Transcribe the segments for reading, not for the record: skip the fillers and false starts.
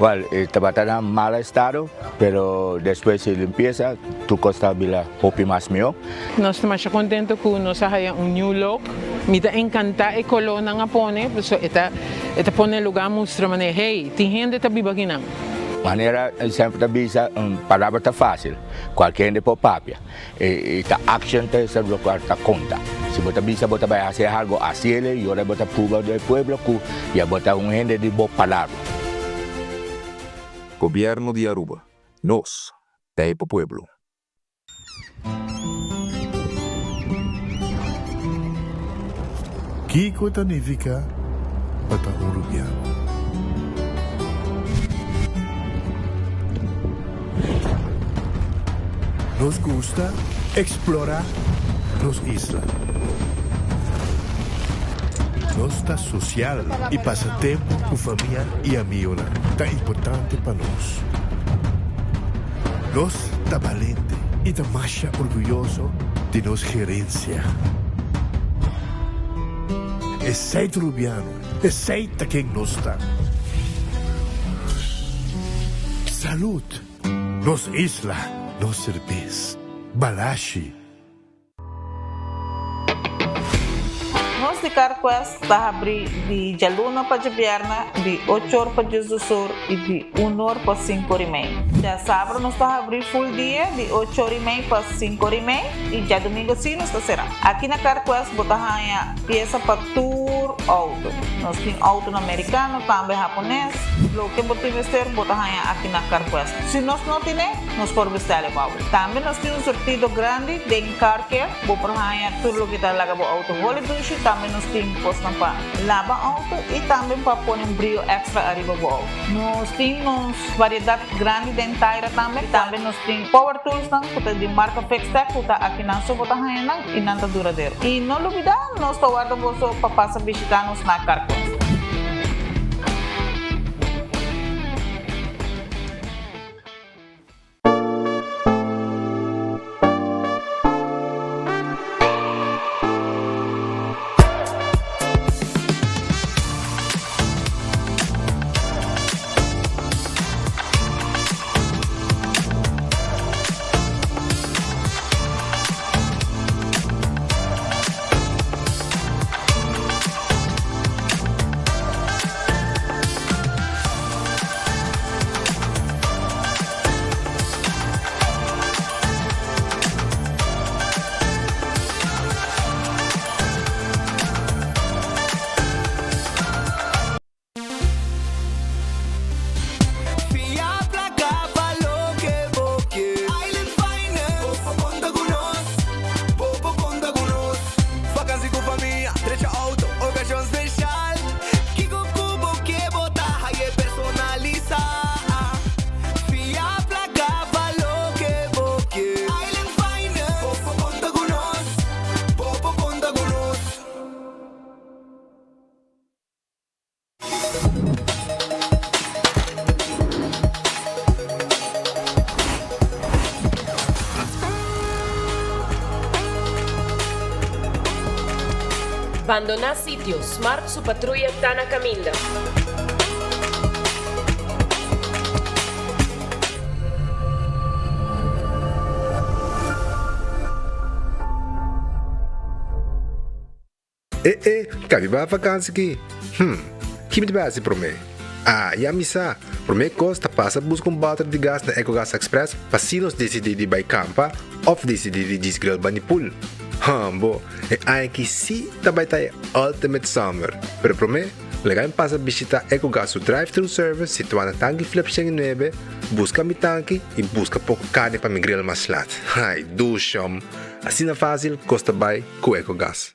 Well, e tabata na mal estado, pero despues di limpiesa tur cos ta bira hopi mas miho. Nos ta masha contento cu nos a haya un new look. Mi ta encanta e colornan a pone, pasobra e ta e ta pone e lugar mustra manera, hey, tin hende ta biba akinan. Manera semper ta bisa, un palabra ta facil, cualkier hende por papia. E ta action ta esei lokual ta konta. Si bo ta bisa bo ta bai hasi algo, hasiel i ora bo ta pruba den e pueblo ku ya bo ta un hende di bo palabra. Gobierno di Aruba, nos ta e pa pueblo. Kiko ta nifiká pa ta un rubiano? Nos gusta explora nos isla. Nos ta social y pasa tempo cu famia y amigonan ta importante pa nos. Nos ta balente y ta masha orguyoso di nos gerencia. Esey ta Rubiano, esey ta ken nos ta. Salud! Nos isla, nos serbes. Balashi. Nos di CarQuest ta habri di djaluna pa djabièrnè di ocho or pa diesdos or i di un or pa sinku or i mei. Djasabra nos ta habri full dia di ocho or i mei pa sinku or i mei i djadumingu si nos ta será. Aki na CarQuest bo ta haña piesa pa tur outo. Nos tin outonan merikano, tambe hapones. Loke bo tin mester bo ta haña aki na CarQuest. Si nos no tine, nos por bestèl e bou. Tambe nos tin un surtido grandi den Car Care. Bo por haña tur loke ta laga bo outo holi dushi. Tambe nos tin kosnan pa laba outo i tambe pa pone un brio èkstra ariba bo outo. Nos tin nos variedat grandi den taira tambe. Tambe nos tin power toolsnan ku ta di marka Fixtech ku ta akinan so bo ta haña nan i nan ta duradero. I no lubidá, nos ta warda boso pa pasa bishitá nos na Carquest. Fia placa pa loke bo ke. Island Finance. Bo por conta cu nos. Bo por conta cu nos. Vakantie cu famia, drecha auto, ocasion special. Kico cu bo ke bo ta haye personalisa. Fia placa pa loke bo ke. Island Finance. Bo por conta cu nos. Bo por conta cu nos. Bandoná sitio, Smart su patruya ta na kaminda. E e, ka mi bai vakansi ki? Hm, ki mi ta bai hasi promé? Ah, ya mi sa! Promé kos ta pasa buska un bòter di gas na Ecogas Express pa si nos disidí di bai kampa òf disidí di djis grill bani pool. Hòmbo, e aña aki sí ta bai ta e ultimate summer! Pero promé, laga mi pasa bishitá Ecogas su drive-thru service situá na Tanki Flip 109, buska mi tanki i buska poko karni pa mi grill mas lat. Ai, dushòm! Asina fásil kos ta bai ku Ecogas.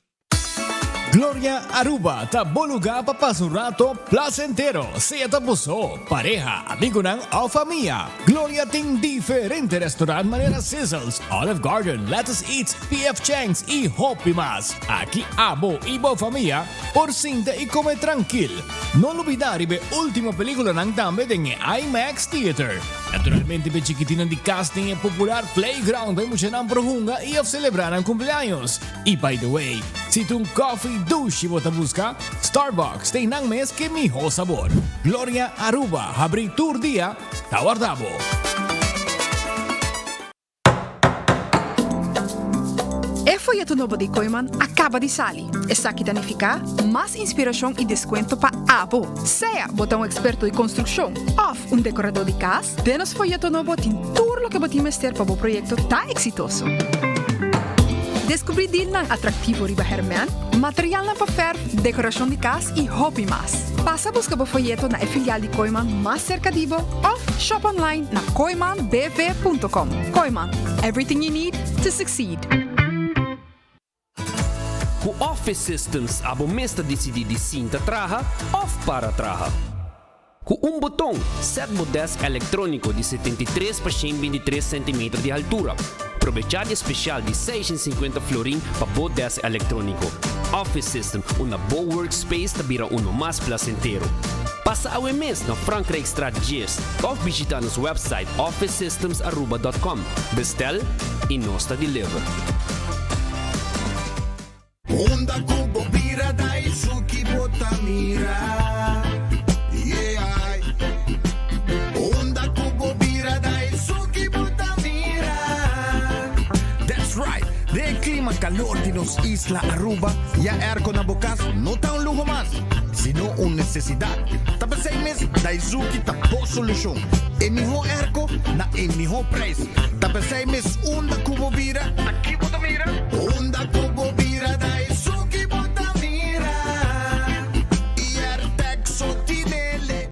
Gloria Aruba ta bo lugar pa pasa un rato placentero, sea ta bo so, pareha, amigonan of famia. Gloria tin diferente restaurant manera Sizzles, Olive Garden, Lettuce Eats, PF Chang's y hopi mas. Aki abo y bo famia por sinta y come trankil. No lubida riba e ultimo peliculanan tambe den e IMAX Theater. Naturalmente p'e chikitinnan di cas tin e popular playground pa e muchanan por hunga y of celebra nan cumpleaños. Y by the way, si. Si ta un koffie dushi bo ta buska, Starbucks ta einan mes ke miho sabor. Gloria Aruba habri tur dia ta warda bo. E foyeto nobo di Kooiman a kaba di sali. Esaki ta nifiká mas inspirashon i deskuento pa abo. Sea bo ta un eksperto di konstrukshon òf un dekoradó di kas, den nos foyeto nobo tin tur loke bo tin mester pa bo proyekto ta eksitoso. Deskubrí dilnan atraktivo riba hèrmènt, materialnan pa fèrf, dekorashon di kas i hopi mas. Pasa buska bo foyeto na e filial di Kooiman mas serka di bo òf shop online na kooimanbv.com. Kooiman, everything you need to succeed. Ku Office Systems abo mes ta disidí di sinta traha òf para traha. Ku un boton, sèt bo dèsk elektróniko di 73 pa 123 sentimeter di haltura. Probechá di e spesial di 650 florin pa bo dèsk elektróniko. Office System, unda bo workspace ta bira uno mas plasentero. Pasa awe mes na Frankrijkstraat 10 òf bishitá nos wèpsait officesystemsaruba.com. Bestèl i nos ta deliver. Unda ku bo bira Daisuki bo ta mira Yeah Unda ku bo bira Daisuki bo ta mira That's right! Den e klima kalor di nos isla Aruba, ya airco na bo kas no ta un luho mas, sino un nesesidat. Ta p'esei mes Daizuki ta bo solushon. E mihó airco na e mihó prijs. Ta p'esei mes unda ku bo bira, Ta ki bo ta mira? Unda ku bo bira Daizuki bo ta mira. I Airtec so tinele.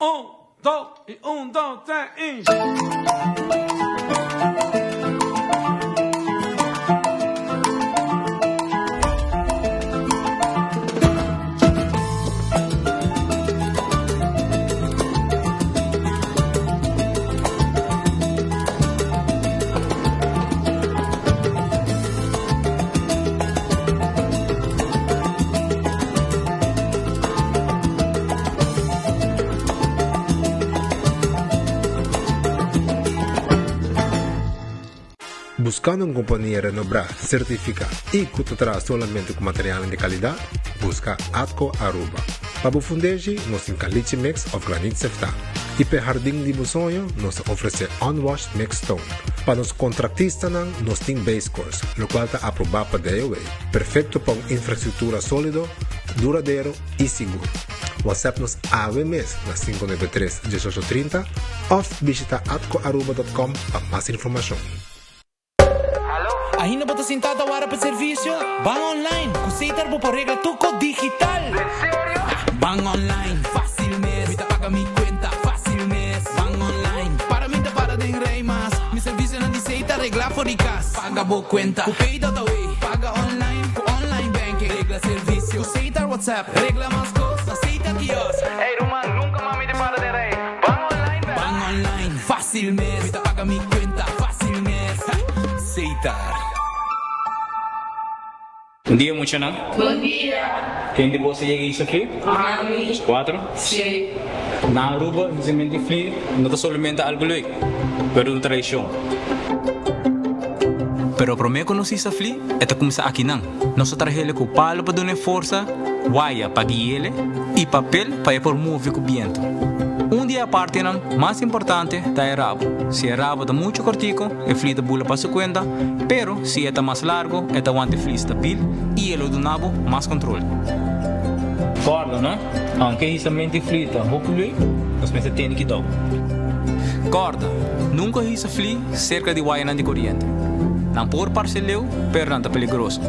Un, dos i un, dos, tres i. Buscando un compania renobrá, certificá y cu ta traha solamente cu materialnan di calidad? Busca Atco Aruba. Pa bo fundeshi, nos tin caliche mix of granit seftá. Y p'e hardin di bo soño, nos ta ofrece unwashed mixed stone. Pa nos contractistanan, nos tin base course, locual ta aprobá pa DOW. Perfecto pa un infrastructura solido, duradero y sigur. WhatsApp nos awe mes na 593 1830 of bishita atcoaruba.com pa mas informacion. Ainda bo ta sinta ta wara pa servicio? Ban online! Cu Setar bo por regla tur cos digital! En serio? Ban online, facil mes! Mi ta paga mi cuenta facil mes! Ban online, para mi ta para den rij mas! Mi servicionan di Setar regla for di cas! Paga bo cuenta cu Pay.awe! Paga online cu online banking! Regla servicio cu Setar WhatsApp! Regla mas cos na Setar kiosk! Ey ruman, nunca mas mi ta para den rij! Ban online bek! Ban online, facil mes! Mi ta paga mi cuenta facil mes! Setar. Bon dia muchanan. Bon dia. Ken di boso yega hisa fli? Ami. Cuatro? Si. Na Aruba hisamento di fli no ta solamente algo leuk, pero un tradicion. Pero prome cu nos hisa fli, e ta cuminsa akinan. Nos ta trahele cu palo pa dun'e forsa, waya pa guiele y papel pa e por move cu biento. Un di e apartenan mas importante ta e rabo. Si e rabo ta mucho cortico, e fli ta bula pa su cuenta, pero si e ta mas largo, e ta wanta e fli stabil y e lo duna bo mas control. Corda, no? Aunke hisamento di fli ta hopi leuk, nos mester tene kidou. Corda, nunca hisa fli cerca di wayanan di coriente. Nan por parce leu, pero nan ta peligroso.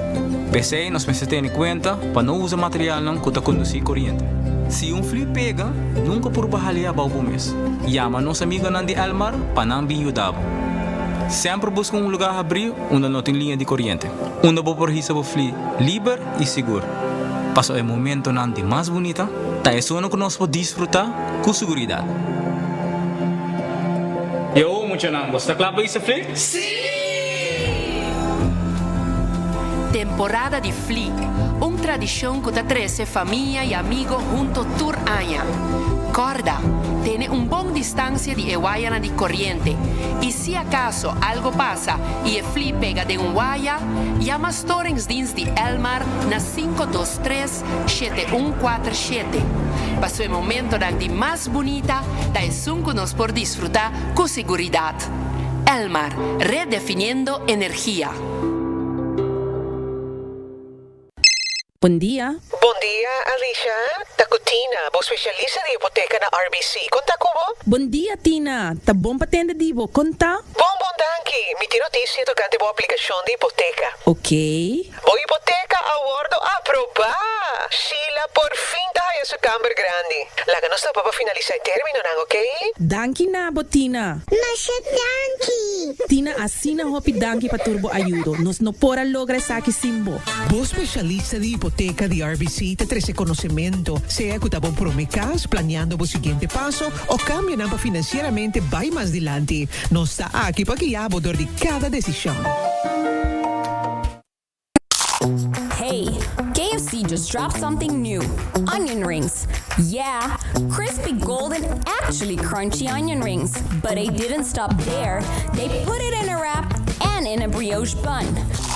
P'esei nos mester tene cuenta pa no usa materialnan cu ta conduci coriente. Si un fli pega, nunca purba hal'é abou bo mes. Yama nos amigonan di Elmar pa nan bin yuda bo. Semper busca un lugar habrí unda no tin liña di coriente, unda bo por hisa bo fli liber y sigur. Paso e momentonan di mas bunita ta esun ku nos por disfrutá ku seguridat. Yo, muchanan, boso ta kla pa hisa fli? Sí! Temporada di Fli, un tradishon ku ta trese famia i amigo hunto tur aña. Kòrda, tene un bon distansia di e wayanan di koriente i si akaso algo pasa i e fli pega den un waya, yama Storingsdienst di Elmar na 523 7147. Paso e momentonan di mas bunita ta esun ku nos por disfrutá ku seguridat. Elmar, redefiniendo energia. Bon dia. Bon dia Alicia, ta cu Tina, bo specialista di hipoteca na RBC. Con ta cu bo? Bon dia Tina, ta bon pa tende di bo. Con ta? Bon bon danki, mi tin noticia tocante bo aplicacion di hipoteca. Ok. Bo hipoteca a wordo aproba! Sheila por fin ta haya su camber grandi. Laga nos topa pa finalisa e terminonan, ok? Danki na bo Tina. Masha danki! Tina asina hopi danki pa tur bo ayudo. Nos no por a logra esaki sin bo. Bo specialista di hipoteca di RBC ta trece conocemento, sea cu ta bo prome cas, planeando bo siguiente paso o cambionan pa financieramente bay mas dilanti. Nos ta aki pa guia bo dor di cada decision. Hey, KFC just dropped something new. Onion rings. Yeah, crispy golden, actually crunchy onion rings. But they didn't stop there. They put it in a wrap and in a brioche bun.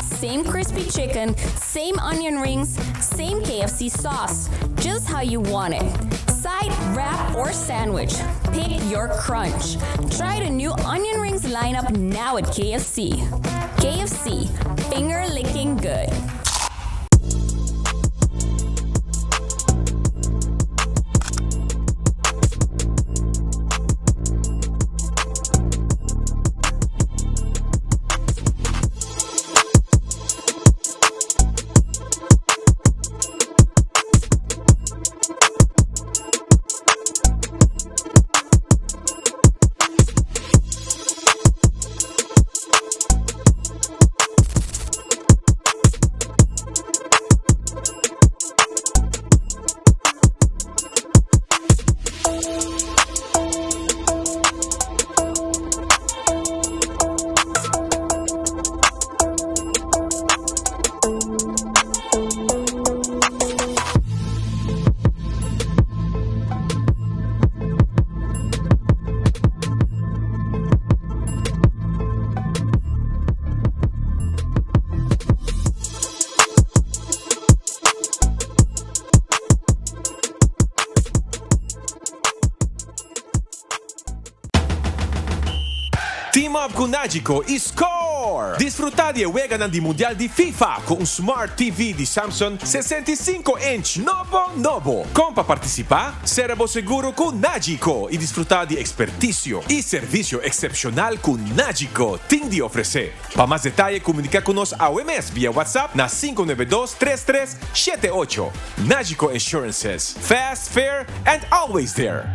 Same crispy chicken, same onion rings, same KFC sauce. Just how you want it. Side, wrap, or sandwich. Pick your crunch. Try the new onion rings lineup now at KFC. KFC, finger licking good. Team up ku Nagico i score! Disfrutá di e weganan di Mundial di FIFA ku un Smart TV di Samsung 65 inch nobo nobo! Kon pa partisipá? Sera bo seguro ku Nagico i disfrutá di ekspertisio i servisio eksepshonal ku Nagico tin di ofresé. Pa mas detaye komuniká ku nos awe mes via WhatsApp na 592 33 78. Nagico Insurances, fast, fair and always there!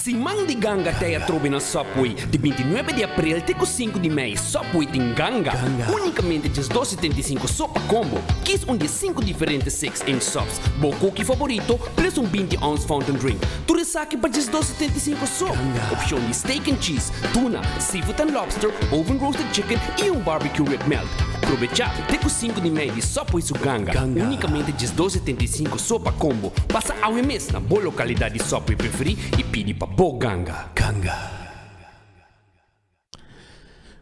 Siman di ganga t'ei atrobe na Subway. Di bintinuebe di aprel te ku sinku di mei, Subway tin ganga. Unikamente djes dos setenta i sinku so pa kombo. Kis un di e sinku diferente six inch subs, bo cookie favorito, plus un binti ounce fountain drink. Tur esaki pa djes dos setenta i sinku so. Opshon di steak and cheese, tuna, seafood and lobster, oven roasted chicken i un barbecue rib melt. Probechá te ku sinku di mei di Subway su ganga. Unikamente djes dos setenta i sinku so pa kombo. Pasa awe mes na bo lokalidat di Subway preferí i pidi pa bo ganga. Ganga.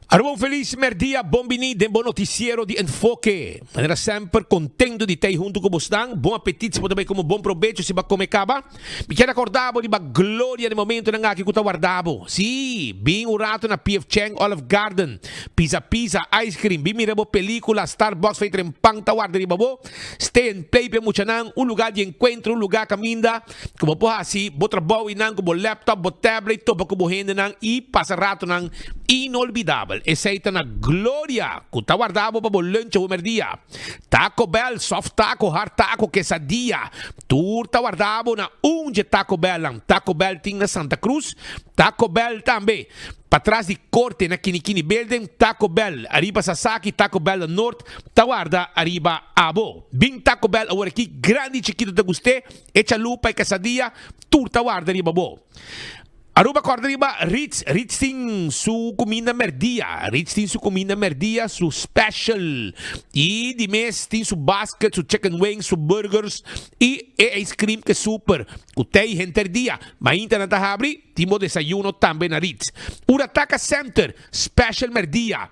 Aruba un felis merdia, bon bini den bo noticiero di Enfoke. Manera semper contento di tei hunto cu bosnan. Bon apetit si bo ta bay come, bon probecho si bo a come caba. Mi kier acorda bo riba gloria den momentonan aki cu ta warda bo. Si, bin un rato na PF Chang, Olive Garden, Pizza Pizza, Ice Cream, bin mira bo pelicula, Starbucks fey tren pan ta warda riba bo. Stay and play p'e muchanan, un lugar di encuentro, un lugar caminda cu bo por haci bo trabou y nan cu bo laptop, bo tablet, topa cu bo hendenan y pasa ratonan inolvidabel. Special, esey ta na Gloria, cu ta warda bo pa bo lunch awe merdia. Taco Bell, soft taco, hard taco, quesadilla, tur ta warda bo na un dje Taco Bellnan. Taco Bell tin na Santa Cruz, Taco Bell tambe patras di Corte na Kinikini Building, Taco Bell ariba Sasaki, Taco Bell na Noord ta warda ariba abo. Bin Taco Bell awor aki, grandi y chikito ta gust'é, e chalupa, e quesadilla, tur ta warda riba bo. Aruba corda riba Ritz, Ritz tin su cuminda merdia, Ritz tin su cuminda merdia, su special y di mes tin su basket, su chicken wings, su burgers y e ice cream ke super cu tey henter dia. Mainta nan ta habri, tin bo desayuno tambe na Ritz. Urataka Center, special merdia,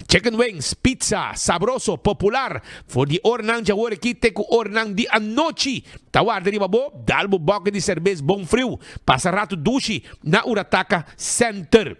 chicken wings, pizza, sabroso, popular, for di ornan djawor aki te cu ornan di anochi. Ta warda riba bo, dal bo boke di serbes bon friu, pasa ratu dushi na Urataka Center.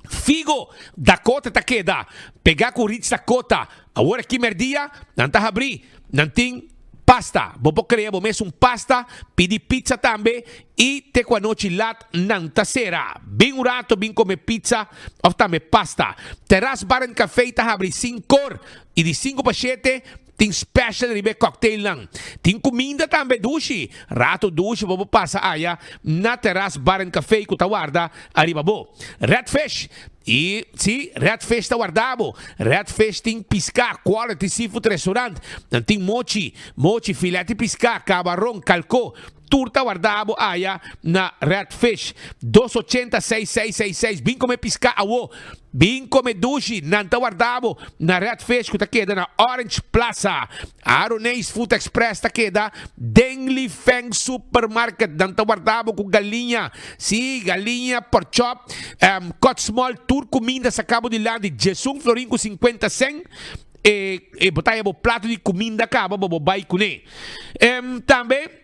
Figo, Dakota ta keda pega ku Ritz Dakota. Awor aki merdia nan ta habri, nan tin pasta. Bo por krea bo mes un pasta, pidi pizza tambe i te ku anochi lat nan ta sera. Bin un rato bin kome pizza of tambe pasta. Terras Bar and Cafe ta habri sinkor i di sinku pa shete Tin special riba e cocktailnan. Tin cuminda tambe dushi. Rato dushi bo por pasa aya na Terras Bar and Cafe cu ta warda ariba bo. Red Fish. Y si, Red Fish ta warda bo. Red Fish tin pisca, quality seafood restaurant. Nan tin mochi, mochi, filet di pisca, cabaron, calco. Tur ta warda bo aya na Red Fish. Dos ochenta seis seis seis seis. Bin come pisca awo. Bin come dushi. Nan ta warda bo na Red Fish cu ta keda na Orange Plaza. Aroneis Food Express ta keda den Li Feng Supermarket. Nan ta warda bo cu galiña. Si, galiña, pork chop, cut small, tur cuminda saca bo dilanti. Djesun florin cu cincuenta cent. E e bo ta haya bo plato di cuminda caba bo bo bay cune. Tambe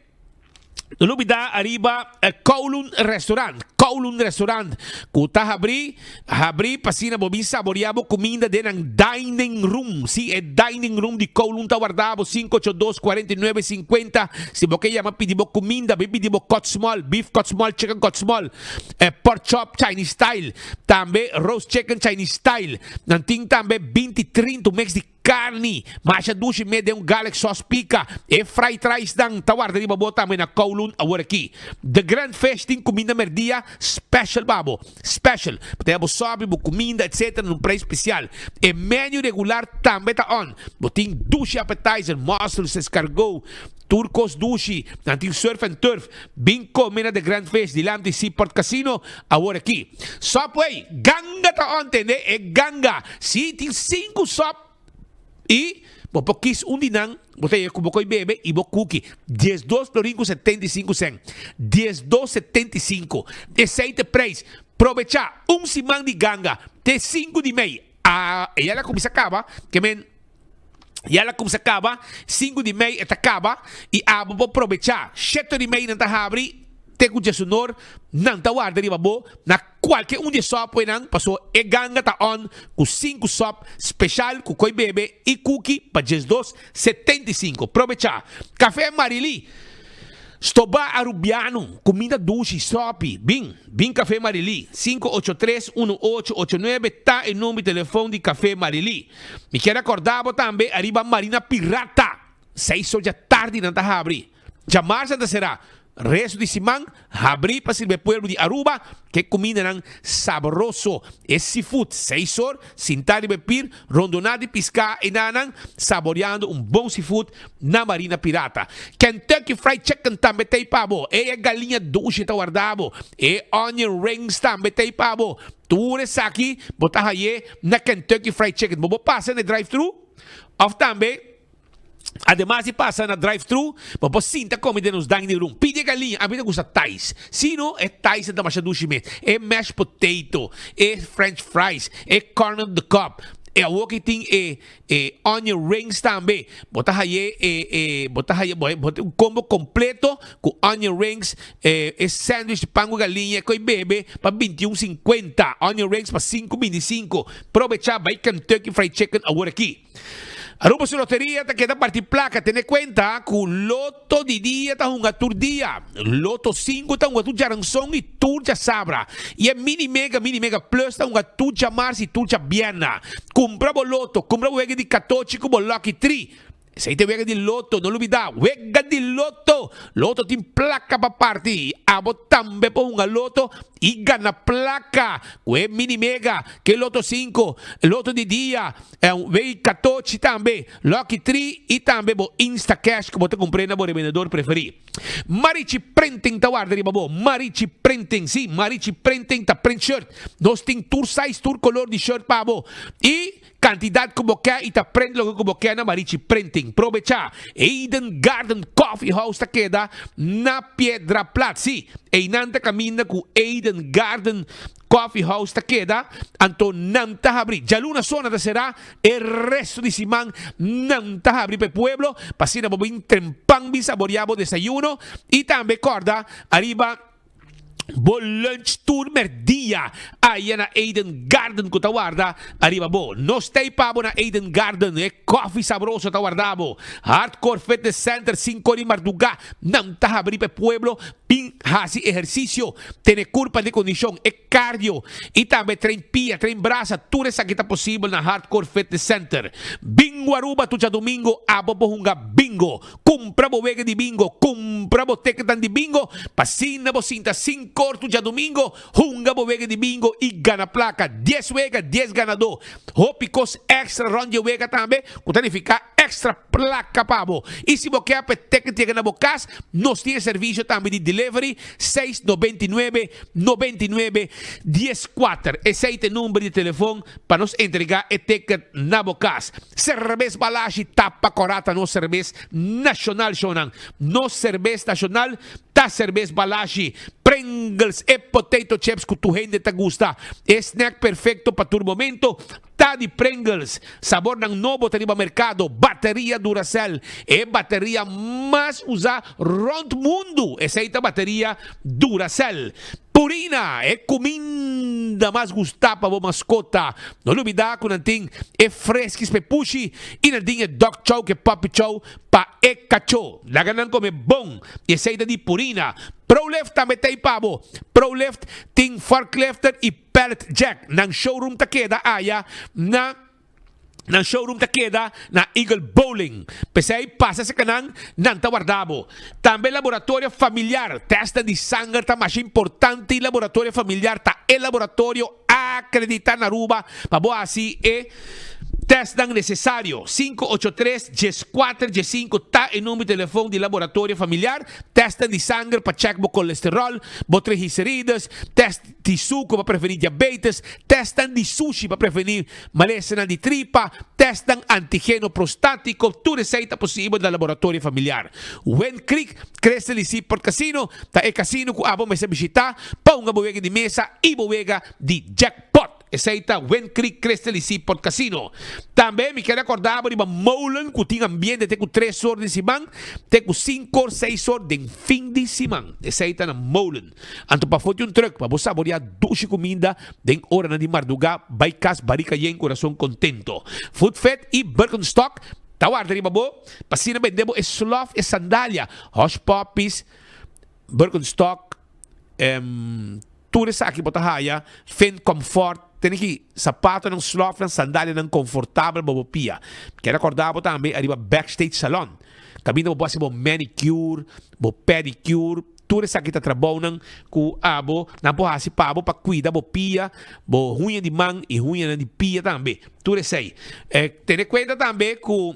no lubida ariba Kowloon Restaurant, Kowloon Restaurant cu ta habri, habri pa asina bo bin saborea bo cuminda den nan dining room. Si, e dining room di Kowloon ta warda bo 582 49 50. Si bo ke yama pidi bo cuminda, bin pidi bo cut small, beef cut small, chicken cut small, pork chop Chinese style, tambe roast chicken Chinese style. Nan tin tambe binti trinta un mix di carni, masha dushi me den un garlic sauce pica. E fried rice nan ta warda riba bo tambe na Kowloon awor aki. The Grand Fish tin cuminda merdia special pa bo. Special. Bo ta haya bo sopi, bo cuminda etc. Na un prijs special. E menu regular tambe ta on. Bo tin dushi appetizer, mussels, escargot, tur cos dushi. Nan tin surf and turf. Bin come na The Grand Fish dilanti Seaport Casino awor aki. Subway, ganga ta on tende, e ganga. Si tin sinku sub y bo por kis un di nan, bo ta yega ku bo koi bebe y bo kuki. Diesdos florin ku 75 cent. Diesdos 75. Esei ta e prijs. Probecha un siman di ganga te sinku di mei. A e ya la kuminsa kaba, ke men. Ya la kumsa kaba, sinku di mei e ta kaba i abo por probechá. Shete di mei nan ta habri te ku djesunor, nan ta warda riba bo na kualke un di e sòpwenan, paso e ganga ta on ku sinku sòp speshal ku koi bebe i kuki pa djesdos 75. Probechá! Kafé Marily! Stobá Arubiano, kuminda dushi, sòpi, bin, bin Kafé Marily, 583 1889 ta e number di telefon di Kafé Marily. Mi kier acorda bo tambe ariba Marina Pirata, seis or dja tardi nan ta habri, djamarsa nan ta sera, resto di siman habri pa sirbi e pueblo di Aruba ke cumindanan sabroso, e seafood, seis or sinta riba e pir rondona di pisca enanan saboreando un bon seafood na Marina Pirata. Kentucky Fried Chicken tambe ta ei pa bo, e galiña dushi ta warda bo, e onion rings tambe ta ei pa bo, Tur esaki bo ta haye na Kentucky Fried Chicken. Bo por pasa na e drive-thru of tambe ademas di pasa na drive-thru bo por sinta come den nos dining room. Pidi e galiña. Ami ta gusta Thais. Si no, e Thais ta masha dushi mes. E mashed potato, e french fries, e corn on the cob. E awoki tin e E onion rings tambe. Bo ta haye e e bo ta haye bo bo un combo completo cu onion rings, e e sandwich di pan cu galiña cu e bebe pa 21 cincuenta. Onion rings pa 5.25. Probecha bai Kentucky Fried Chicken awor aki. Aruba su loteria ta keda parti placa, tene cuenta cu Loto di dia ta hunga tur dia, Loto sinku ta hunga tur djaranson y tur djasabra, y e Mini Mega, Mini Mega Plus ta hunga tur djamars y tur djabierna. Cumpra bo Loto, cumpra bo wega di catochi cu bo Lucky Tree. Esei ta e wega di loto, no lubidá, wega di loto! Loto tin plaka pa parti, abo tambe por hunga loto i gana plaka ku e mini mega, ke loto sinku, loto di dia, wei katochi tambe, lucky tri i tambe bo instacash ku bo ta kumpr'é na bo rebendedor preferí. Marichi Printing ta warda riba bo, Marichi Printing, sí, Marichi Printing ta print shirt, nos tin tur size, tur kolor di shirt pa bo i. Kantidat ku bo ke i ta prent loke ku bo ke na Marichi Printing. Probechá! Eden Garden Coffee House ta keda na Piedra Plat. Sí, einan ta kaminda ku Eden Garden Coffee House ta keda, anto nan ta habrí. Djaluna so nan ta será, e resto di siman nan ta habrí pa e pueblo, pa asina bo bin trempan bin saboriá bo desayuno i tambe kòrda ariba Bo lunch tur merdia aya na Eden Garden ku ta warda ariba bo. Nos ta ei pa bo na Eden Garden, e koffie sabroso ta warda bo. Hardcore Fitness Center sinku di marduga nan ta habri pa e pueblo bin hasi ehersisio, tene kurpa den kondishon, e cardio i tambe train pia, train brasa, tur esaki ta posibel na Hardcore Fitness Center. Bingo Aruba tur djadumingo abo por hunga bingo. Kumpra bo wega di bingo, kumpra bo teketan di bingo, pa asina bo sinta sin kortu djadumingo, hunga bo wega di bingo i gana plaka. Dies wega, dies ganadó. Hopi kos èkstra rònt di e wega tambe, ku ta nifiká èkstra plaka pa bo. I si bo ke pa e teket yega na bo kas, nos tin e servisio tambe di delivery, seis 99, 99, 14. Esei ta e number di telefon pa nos entregá e teket na bo kas. Serbes Balashi tapa kora ta nos serbes nashonal shownan. Nos serbes nashonal ta serbes Balashi. Pringles e potato chips ku tur hende ta gusta. E snack perfekto pa tur momento ta di Pringles. Sabornan nobo ta riba merkado. Bateria Duracell, e bateria mas usa rònt mundu. Esei ta bateria Duracell. Purina, e kuminda mas gustá pa bo maskota. No lubidá ku nan tin e freskis pa e pushi i nan tin e dog chow ku e puppy chow pa e kachó. Laga nan kome bon i esei ta di Purina. Prolift tambe ta ei pa bo. Prolift tin forklifter i pallet jack. Nan showroom ta keda aya na. Nan showroom ta keda na Eagle Bowling. P'esei pasa serka nan, nan ta warda bo. Tambe laboratorio familiar, tèstnan di sanger ta masha importante i laboratorio familiar ta e laboratorio akreditá na Aruba pa bo hasi e tèstnan nesesario. 583 14 15 ta e number di telefon di laboratorio familiar. Tèstnan di sanger pa chèk bo kolesteròl, bo triglicerides, tèst di suku pa prevení diabetes, tèstnan di sushi pa prevení malesanan di tripa, tèstnan antigeno prostátiko, tur esei ta posibel na laboratorio familiar. Wind Creek Crystal y Seaport Casino ta e kasino ku abo mester bishitá pa hunga bo wega di mesa i bo wega di jackpot. Esei ta Wind Creek Crystal y Seaport Casino. Tambe mi ker rekordá bo riba Molen ku tin ambiente te ku tres or den siman te ku sinku or seis or den fin di siman. Esei ta na Molen. Anto pafó di un truck pa bo saboreá dushi kuminda den oranan di mardugá, bai kas barika yen kurason kontento. Food Fit i Birkenstock ta warda riba bo pa asina bende bo e slof, e sandalia, Hush Puppies, Birkenstock, tur esaki bo ta haya, Finn Comfort, tene ki sapatonan, slofnan, sandalianan konfortabel pa bo pia. Kere akorda bo tambe ariba Backstage Salon, kaminda bo por hasi bo manicure, bo pedicure, Tur esaki ta trabounan ku abo nan por hasi pa bo pa kuida bo pia, bo huña di man i huñanan di pia tambe. Tur esei. Tene kuenta tambe ku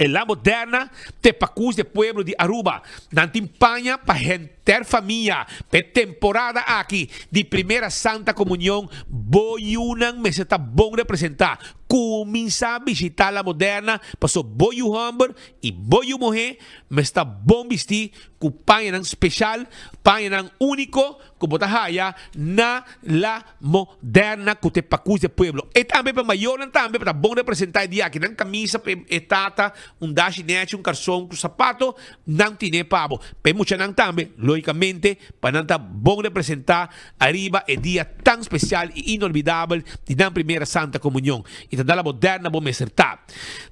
e La Moderna te pakus di e pueblo di Aruba. Nan tin paña pa henter famia. Pa e temporada aki di Primera Santa Komunion bo yunan mester ta bon representá. Kuminsá bishitá La Moderna pasobra bo yu hòmber i bo yu muhé Mester ta bon bistí ku pañanan speshal, pañanan úniko ku bo ta haya na La Moderna ku ta e pakus di e pueblo. E tambe pa mayornan tambe pa ta bon representá e dia aki. Nan kamisa pa e tata, un dashi nèchi, un karson ku sapato, nan tine pa bo. Pa e muchanan tambe. Lógicamente, pa nan ta bon representá ariba e dia tan spesial i inolvidabel di nan Primera Santa Comunion. I ta dala moderna bo mester ta.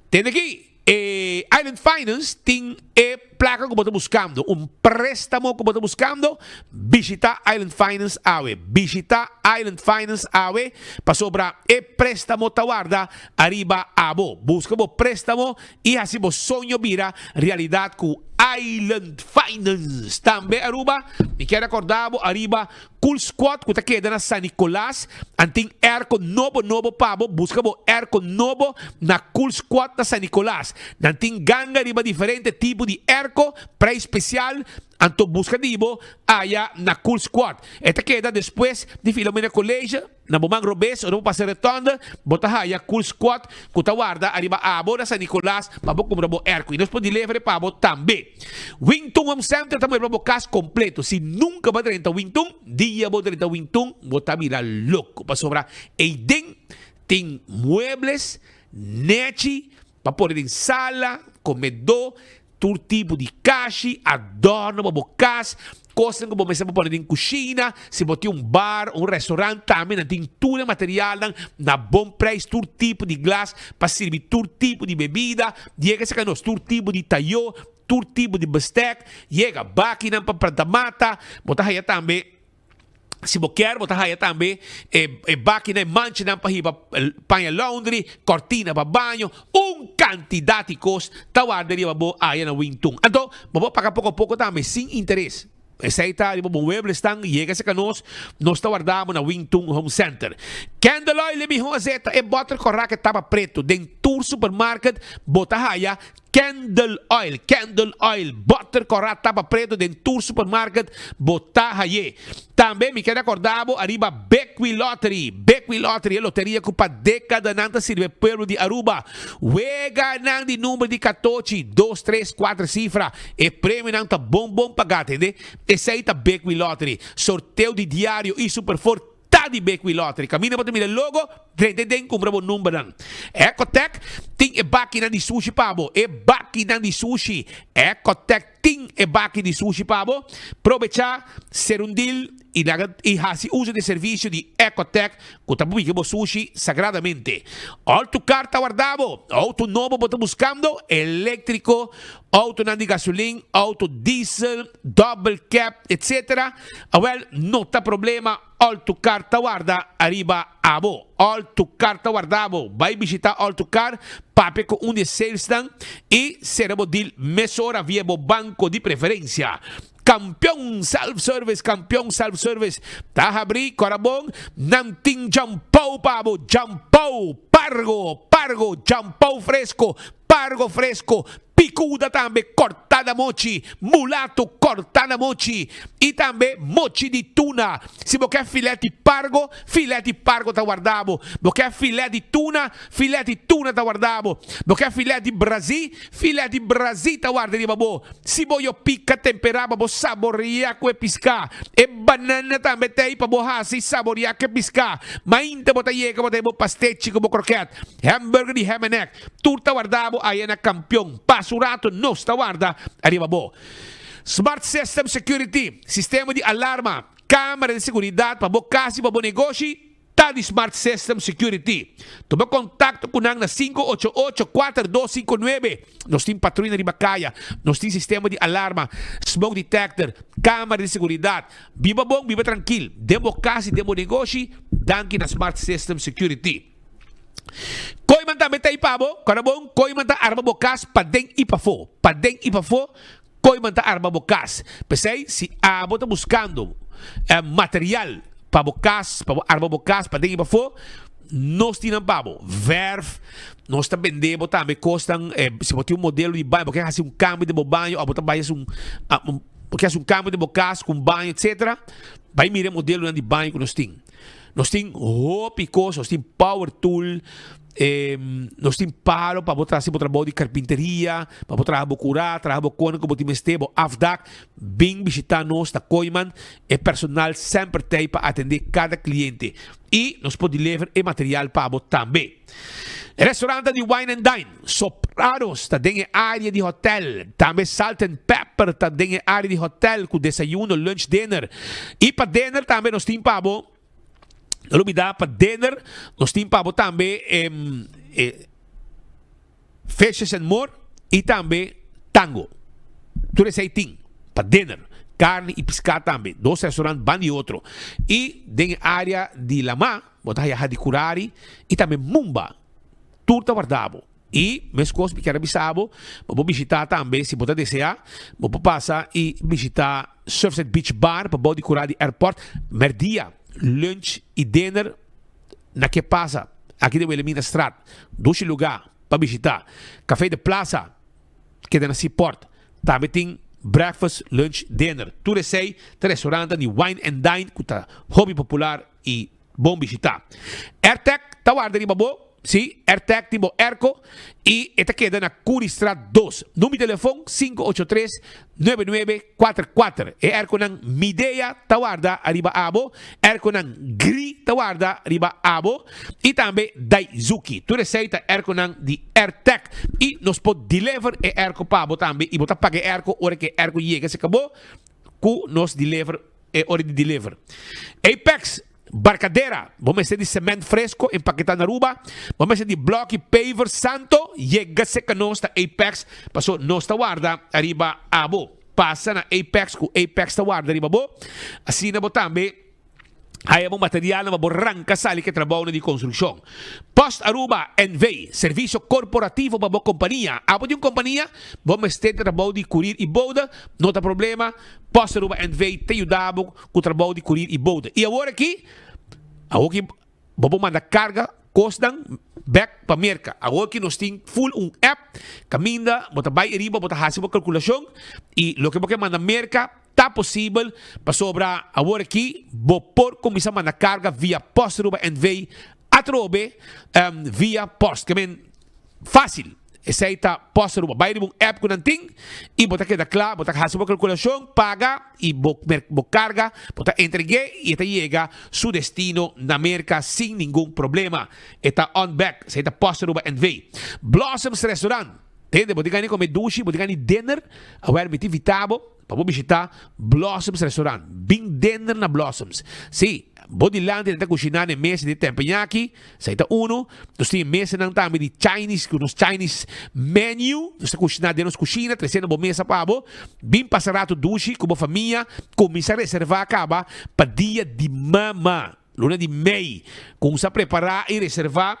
Tende aki, e Island Finance tin e plaka ku bo ta buskando, un préstamo ku bo ta buskando, bishita Island Finance awe. Bishita Island Finance awe pasobra e préstamo ta warda ariba abo. Buska bo préstamo i hasi bo soño bira realidat ku Island Finance. Tambe Aruba, mi kier rekorda bo ariba Cool Squad ku ta keda na San Nicolas. An tin airco nobo nobo pa bo. Buska bo airco nobo na Cool Squad na San Nicolas. Nan tin ganga riba diferente tipo di airco, prijs special. Anto buska di bo aya na Cool Squad. E ta keda despues di Filomena College. Na bo man robes ora bo pasa rotonde bo ta haya Cool Squad cu ta warda ariba abo na San Nicolas pa bo cumpra bo airco y nos por delivery pa bo tambe. Wingtun Home Center ta muebla bo cas completo. Si nunca bo a drenta Wingtun, dia bo drenta Wingtun bo ta bira loco pasobra eyden tin muebles nechi pa pone den sala, comedor, Tur tipo di kashi, adorno pa bo kas, kosnan ku bo mester pa pone den kushina, si bo tin un bar, un restaurant tambe nan tin tur e materialnan na bon preis, tur tipo di glas pa sirbi tur tipo di bebida, yega esaki nos tur tipo di tayo, tur tipo di bestek, yega bakinan pa planta mata, bo ta haya tambe. Si bo kier bo ta haya tambe e e bakinan e manchanan pa hiba paña laundry, cortina pa baño, un cantidad di cos ta warda riba bo aya na Wingtun. Anto bo por paga poco a poco tambe sin interes. Esey ta riba bo mueblesnan, yega cerca nos, nos ta warda bo na Wingtun Home Center. Candle oil e miho azeta, e boter cora ke tapa preto den tur supermarket bo ta haya Candle oil, candle oil, butter kòrá tapa preto den tur supermarket bo ta hay'é. Tambe mi kere akorda bo ariba Bequi Lottery, Bequi Lottery, e loteria ku pa dekadanan ta sirbi e pueblo di Aruba. Weganan di number di katochi, dos, tres, kuater sifra, e premionan ta bon bon pagá, tende? Esei ta Bequi Lottery. Sorteo di diario i Superfor Ta di Bequi Lottery. Caminda bo ta mira e logo, drenta den cumpra bo numbernan. Ecotec tin e bakinan di sushi pa bo. E bakinan di sushi. Ecotec tin e baki di sushi pa bo. Probecha, ser un deal y laga y haci uso di e servicio di Ecotec cu ta publica bo sushi sagradamente. Auto Car ta warda bo. Auto nobo bo ta buscando? Electrico, autonan di gasolin, auto diesel, double cab, etc. Awel, no ta problema, All to Car ta warda ariba abo. All to Car ta warda bo. Bai bishita All to Car, papia ku un di e salesnan i sera bo deal mesora via bo banko di preferensia. Kampion Self Service, Kampion Self Service ta habri Korabon, nan tin djampou pa bo, djampou, pargo, pargo, djampou fresko, pargo fresko, Picuda tambe corta na mochi, mulato corta na mochi y tambe mochi di tuna. Si bo ke filet di pargo, filet di pargo ta warda bo. Bo ke filet di tuna, filet di tuna ta warda bo. Bo ke filet di brazi, filet di brazi ta warda riba bo. Si bo yo pica tempera pa bo saborea cu e pisca. E banana tambe ta ey pa bo haci saborea cu e pisca. Mainta bo ta yega bo ta e bo pastechi cu bo kroket, hamburger di ham and egg. Tur ta warda bo aya na Kampion. Pasa un rato nos ta warda ariba bo. Smart System Security, sistema di alarma, camera di seguridad pa bo cas y pa bo negoshi ta di Smart System Security. Tuma contacto cu nan na 588 4259. Nos tin patruina riba caya, nos tin sistema di alarma, smoke detector, camera di seguridad. Biba bon, biba trankil den bo cas y den bo negoshi, danki na Smart System Security. Kooiman tambe ta ei pa bo, kòrda bon, kooiman ta arma bo kas paden i pafó, paden i pafó, kooiman ta arma bo kas. P'esei, si abo ta buskando material pa bo kas, pa bo arma bo kas paden i pafó, nos tin nan pa bo. Vèrf, nos ta bende bo tambe kosnan, si bo tin un modelo di baño, bo ke hasi un kambio den bo baño òf bo ta bai hasi un, bo ke hasi un kambio den bo kas ku un baño etsetera, bai mira e modelonan di baño ku nos tin. Nos tin hopi cos, nos tin power tool, eh, nos tin palo pa bo traha bo trabou di carpinteria, pa bo traha bo cura, traha bo cona cu bo tin mester, bo afdak. Bin bishita nos na Kooiman, e personal semper t'ey pa atende cada cliente. Y nos por deliver e material pa bo tambe. E restaurantnan di Wine and Dine, Sopranos ta den e area di hotel, tambe Salt and Pepper ta den e area di hotel cu desayuno, lunch, dinner. Y pa dinner tambe nos tin pa bo, no lubida pa dinner nos tin pa bo tambe e Fishes and More y tambe Tango. Tur esey tin pa dinner, carni y pisca tambe. Dos restaurant ban di otro. Y den e area di lama bo ta haya Hadicurari y tambe Mumba. Tur ta warda bo. Y mescos mi kier a bisa bo, bo por bishita tambe si bo ta desea, bo por pasa y bishita Surfside Beach Bar pa bou di cura di airport. Merdia, lunch y dinner. Na ke pasa aki den Wilhelminastraat, dushi lugá pa bishitá. Café de Plaza keda na Seaport. Tambe tin breakfast, lunch, dinner. Tur esei ta restaurantnan di wine and dine ku ta hopi popular i bon bishitá. Airtec ta warda riba bo. Sí, Airtec tin bo airco i e ta keda na Curiestraat dos. Number di telefon, 583 9944. E airconan Midea ta warda riba abo, airconan Gri ta warda riba abo y tambe Daizuki. Tur esey ta airconan di Airtec y nos por deliver e airco pa bo tambe y bo ta paga e airco ora cu e airco yega se cabo cu nos deliver e ora di deliver. Apex Barcadera, bo mester di cement fresco empaketá na Aruba, bo mester di bloki paver santo, yega serka nos ta Apex, paso nos ta warda ariba abo. Pasa na Apex ku Apex ta warda riba bo, asina bo tambe haya bo materialnan pa bo ranka sali ku e trabounan di konstrukshon. Post Aruba NV, servisio korporativo pa bo kompania. Abo di un kompania, bo mester di trabou di kurir i bouda, no ta problema, Post Aruba NV ta yuda bo ku trabou di kurir i bote. I awor aki, awor ki bo por manda karga kosnan bek pa Merka. Awor ki nos tin full un app kaminda bo ta bai ariba, bo ta hasi bo kalkulashon i loke bo ke manda Merka ta posibel pasobra awor aki bo por kuminsá manda karga via Post Aruba NV atrobe via post. Ke men Fácil. Esei ta Post Aruba. Bai riba un app ku nan tin i bo ta keda kla, bo ta hasi bo kalkulashon, paga i bo bo karga, bo ta entreg'é i e ta yega su destino na Merka sin ningun problema. E ta on bek. Esei ta Post Aruba NV. Blossoms Restaurant. Tende, bo tin gana di kome dushi, bo tin gana di dinner? Awèl mi ta invitá bo pa bo bishitá Blossoms Restaurant. Bin dinner na Blossoms. Sí, bo dilanti nan ta kushiná na e mesa di tempeñaki. Esei ta uno. Nos tin e mesanan tambe di Chinese, ku nos Chinese menu. Nos ta kushiná den nos kushina, trese na bo mesa pa bo. Bin pasa rato dushi ku bo famia. Kuminsá reservá kaba pa dia di mama, luna di mei. Kumsa prepará i reservá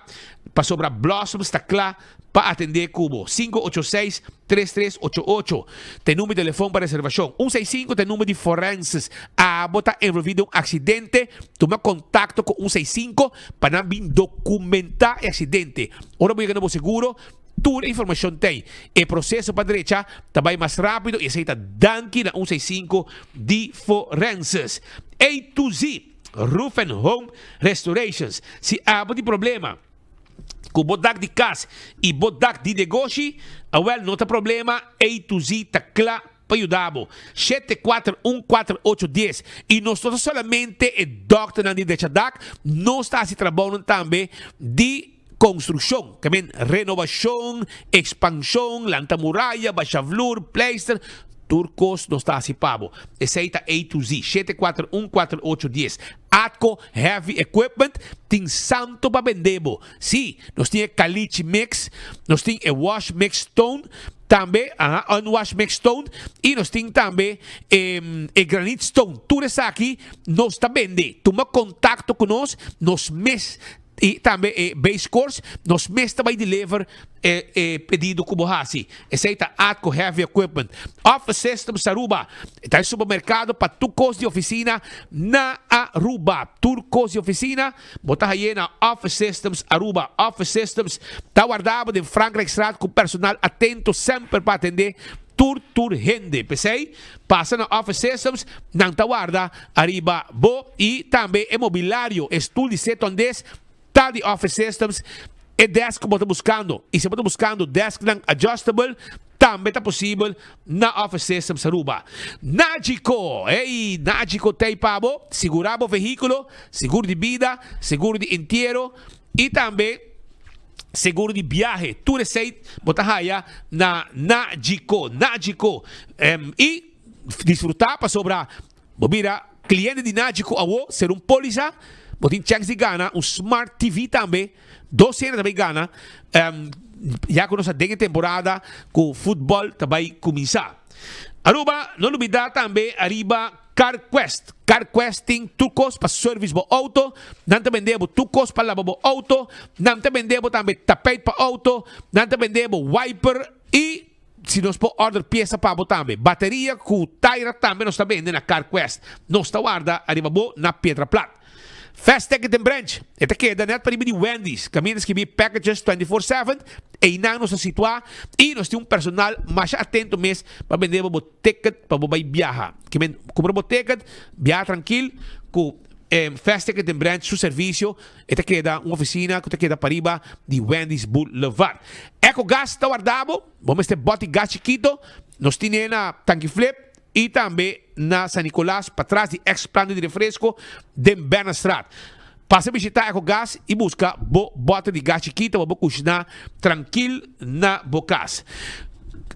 pasobra Blossoms ta kla pa atendé ku bo. 586 3388 ta e number di telefon pa reservashon. Un seis sinku ta e number di forenses. Abo ta envolví den un aksidente? Tuma kontakto ku un seis sinku pa nan bin dokumentá e aksidente. Ora bo yega na bo seguro, tur e informashon t'ei. E proseso pa drecha ta bai mas rápido i esei ta danki na un seis sinku di forenses. A to Z Roof and Home Restorations. Si abo tin problema ku bo dak di kas i bo dak di negoshi, awel no ta problema, A to Z ta kla pa yuda bo. 7414810 I nos no ta solamente e dòkternan di drecha dak, nos ta hasi trabounan tambe di konstrukshon, ke men renovashon, ekspanshon, lanta muraya, basha vloer, pleister, tur kos nos ta hasi pa bo. Esei ta A to Z, 7414810. Atco Heavy Equipment tin santo pa bende bo. Sí, nos tin e caliche mix, nos tin e wash mix stone tambe, aha, unwash mix stone, y nos tin tambe e, e granite stone. Tur esaki nos ta bende. Tuma contacto cu nos, nos mes y tambe e base course, nos mes ta bay deliver e e pedido cu bo haci. Esey ta Atco Heavy Equipment. Office Systems Aruba ta e supermercado pa tur cos di oficina na Aruba. Tur cos di oficina bo ta haye na Office Systems Aruba. Office Systems ta warda bo den Frankrijkstraat cu personal atento semper pa atende tur tur hende. P'esey pasa na Office Systems, nan ta warda ariba bo y tambe e mobilario, e stoel di setondes ta di Office Systems, e desk cu bo ta buscando y si bo ta buscando desknan adjustable tambe ta posibel na Office Systems Aruba. Nagico! Ey, Nagico t'ey pa bo, sigura bo vehiculo, seguro di bida, seguro di entiero y tambe. Seguro di biahe, tur esei bo ta haya na Nagico, Nagico. I disfruta pasobra bo bira cliente di Nagico awo, ser un polisa, bo tin chèns di gana un Smart TV tambe, dos hende ta bay gana, ya cu nos ta den e temporada cu futbol ta bay cuminsa. Aruba, no lubida tambe ariba CarQuest. CarQuest tin tur kos pa service bo auto. Nan ta bende bo tur kos pa laba bo auto. Nan ta bende bo tambe tapijt pa auto. Nan ta bende bo wiper y si nos por order pieza pa bo tambe. Bateria cu taira tambe nos ta bende na CarQuest. Nos ta warda ariba bo na Piedra Plat. Fast Ticket den Branch, e ta keda net pariba di Wendy's, kaminda ta skibi Packages 24/7, einan nos ta situá i nos tin un personal masha atento mes pa bende bo bo ticket pa bo bai biaha. Ke men kumpra bo ticket, biaha trankil ku Fast Ticket den Branch su servisio, e ta keda un ofisina ku ta keda pariba di Wendy's Boulevard. Ecogas ta warda bo, bo mester bòti gas chikito, nos tine na Tanki Flip, y tambe na San Nicolas patras di ex planta di refresco den Bernastraat. Pasa bishita Ecogas y busca bo boter di gas chikito pa bo cushina trankil na bo cas.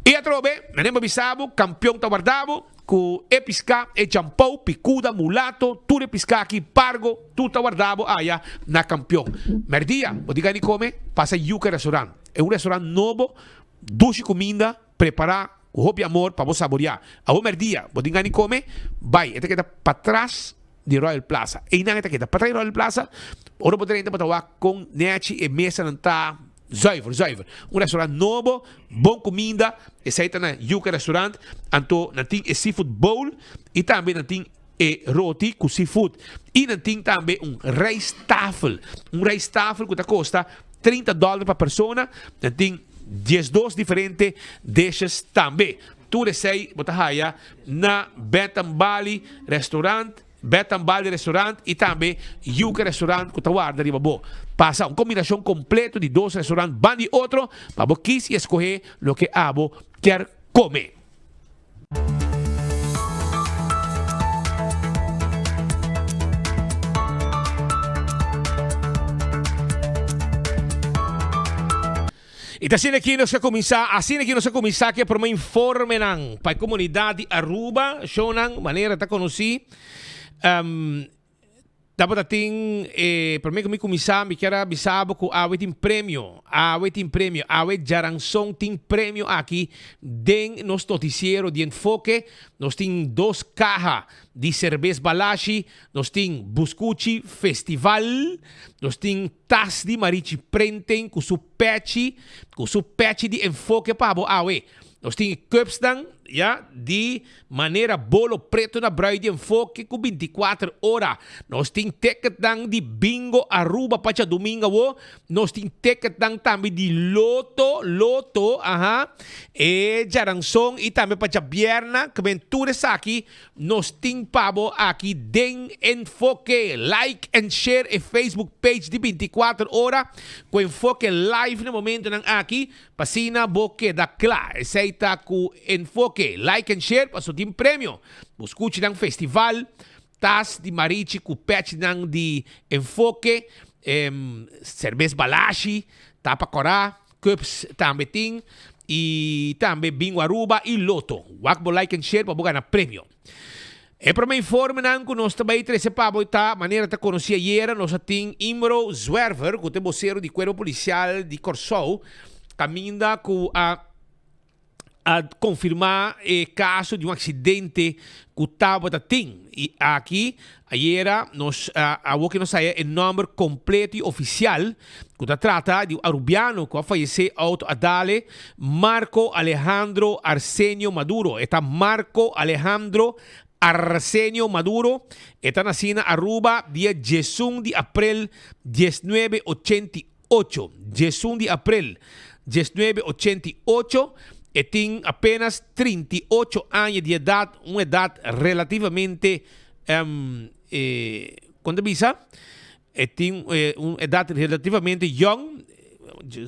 Y atrobe, menen bo bisa bo, campeon ta warda bo cu e pisca, e champou, picuda, mulato, tur e pisca aki, pargo, tur ta warda bo aya na campeon. Merdia, bo tin gana di come? Pasa Yuca Restaurant. E un restaurant nobo, dushi cuminda, prepara Ku hopi amor pa bo saboriá. Awor mèrdia, bo tin gana di kome? Bai, e ta keda patras di Royal Plaza. Einan e ta keda, patras di Royal Plaza. Ora bo drenta bo ta wak kon nèchi e mesanan ta zuiver, zuiver. Un restaurant nobo, bon kuminda, esei ta na Yuca Restaurant. Anto nan tin e seafood bowl i tambe nan tin e roti ku seafood. I nan tin tambe un rijsttafel. Un rijsttafel ku ta kosta 30 dòler pa persona. Nan tin 12 diferente dishes tambe. Tur esei bo ta haya na Bed and Bali Restaurant, Bed and Bali Restaurant i tambe Yuca Restaurant ku ta warda riba bo. Pasa un kombinashon kompleto di dos restaurant ban di otro pa bo kis i eskohé loke abo kier kome. I ta asina aki nos a kuminsá, asina aki nos a kuminsá ku e promé informenan pa e komunidat di Aruba, shownan manera ta konosí. Tabata tin e prome ku mi kuminsá mi kier a bisa bo ku awe tin premio, awe tin premio, awe djaranson tin premio aki den nos notisiero di Enfoke. Nos tin dos kaha di serbes Balashi, nos tin buskuchi festival, nos tin tas di Marichi Printing ku su pechi, ku su pechi di Enfoke pa bo awe. Nos tin e cupsnan, ya, di manera bolo preto na brui di Enfoke ku bintikuater ora. Nos tin ticketnan di Bingo Aruba pa djadumingu awo. Nos tin ticketnan tambe di Loto, Loto, aha, e djaranson i tambe pa djabierna. Ke men tur esaki nos tin pa bo aki den Enfoke. Like and share e Facebook page di bintikuater ora ku Enfoke live na momentonan aki. P'asina bo keda kla. Esei ta ku enfoke. Like and share paso tin premio. Bo skuchi nan festival, tas di marichi ku pèchnan di enfoke, serbes balashi, tapa kòrá, cups tambe tin i tambe bingo Aruba i loto. Wak bo like and share pa bo gana premio. E prome informenan ku nos ta bai trese pa bo ta manera ta konosí ayera nos a tin Imro Zwerver ku ta e bosero di Kuerpo Polisial di Kòrsou kaminda ku a a konfirmá e kaso di un aksidente ku tabata tin i aki ayera nos a awor ke nos haya e nòmber kompleto i ofisial ku ta trata di un arubiano ku a fayesé outo a dale Marco Alejandro Arsenio Maduro. E ta Marco Alejandro Arsenio Maduro. E ta nasí na Aruba dia diesun di aprel diesnuebe ochenta i ocho. Diesun di aprel diesnuebe ochenta i ocho. E tin apenas trinta i ocho aña di edat, un edat relativamente, kon ta bisa? E tin un edat relativamente yong,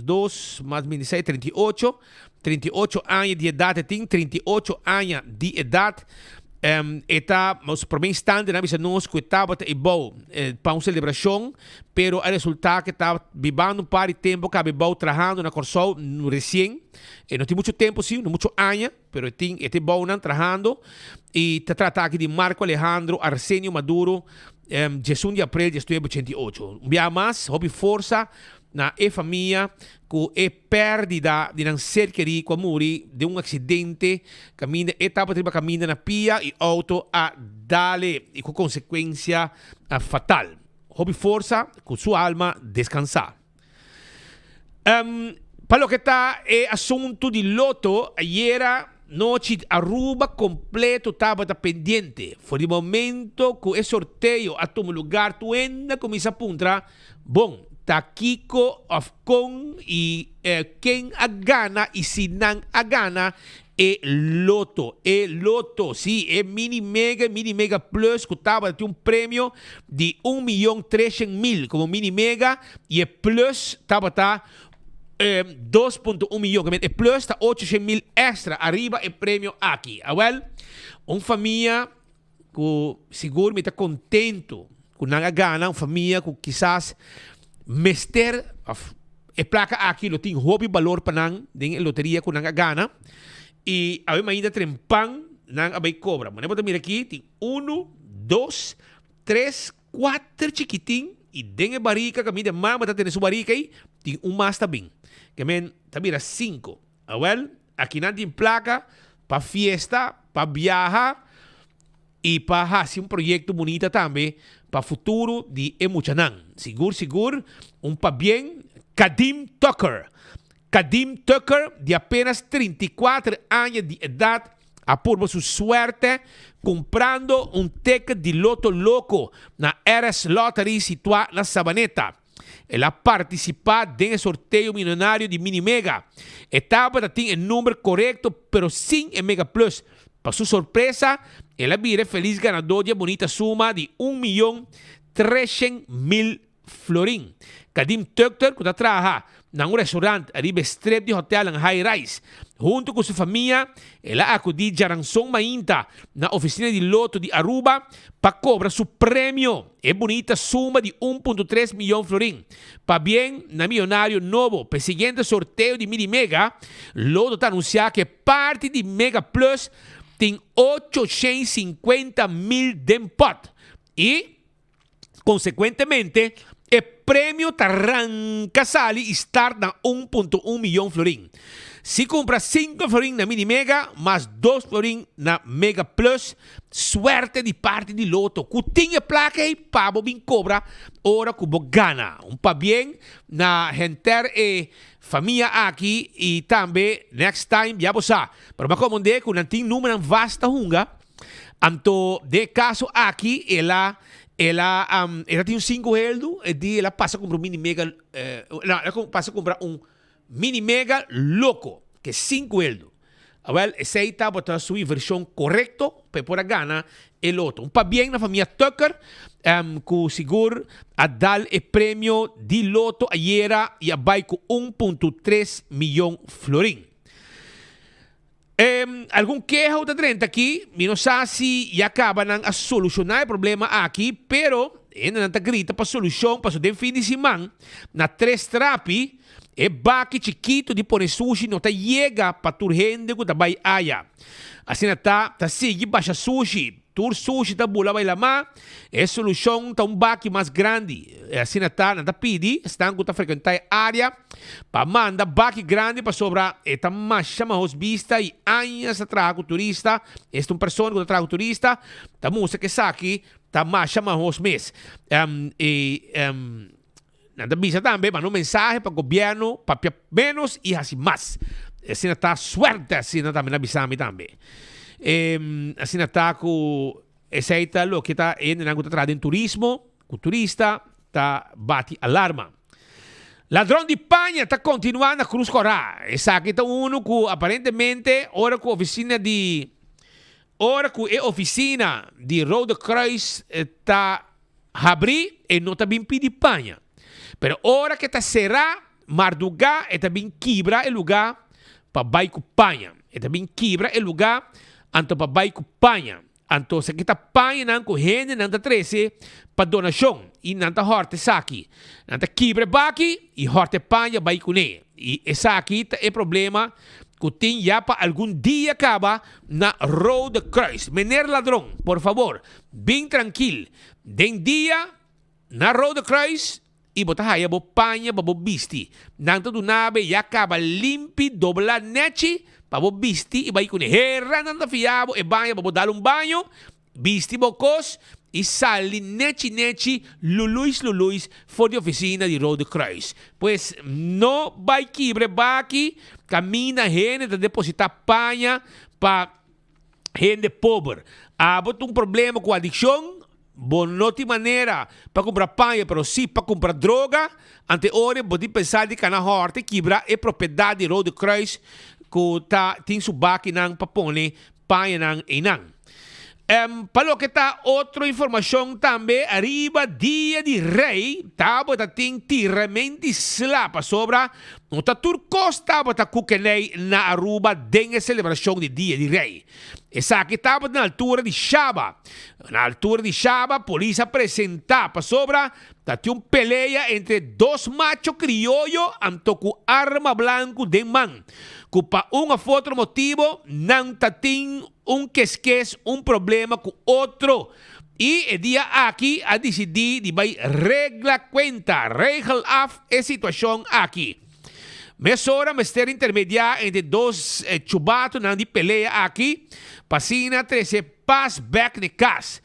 dos mas 26, 38, 38 aña di edat e tin, 38 aña di edat. E ta nos prome instante nan a bisa nos ku e tabata e bou pa un selebrashon, pero a resulta ku e ta bibando un par di tempu kaba e bou trahando na Kòrsou resien. E no tin muchu tempu si, no muchu aña, pero e tin e ta e bounan trahando i ta trata aki di Marco Alejandro Arsenio Maduro, diesun di aprel diesnuebe ochenta i ocho. Un biaha mas hopi forsa na e famia ku e pèrdida di nan ser kerí ku a muri den un aksidente kaminda e tabata riba kaminda na pia i outo a dale i ku konsekuensia fatal. Hopi forsa ku su alma deskansá. Pa loke ta e asuntu di loto, ayera nochi Aruba kompleto tabata pendiente. For di momento ku e sorteo a tuma lugar tur hende a kuminsá puntra, Bon, ta kiko of kon i ken a gana i si nan a gana e loto? E loto, si, e mini mega i mini mega plus ku tabata tin un premio di un miyon treshen mil komo mini mega i e plus tabata 2.1 miyon. E plus ta ochoshen mil extra ariba e premio aki. Awel, un famia Ku sigur mi ta kontentu ku nan a gana, un famia ku kisas mester òf e plaka aki lo tin hopi balor pa nan den e loteria ku nan a gana. I awe mainta trempan nan a bai kobra. Manera bo ta mira aki tin unu, dos, tres, kuater chikitin i den e barika kaminda e mama ta tene su barika ei tin un mas ta bin. Ke men ta bira sinku. Awel, aki nan tin plaka pa fiesta, pa biaha i pa hasi un proyekto bunita tambe pa futuro di e muchanan. Sigur sigur un pabien Kadeem Tucker. Kadeem Tucker di apenas 34 aña di edat a purba su suerte kumprando un ticket di Loto Loco na RS Lottery situá na Sabaneta. El a partisipá den e sorteo milionario di Mini Mega. E tabata tin e number korekto pero sin e Mega Plus. Pa su sorpresa, el a bira e felis ganadó di e bunita suma di un miyon treshen mil florin. Kadim Tukter ku ta traha na un restaurant riba e strip di hotelnan High Rise. Huntu ku su famia, el a akudí djaranson mainta na ofisina di Loto di Aruba pa kobra su premio. E bunita suma di un punto tres miyon florin. Pabien na miyonario nobo. P'e siguiente sorteo di Mini Mega, Loto ta anunsiá ku e parti di Mega Plus tin 850 mil den pòt i, konsekuentemente, e premio ta ranka sali i start na un punto un miyon florin. Si kumpra sinku florin na Mini Mega mas dos florin na Mega Plus, Suerte di parti di Lotto cu tin e placa ey pa bo bin cobra ora cu bo gana. Un pabien na henter e famia aki y tambe next time ya bo sa. Pero bo a comprende cu nan tin numernan vast ta hunga. Anto den e caso aki el a el a el a tin un cinco heldu e di el a pasa cumpra un mini mega no el a pasa cumpra un Mini mega loco ke sin kueldo. Awel esey tabata su inversion corecto pa e por a gana e loto. Un pabien na famia Tucker cu sigur a dal e premio di loto ayera y a bay cu un punto tres miyon florin. Algun keha ta drenta aki, mi no sa si ya caba nan a soluciona e problema aki, pero hendenan ta grita pa solucion pasobra den fin di siman na Tres Trapi e baki chikito di pone sushi no ta yega pa tur hende cu ta bay aya. Asina ta ta sigui basha sushi. Tur sushi ta bula bai lamá, e solushon ta un baki mas grandi. Asina ta, nan ta pidi esnan ku ta frekuentá e área pa manda baki grandi pasobra e ta masha mahos bista i añas ta traha ku turista. Esta un persona ku ta traha ku turista ta mustra ku esaki ta masha mahos mes. I nan ta bisa tambe manda un mensahe pa gobièrnu papia ménos i hasi mas. Asina ta suerte, asina tambe nan a bisa mi tambe. Asina ta ku esei ta loke ta hendenan ku ta traha den turismo, ku turista ta bati alarma. Ladron di paña ta kontinuá na Cruz Kòrá. Esaki ta unu ku aparentemente ora ku ofisina di ora ku e ofisina di Rode Kruis ta Habrí, e no ta bin pidi paña. Pero ora ke ta será, mardugá e ta bin kibra e lugá pa bai ku paña. E ta bin kibra e lugá anto pa bai ku paña. Anto esaki ta pañanan ku hendenan ta trese pa donashon i nan ta hòrta esaki. Nan ta kibra e baki i hòrta e paña bai kuné. I esaki ta e problema ku tin ya pa algun dia kaba na Rode Kruis. Meneer ladron, por fabor, bin trankil den dia na Rode Kruis i bo ta haya bo paña pa bo bisti. Nan ta duna bo ya kaba limpi, dobla nechi pa bo bisti i bai kuné. Hera nan ta fia bo e baña pa bo dal un baño, bisti bo kos i sali nechi nechi, luluis luluis for di ofisina di Rode Kruis. Pues no bai kibra e baki kaminda hende ta depositá paña pa hende pober. Abo ta un problema ku adikshon, bo no tin manera pa kumpra paña pero si pa kumpra droga, ante ora bo tin pensa di kana hòrta i kibra e propiedat di Rode Kruis ku ta tin su bakinan pa pone pañanan einan. Pa loke ta otro informashon tambe ariba Dia di Rei tabata tin tiramenti sla pasobra no ta tur kos tabata ku kenei na Aruba den e selebrashon di Dia di Rei. Esaki tabata na altura di Shaba. Na altura di Shaba polis a presenta pasobra ta tin un pelea entre dos macho krioyo anto ku arma blanku den man ku pa un of otro motibo nan ta tin un keskes un problema ku otro i e dia aki a disidí di bai regla kuenta, regel af, e situashon aki. Mesora mester intermediá entre dos chubatonan di pelea aki pa asina trese pas bèk n'e kas.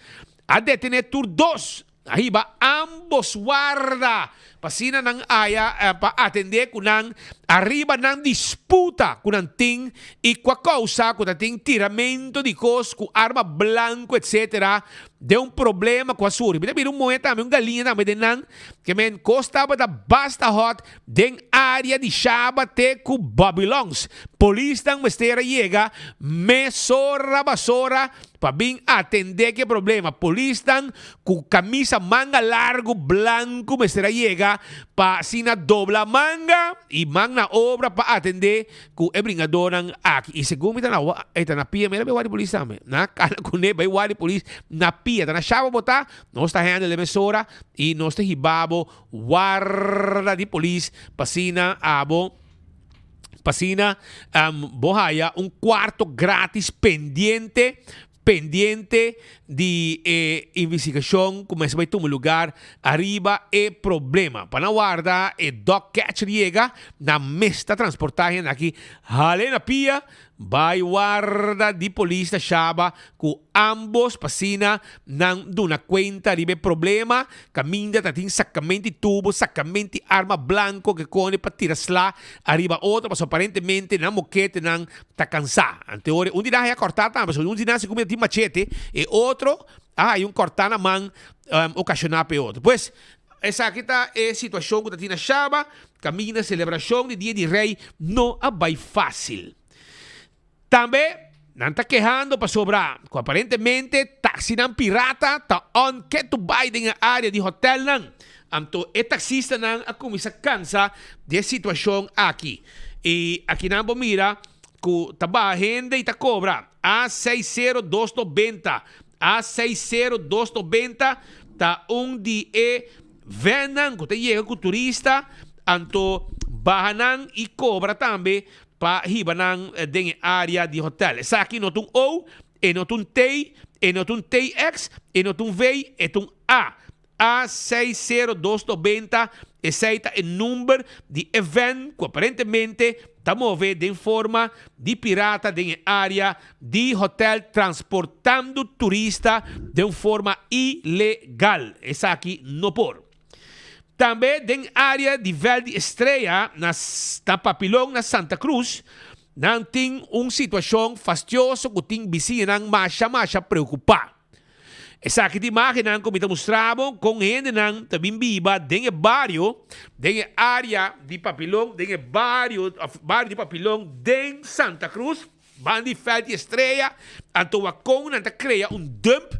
A detené tur dos. A hiba ambos warda pa asina nan haya pa atendé ku nan ariba nan disputa ku nan tin i ku a kousa ku ta tin tiramento di kos ku arma blanku etsetera den un problema ku a surgi. Mi ta mira un muhé tambe un galiña tambe den nan ke men kos tabata basta hòt den área di Shaba te ku Babylons. Polisnan mester a yega mesora basora Pa bin atendé ku e problema, polisnan ku kamisa manga largu blanku mester a yega pa asina dobla manga i man na obra pa atendé ku e bringadónan aki. I segun mi ta na e ta na pia, mira bai wak di polis tambe. Nan a kala kuné bai wak di polis na pia. Ta na shaba bo ta, nos ta handle e mesora i nos ta hiba bo warda di polis pa asina abo. P'asina bo haya un cuarto gratis pendiente pendiente di e investigacion cu mester bay tuma lugar ariba e problema. Pa nan warda e dog catcher yega, nan mes ta transporta hende aki hale na pia bay warda di polis ta shaba Ku ambos p'asina nan duna kuenta riba e problema, kaminda ta tin sakamenti tubo, sakamenti arma blanko ke kone pa tira sla ariba otro, pasobra aparentemente nan moketenan ta kansá. Anteori un di nan haya kòrtá tambe, pasobra un di nan si kuminda tin machete, e otro a haya un kòrtá na man okashoná pa e otro. Pues, esaki ta e situashon ku ta tin na Shaba, kaminda selebrashon di Dia di Rei no a bai fásil. Tambe nan ta kehando pasobra ku aparentemente taksinan pirata ta on ketu bai den e área di hotèlnan. Anto e taksistanan a kuminsá kansa di e situashon aki. I akinan bo mira ku ta baha hende i ta kobra A seis sero dos nobenta. A seis sero dos nobenta ta un di e vènnan ku ta yega ku turista anto baha nan i kobra tambe pa hiba nan den e área di hotel. Esaki no ta un O, e no ta un T, e no ta un TX, e no ta un V, e ta un A. A seis sero dos nobenta, esei ta e number di e vèn ku aparentemente ta move den forma di pirata den e área di hotel transportando turista den un forma ilegal. Esaki no por. Tambe den área di Veld di Estrella na na Papilon na Santa Cruz nan tin un situashon fastioso ku tin bisiñanan masha masha preokupá. Esaki ta imágennan ku mi ta mustra bo kon hendenan ta bin biba den e bario, den e área di Papilon, den e bario òf bario di Papilon den Santa Cruz. Ban di Veld di Estrella, anto wak kon nan ta krea un dump.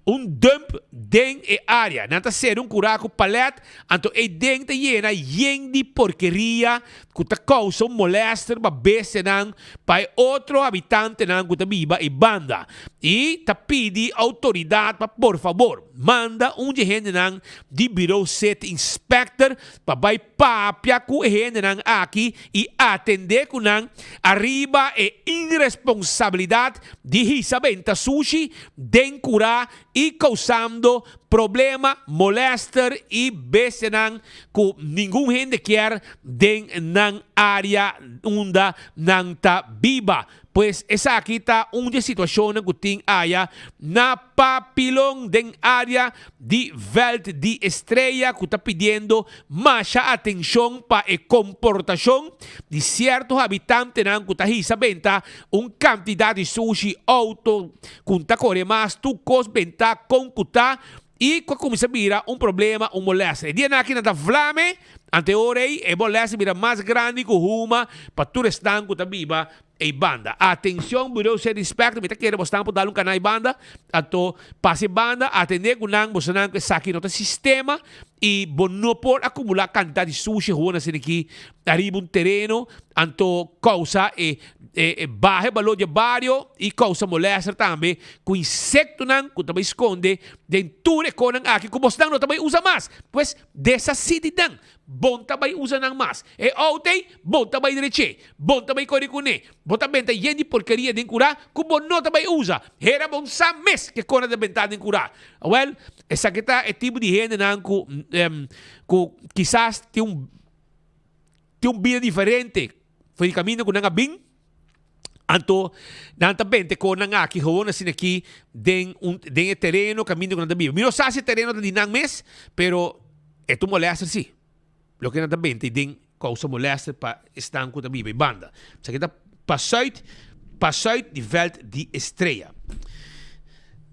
Un dump den e área. Nan ta sera un kurá ku palèt, anto ei den ta yena yen di porkeria ku ta kousa un molèster pa bestianan, pa e otro habitantenan ku ta biba ei banda. I ta pidi outoridat pa por fabor manda un di e hendenan di Bureau City Inspector pa bai papia ku e hendenan aki i atendé ku nan ariba e iresponsabilidat di hisa benta sushi den kurá i kousando problema, molèster i bestianan ku ningun hende kier den nan área unda nan ta biba. Pues esaki ta un di e situashonnan ku tin aya na Papilon den área di Veld di Estrella ku ta pidiendo masha atenshon pa e komportashon di sierto habitantenan ku ta hisa benta un kantidat di sushi, outo ku ta kore mas, tur kos benta kon ku ta i ku a kuminsá bira un problema, un molèster. E dianan aki nan ta vlame, ante ora ei e molèster bira mas grandi ku huma pa tur esnan ku ta biba ei banda. Atencion Bureau City Inspector, mi ta kere bosnan por dal un cana ei banda, anto pasa e banda, atende cu nan, bosnan cu esaki no ta sistema y bo no por acumula cantidad di sushi gewoon asina aki ariba un tereno, anto causa e e baha e balor di e bario y causa molester tambe cu insectonan cu ta bay sconde den tur e conan aki cu bosnan no ta bay usa mas. Pues deshaci di nan. Bon ta bai usa nan mas. E outo ei, bon ta bai drech'é. Bon ta bai kore kuné. Bo ta benta yen di porkeria den kurá ku bo no ta bai usa. Hera bon sa mes ke kona ta bentá den kurá. Awèl, esaki ta e tipo di hendenan ku ku kisas tin un tin un bida diferente for di kaminda ku nan a bin. Anto nan ta benta e konan aki gewoon asina aki den un den e tereno kaminda ku nan ta biba. Mi no sa si e tereno ta di nan mes, pero e ta un molèster si. Loke nan ta benta ei den kousa molèster pa esnan ku ta biba ei banda. Esaki ta pasùit pasùit di vèlt di Estrella.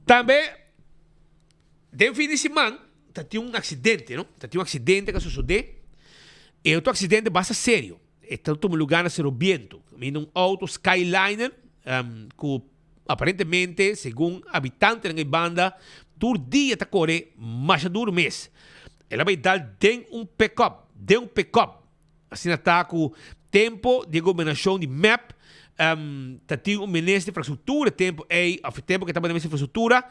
Tambe den fin di siman ta tin un aksidente no, ta tin un aksidente ku a sosodé. E otro aksidente basta serio. E ta tuma lugar na Cerro Biento, kaminda un auto Skyliner ku aparentemente segun habitantenan ei banda tur dia ta kore masha duru mes. El a bai dal den un pickup, den un pickup. Asina ta ku tempo di e gobernashon di mep ta tin un minister di infrastruktura e tempo ei òf e tempo ku e tabata minister di infrastruktura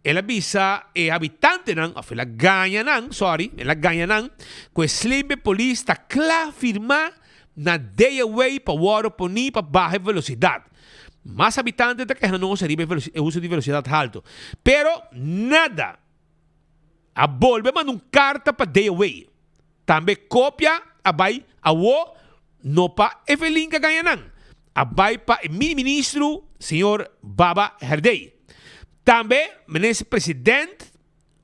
El a bisa e habitantenan, of el a gaña nan, sorry, el a gaña nan, cu e slimbe polis ta cla firma na DAway pa worde poni pa baha e velocidad. Mas habitante ta keha nos ariba e uso di velocidad halto. Pero nada! A bolbe manda un carta pa DAway. Tambe copia a bay awo no pa Evelyn ka gaña nan, a bay pa e mini ministro señor Baba Herdey. Tambe minister president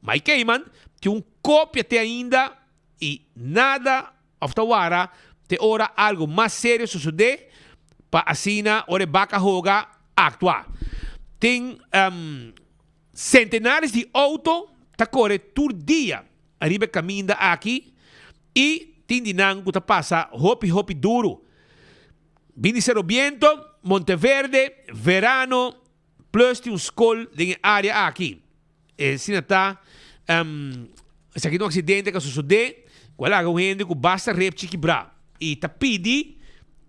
Mike Eman tin un copia te ainda y nada of ta wara te ora algo mas serio sosode pa asina ora e baka hoga actua. Tin centenares di auto ta core tur dia ariba e kaminda aki i tin di nan ku ta pasa hopi hopi duru. Bin di Cerro Biento, Monteverde, Verano plus tin un skol den e área aki. E asina ta esaki ta un aksidente ku a sosodé ku a laga un hende ku basta repchi kibrá i ta pidi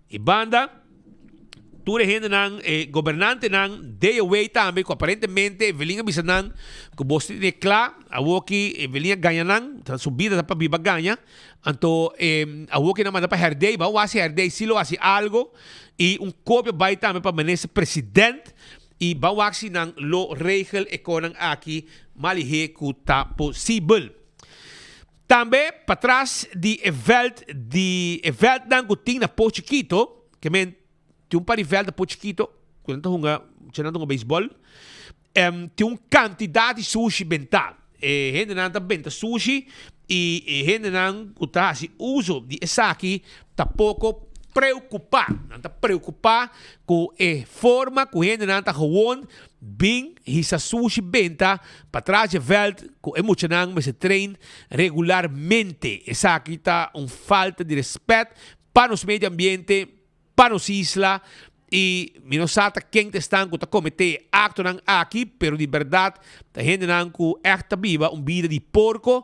e banda Tur e hendenan, e gobernantenan, DOW tambe, ku aparentemente Evelyn a bisa nan ku bos tin e kla, awoki Evelyn a gaña nan, ta su bida ta pa biba gaña, anto e awoki nan manda pa Herdey, ban wak si Herdey si lo hasi algo, i un kopia bai tambe pa minister president, i ban wak si nan lo regel e konan aki malihé ku ta posibel. Tambe patras di e vèlt di e vèltnan ku tin na Pos Chikito, ke men tin un par di vèlt na Pos Chikito ku nan ta hunga, muchanan ta hunga beisbòl, tin un kantidat di sushi bentá. E hendenan ta benta sushi i e hendenan ku ta hasi uso di esaki ta poko preokupá. Nan ta preokupá ku e forma ku hendenan ta gewoon bin hisa sushi benta patras dje vèlt ku e muchanan mester train regularmente. Esaki ta un falta di rèspèt pa nos medio ambiente, pa nos isla. I mi no sa ta ken ta esnan ku ta kometé e aktonan aki, pero di bèrdat ta hendenan ku ègt ta biba un bida di porko.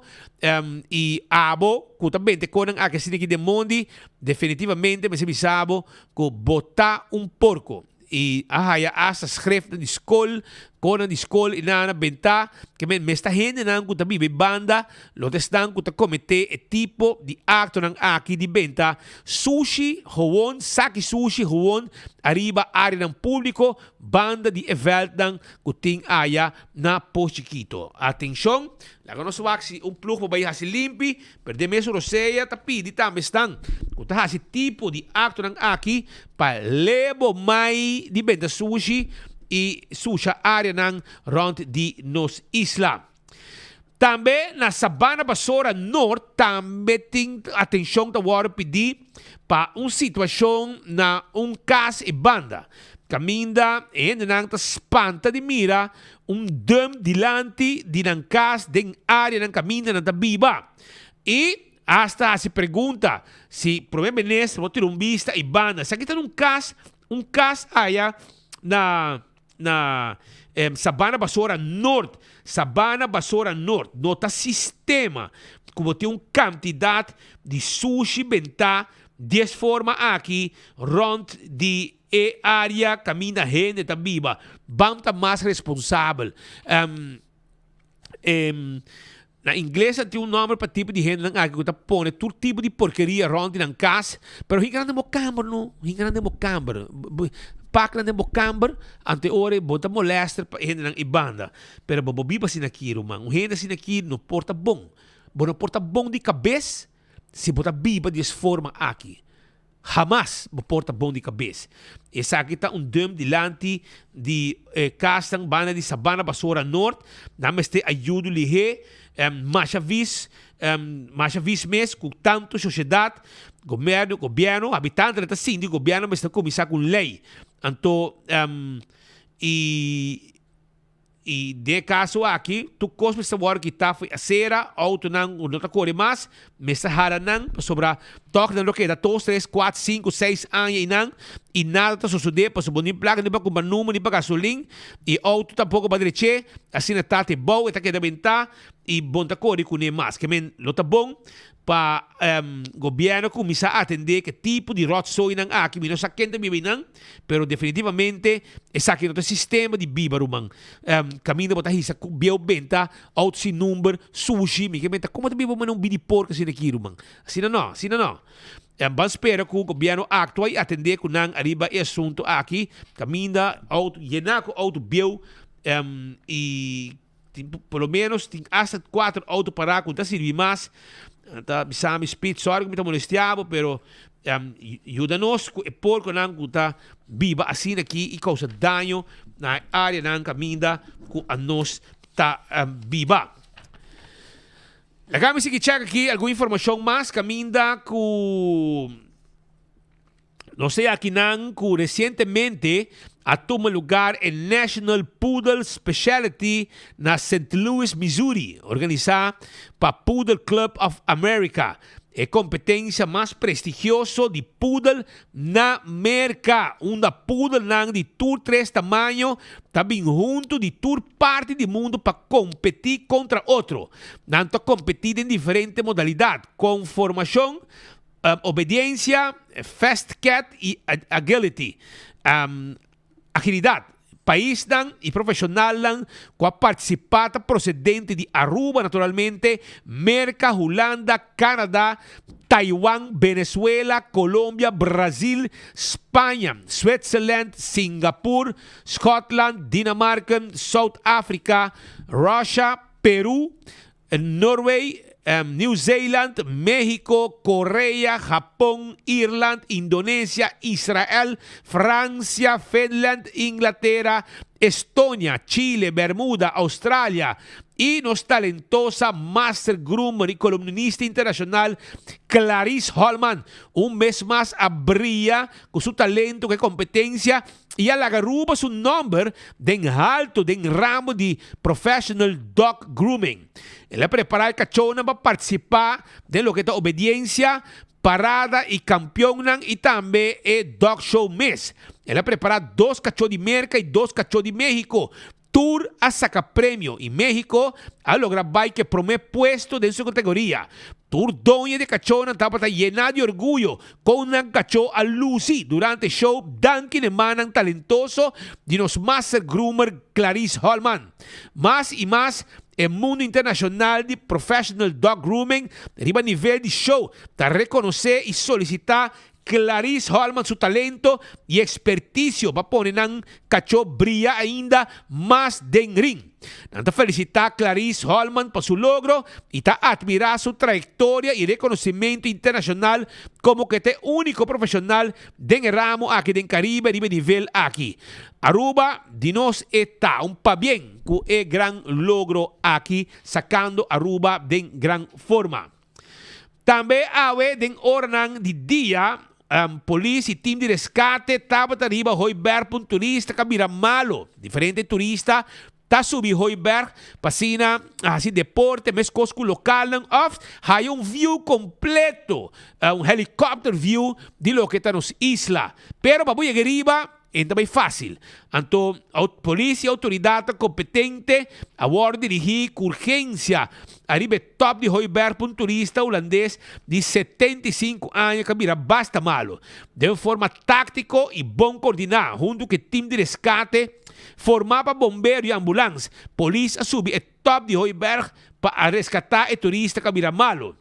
I abo ku ta bente konan aki asina aki den mondi, definitivamente mester bisa bo ku bo ta un porko. I a haya asta schriftnan di skol, konan di skol i nan a bentá. Ke men mes ta hendenan ku ta biba e banda lo ta esnan ku ta kometé e tipo di aktonan aki di benta sushi gewon, saki sushi gewon ariba áreanan públiko banda di e vèltnan ku tin aya na Pos Chikito. Atenshon, laga nos wak si un plug por bai hasi limpi, Pero den mesun rosea ta pidi tambe esnan ku ta hasi tipo di aktonan aki pa lebo mai di benta sushi i susha áreanan rònt di nos isla. Tambe na Sabana Basora Noord tambe tin atenshon ta wòrdu pidi pa un situashon na un kas i banda kaminda e hendenan ta spanta di mira Un dump dilanti di nan kas den áreanan kaminda nan ta biba. I asta hasi pregunta si Prome Minister por tira un bista i banda. Esaki ta un kas, un kas aya na na Sabana Basora Noord. Sabana Basora Noord. No ta sistema ku bo tin un kantidat di sushi bentá di es forma aki rònt di E área kaminda hende ta biba. Ban ta mas responsabel. Na ingles nan tin un nòmber pa tipo di hendenan aki ku ta pone tur tipo di porkeria rònt di nan kas, pero hinka nan den bo kamber no, hinka nan den bo kamber. Pak nan den bo kamber, anto e ora bo ta molèster pa e hendenan ei banda. Pero bo bo biba asina aki ruman, un hende asina aki no por ta bon. Bo no por ta bon di kabes si bo ta biba di es forma aki. Hamas bo por ta bon di kabes. Esaki ta un dump dilanti di e kasnan banda di Sabana Basora Noord. Nan mester ayudo lihé. Masha vis, masha vis mes ku tantu sosiedat, gomerno, gobièrnu, habitantenan ta sinti gobièrnu mester kuminsá ku un lei. Anto i. I den e kaso aki, tur kos mester wòrdu kitá for e asera, outonan ku no ta kore mas, mester hala nan, pasobra tòg nan lo keda dos, tres, kuater, sinku, seis aña einan i nada ta sosodé, pasobra bo no tin plaka ni pa kumpra number ni pa gasolin, i e outo tampoko bo a drech'é, asina ta te bou, e ta keda bentá i bo no ta kore kuné mas. Ke men lo ta bon pa gobièrnu kuminsá atendé ku e tipo di ròtsoinan aki, mi no sa ken ta biba einan, Pero definitivamente esaki no ta sistema di biba ruman. Caminda bo ta hisa cu bieu benta, auto sin number, sushi, mi ke menta como ta biba manera un bidi porco asina aki ruman. Asina no, asina no. Ban spera cu gobierno actua y atende cu nan ariba e asunto aki, caminda auto yena cu auto bieu y Tin por lo menos tin hasta cuatro auto pará cu no ta sirbi mas. Ta bisa mi Speed, sorry cu mi ta molestia bo, pero yuda nos cu e porconan cu ta biba asina aki y causa daño na e areanan caminda cu anos ta biba. Laga mi sigui check aki algun informacion mas caminda cu. Nos ta yakinan ku resientemente a tuma lugar e National Poodle Specialty na Saint Louis, Missouri, organisá pa Poodle Club of America, e kompetensia mas prestigioso di poodle na Merka, unda poodlenan di tur tres tamaño ta bin huntu di tur parti di mundu pa kompetí kontra otro. Nan ta kompetí den diferente modalidat, konformashon, Obediencia, fast cat y agility, agilidad. Paisnan y profesionalnan cu a participa ta procedente di Aruba naturalmente, Merca, Hulanda, Canada, Taiwan, Venezuela, Colombia, Brazil, Spaña, Switzerland, Singapur, Scotland, Dinamarken, South Africa, Russia, Peru, Norway, Nieuw Zeeland, Mexico, Korea, Japon, Irland, Indonesia, Israel, Francia, Finland, Inglatera, Estonia, Chile, Bermuda, Australia y nos talentosa master groomer y columnista internacional Clarice Holman un bes mas a bria cu su talento cu e competencia y a laga Aruba su nomber den halto den ramo di professional dog grooming. El a prepara e cachónan pa participa den loke ta obediencia. parada i kampionnan i tambe e dog show mes. El a prepará dos kachó di Merka i dos kachó di México. Tur a saka premio i México a logra bai ku e promé puesto den su kategoria. Tur doño di e kachónan tabata yená di orguyo kon nan kachó a lusi durante e show danki na e mannan talentoso di nos master groomer Clarice Holman. Mas i mas e mundu internashonal di professional dog grooming riba nivel di show ta rekonosé i solisitá Clarice Holman su talento i ekspertisio pa pone nan kachó bria ainda mas den ring. Nan ta felisitá Clarice Holman pa su logro i ta atmirá su trayektoria i rekonosimentu internashonal komo ku e ta e úniko profeshonal den e ramo aki den Karibe riba e nivel aki. Aruba di nos e ta un pabien ku e gran logro aki sakando Aruba den gran forma. Tambe awe den oranan di dia polis y team di rescate tabata riba Hooiberg pa un turista cu a bira malo. Diferente turista ta subi Hooiberg pa asina haci deporte mescos cu localnan of haya un view completo, un helicopter view di loke ta nos isla. Pero pa bo yega riba E ta bai fásil. Anto polis i outoridatnan kompetente a wòrdu dirigí ku urgensia ariba e tòp di Hooiberg pa un turista hulandes di 75 aña ku a bira basta malu. Den un forma táktiko i bon koordiná huntu ku e tim di reskate formá pa bombero i ambulans, polis a subi e tòp di Hooiberg pa a reskatá e turista ku a bira malu.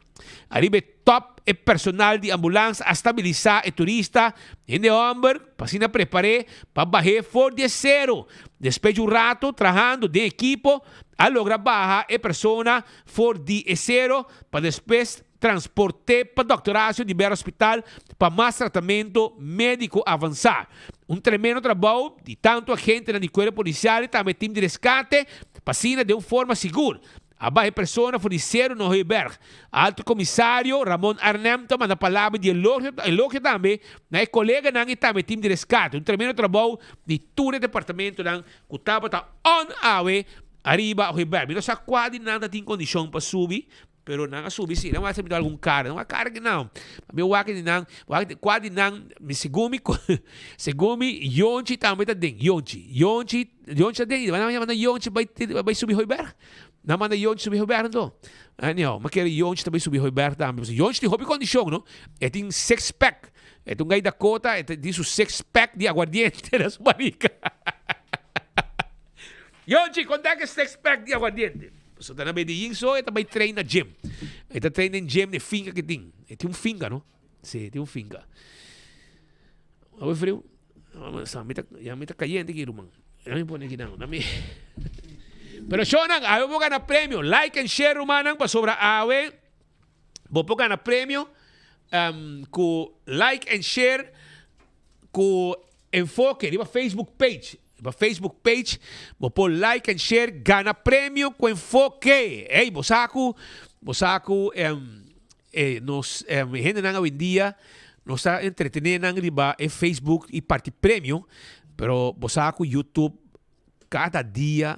Ariba e top e personal di ambulans a stabilisá e turista, hende hòmber, pa asina prepar'é pa bah'é for di e sero. Despues di un rato trahando den ekipo, a logra baha e persona for di e sero pa despues transport'é pa Dòkter Horacio di Bera Hospital pa mas tratamentu médiko avansá. Un tremendo trabou di tantu agentenan di kuerpo polisial i tambe tim di reskate pa asina den un forma sigur A baha e persona for di Seru na Hooiberg. Alto Komisario Ramon Arnhem ta manda palabra di elogio elogio tambe na e koleganan i tambe tim di reskate. Un tremendo trabou di tur e departamentonan ku tabata on awe ariba Hooiberg. Mi no sa kua di nan ta tin kondishon pa subi, pero nan a subi si. Nan wak si mi ta algun kara. Nan wak kara ki nan. Mi wak di nan, wak kua di nan, mi segun mi segun mi Yonchi tambe ta den. Yonchi, Yonchi, Yonchi ta den. Nan a manda Yonchi bai bai subi Hooiberg. Nan manda Yonchi subi Hooiberg anto. Anyhow, mi kere Yonchi ta bai subi Hooiberg tambe. Pasobra Yonchi tin hopi kondishon, no? E tin six pack. E ta un gai Dakota, e tin su six pack di aguardiente na su barika. Yonchi, konta ke six pack di aguardiente? Pasobra ta na Medellin so e ta bai train na gym. E ta train den gym, e finka ke tin. E tin un finka, no? Si, e tin un finka. Awe friu. Ya mi ta cayente aki ruman. Ya mi pone aki nan. Pero shownan, awe bo gana premio. Like and share rumannan pasobra awe bo por gana premio um, ku like and share ku enfoke riba Facebook page. Riba Facebook page bo por like and share gana premio ku enfoke. Ey, bo sa ku bo sa ku um, E nos hendenan awendia nos ta entretene nan riba e Facebook y parti premio, pero bo sa cu YouTube cada dia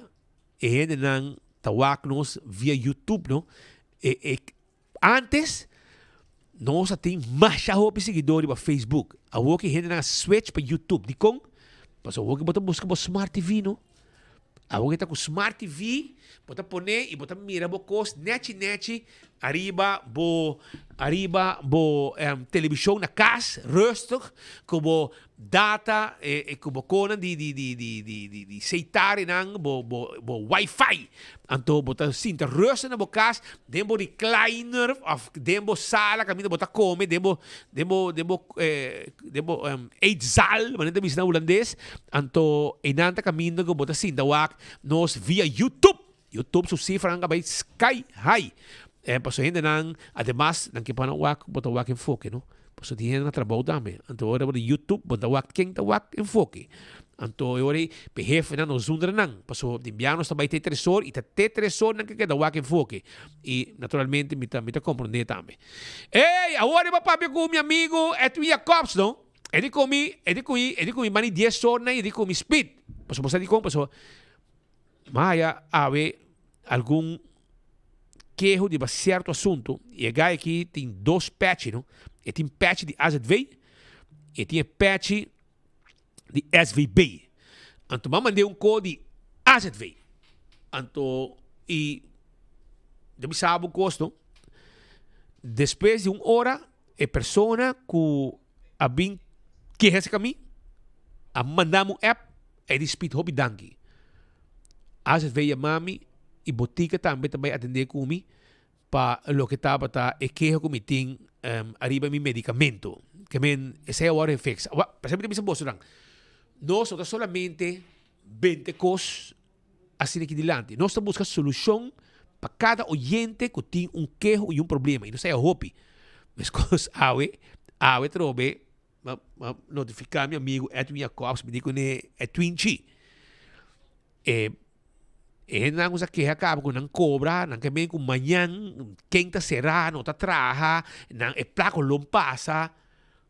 e hendenan ta wak nos via YouTube no. E e antes nos a tin masha hopi siguidor riba Facebook, awor ki hendenan a switch pa YouTube, dikon? Pasobra awor ki bo ta buska bo smart TV no. Awor ke ta ku Smart TV, bo ta pone i bo ta mira bo kos nechi nechi ariba bo ariba bo televishon na kas, rustig, ku bo data e ku bo konan di di di di di di di seitarinan, bo bo bo wifi. Anto bo ta sinta rustig na bo kas den bo recliner of den bo sala kaminda bo ta kome, den bo den bo den bo den bo eetzaal, manera ta bisa na hulandes. Anto einan ta kaminda ku bo ta sinta wak nos via YouTube. YouTube su sifranan a bai sky high. Pasobra hendenan, ademas nan ke pa nan wak, bo ta wak enfoke no. Pasobra tin hende na trabou tambe. Anto ora bo di YouTube bo ta wak ken ta wak enfoke. Anto e ora ei pe hefenan no zundra nan. Pasobra di bia nos ta bai te tres or i ta te tres or nan ke keda wak enfoke. I naturalmente mi ta mi ta komprondé tambe. Ey, awor e bo papia ku mi amigu Edwin Jacobs no. E di ku mi, e di ku mi, e di ku mi mani dies or nan, e di ku mi speed. Pasobra bo sa dikon? Pasobra mi haya awe algun. keho riba sierto asuntu i e guy aki tin dos pechi no. E tin pechi di AZV i e tin e pechi di SVB. Anto m'a mand'é un ko di AZV. Anto i mi ta bisa bo un kos no. Despues di un ora e persona ku a bin keha esaki ami a manda mi un app e di Speed hopi danki. AZV yama mi i botika tambe ta bai atendé ku mi pa loke tabata e keho ku mi tin ariba mi medikamento. Ke men esei awor e fix. Awor, pasobra mi ta bisa boso nan, nos no ta solamente bente kos asina aki dilanti. Nos ta buska solushon pa kada oyente ku tin un keho i un problema. I nos ta haya hopi. Meskos awe, awe trobe m'a notifiká mi amigu Edwin Jacobs, mi di kuné, Edwin chi, e E hendenan ku sa keha kaba ku nan kobra, nan ke men ku mañan ken ta será, no ta traha, nan e plako lo pasa.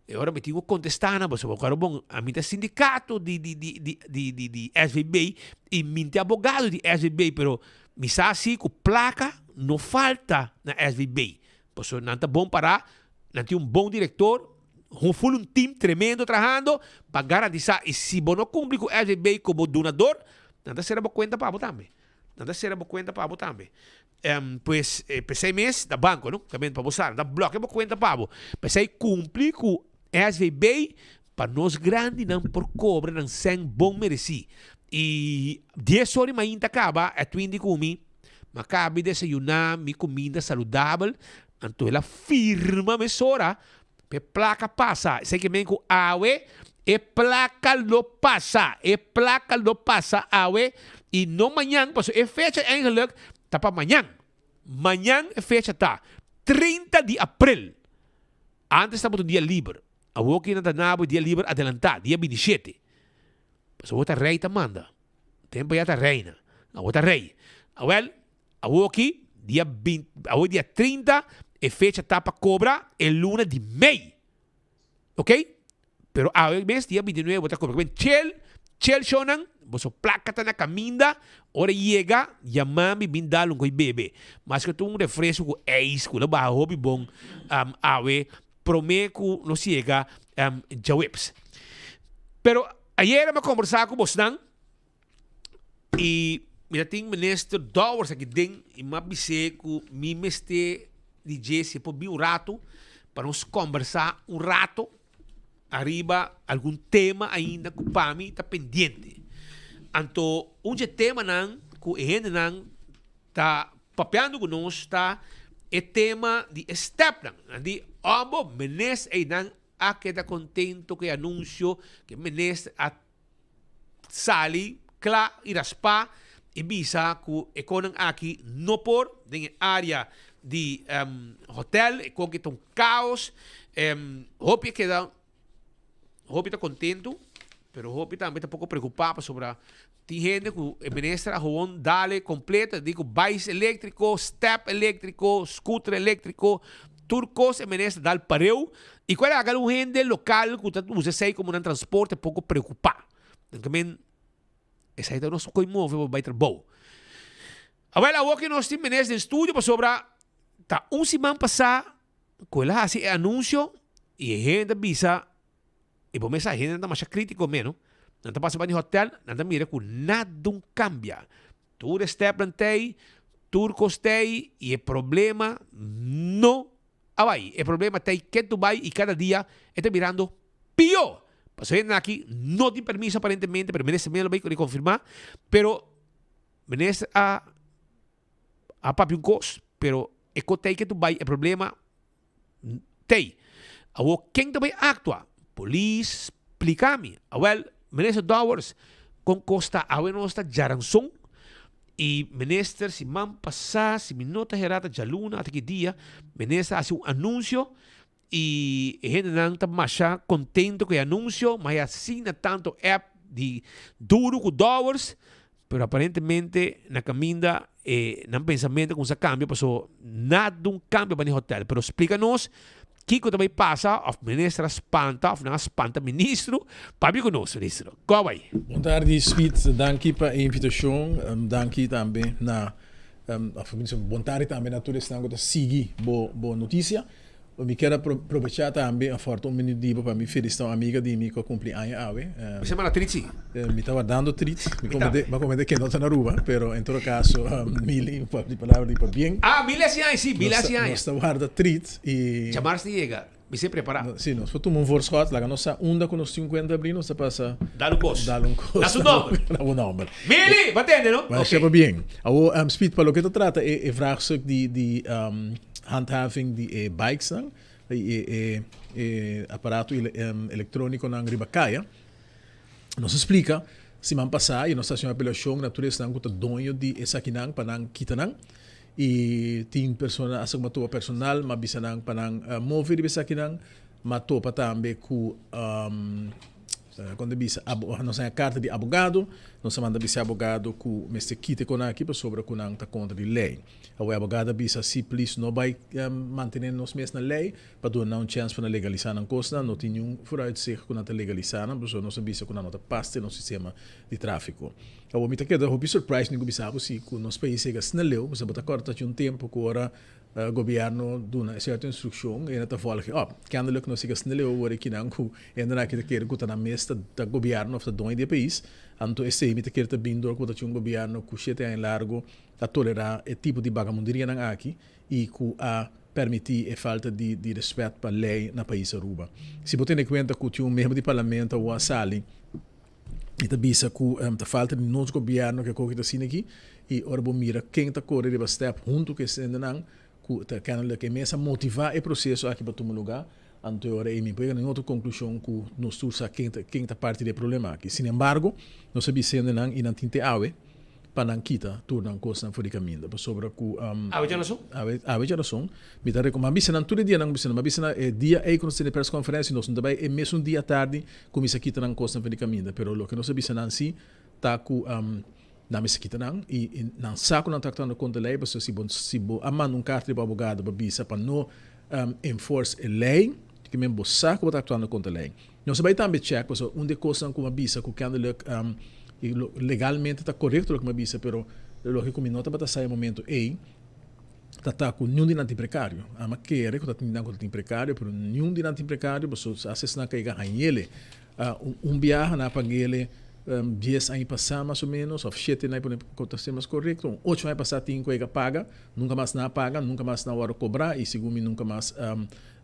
E ora mi tin ku kontestá nan pasobra ku ora bon ami ta sindikato di di di di di di di SVB i mi ta abogado di SVB pero mi sa si ku plaka no falta na SVB pasobra nan ta bon pará, nan tin un bon direktor, un ful un team tremendo trahando pa garantisá i si bo no kumpli ku SVB komo dunador Nan ta sera bo kuenta pa bo tambe. Nan ta sera bo kuenta pa bo tambe. Pues, p'esei mes ta banko, no? Tambe pa bo sa, nan ta blòkia bo kuenta pa bo. P'esei kumpli ku SVB pa nos grandinan por kobra nan sèn bon meresí. I dies ora di mainta kaba, Edwin di ku mi, Mi a kaba di desayuná mi kuminda saludabel, anto el a firma mesora P'e plaka pasa. Esei ke men ku awe e plaka lo pasa. E plaka lo pasa awe i no mañan, pasobra e fecha eigenlijk ta pa mañan. Mañan e fecha ta 30 di aprel. Antes tabata un dia liber. Awor ki nan ta na bo e dia liber adelantá, dia 27. Pasobra awor ta rei ta manda. Tempu ya ta reina. Awor ta rei. Awel, Awoki, dia bint, awo dia 30, e fecha ta pa cobra e luna di mei. Ok? Pero awe mes, dia 29, bo ta cobra. Ben chel, chel shownan, boso placa ta na caminda, ora yega, yama mi bin dal un coi bebe. Mas que tur un refresco cu ijs, cu lo baha hopi bon, um, awe, prome cu nos yega, um, djaweps. Pero, ayera mi a conversa cu bosnan, I mi ta tin minister Dowers aki den i mi a bis'é ku mi mester di dje si e por bin un rato pa nos kombersá un rato ariba algun tema ainda ku pa mi ta pendiente. Anto un dje temanan ku e hendenan ta papiando ku nos ta e tema di e stèpnan. Nan di, Òmbo, minister einan a keda kontento ku e anunsio ku e minister a sali kla i raspá i bisa ku e konan aki no por den e área di hotel, e kon ki ta un kaos. Hopi a keda, hopi ta kontentu, pero hopi tambe ta poko preokupá pasobra tin hende ku e minister a gewoon dale kompleto, di ku bais eléktriko, stèp eléktriko, scooter eléktriko, Tur kos e minister dal pareu i ku a laga un hende lokal ku ta usa esei komo nan transporte poko preokupá. Nan ta men esei ta nos koi move pa bai trabou. Awel awor ke nos tin minister den studio pasobra ta un siman pasá ku el a hasi e anunsio i e hende a bisa i bo mes sa hende nan ta masha kritiko meno nan ta pasa banda di hotel nan ta mira ku nada kambia. Tur e stepnan t'ei, tur kos t'ei i e problema no a bai. E problema t'ei ketu bai i kada dia e ta birando pió. Pasobra e hendenan aki no tin permiso aparentemente, pero minister mes lo bai rekonfirmá. Pero minister a a papia un kos, pero e kos t'ei ketu bai, e problema Tey. Awor ken ta bay actua? Polis, splica mi. Awel, Minister Dowers, con cos ta awe nos ta djaranson y Minister siman pasa, si mi no ta hera ta djaluna ata ki dia, Minister a haci un anuncio y e hendenan ta masha contento cu e anuncio, ma e asina tanto app di duro cu Dowers, Pero aparentemente na caminda e nan pensamento cuminsa cambia paso nada un cambio pa ni hotel. Pero splica nos kico ta bay pasa of minister a spanta of nan a spanta ministro. Papia cu nos ministro. Go bay. Bon tardi Speed, danki pa e invitacion, danki tambe na. Of mi bon tardi tambe na tur esnan ku ta sigui bo bo notisia. Mi kier a probechá tambe afòrta un minüt di bo pa mi felisitá un amiga di mi ku a kumpli aña awe. Mi se manda Tritsi. Mi ta wardando Trit. Mi komprendé, mi a komprendé ke no ta na Aruba, pero en todo kaso Mili un par di palabra di pabien. Ah, Mili hasi aña, si, Mili hasi aña. Nos ta warda Trit i. Djamars ta yega. Mi se prepará. Si, nos por tuma un voorschot. Laga nos sa unda ku nos tin un kuenta abrí, nos ta pasa. Dal un kos. Dal un kos. Na su nòmber. Na bo nòmber. Mili, bo a tende, no? Masha pabien. Awor, Speed, pa loke ta trata e e vraagstuk di di handhaving di e bikesnan i e e e aparato elektrónikonan riba kaya, nos a splika siman pasá i nos ta hasi un apelashon na tur esnan ku ta doño di esakinan pa nan kita nan. I tin persona hasta ku m'a topa personal, m'a bisa nan pa nan move riba esakinan. M'a topa tambe ku kon ta bisa nos haña karta di abogado, nos a manda bisa e abogado ku mester kita e kon aki pasobra ku nan ta kontra di lei. Awor e abogado a bisa si plis no bai mantene nos mes na lei pa duna nan un chèns pa nan legalisá nan kosnan, no tin niun vooruitzicht ku nan ta legalisá nan pasobra nos a bisa ku nan no ta pas den nos sistema di tráfiko. Awor mi ta keda hopi surprise mi ku bisa bo si ku nos pais yega asina leu, pasobra bo ta kòrda tachi un tempu ku ora gobièrnu duna e sierto instrukshon hende ta vòlge òp. Kennelijk nos yega asina leu awor akinan ku hendenan aki ta kere ku ta nan mes ta gobièrnu òf ta doño di e pais. Anto esei mi ta kere ta bin dor ku bo tachi un gobièrnu ku shete aña largu a tolerá e tipo di bagamunderianan aki i ku a permití e falta di di rèspèt pa lei na pais Aruba. Si bo tene kuenta ku tin un miembro di parlamento awor a sali I ta bisa ku ta falta di nos gobièrnu ke koki ta asina aki i ora bo mira ken ta kore riba stèp huntu ku e hendenan ku ta kennelijk e mes a motivá e proseso aki pa tuma lugá, anto e ora ei mi por yega na un otro konklushon ku nos tur sa ken ta ken ta parti di e problema aki. Sinembargo nos a bisa hendenan i nan tin te awe pa nan kita tur nan kosnan for di kaminda pasobra ku Awe djarason? Awe awe djarason mi ta rekomendá mi bisa nan tur e dianan mi bisa nan mi a bisa nan e dia ei ku nos tene perskonferensia nos no ta bai e mesun dia tardi kuminsá kita nan kosnan for di kaminda pero loke nos a bisa nan si ta ku nan mester kita nan i nan sa ku nan ta aktuando kontra lei pasobra si bo si bo a manda un karta di bo abogado pa bisa pa no enforce e lei kimen bo sa ku bo ta aktuando kontra lei. Nos a bai tambe check pasobra un di e kosnan ku mi a bisa ku kennelijk legalmente ta korekto loke mi a bisa pero loke ku mi no tabata sa e momento ei ta ta ku niun di nan tin prekario. Ami a kere ku ta tin nan ku ta tin prekario pero niun di nan tin prekario pasobra hasta esnan ka yega hañ'ele un biaha nan a pag'ele dies aña pasá mas o menos òf shete aña ku ta ser mas korekto un ocho aña pasá tin ku yega paga nunka mas nan a paga nunka mas nan a wòrdu kobrá i segun mi nunka mas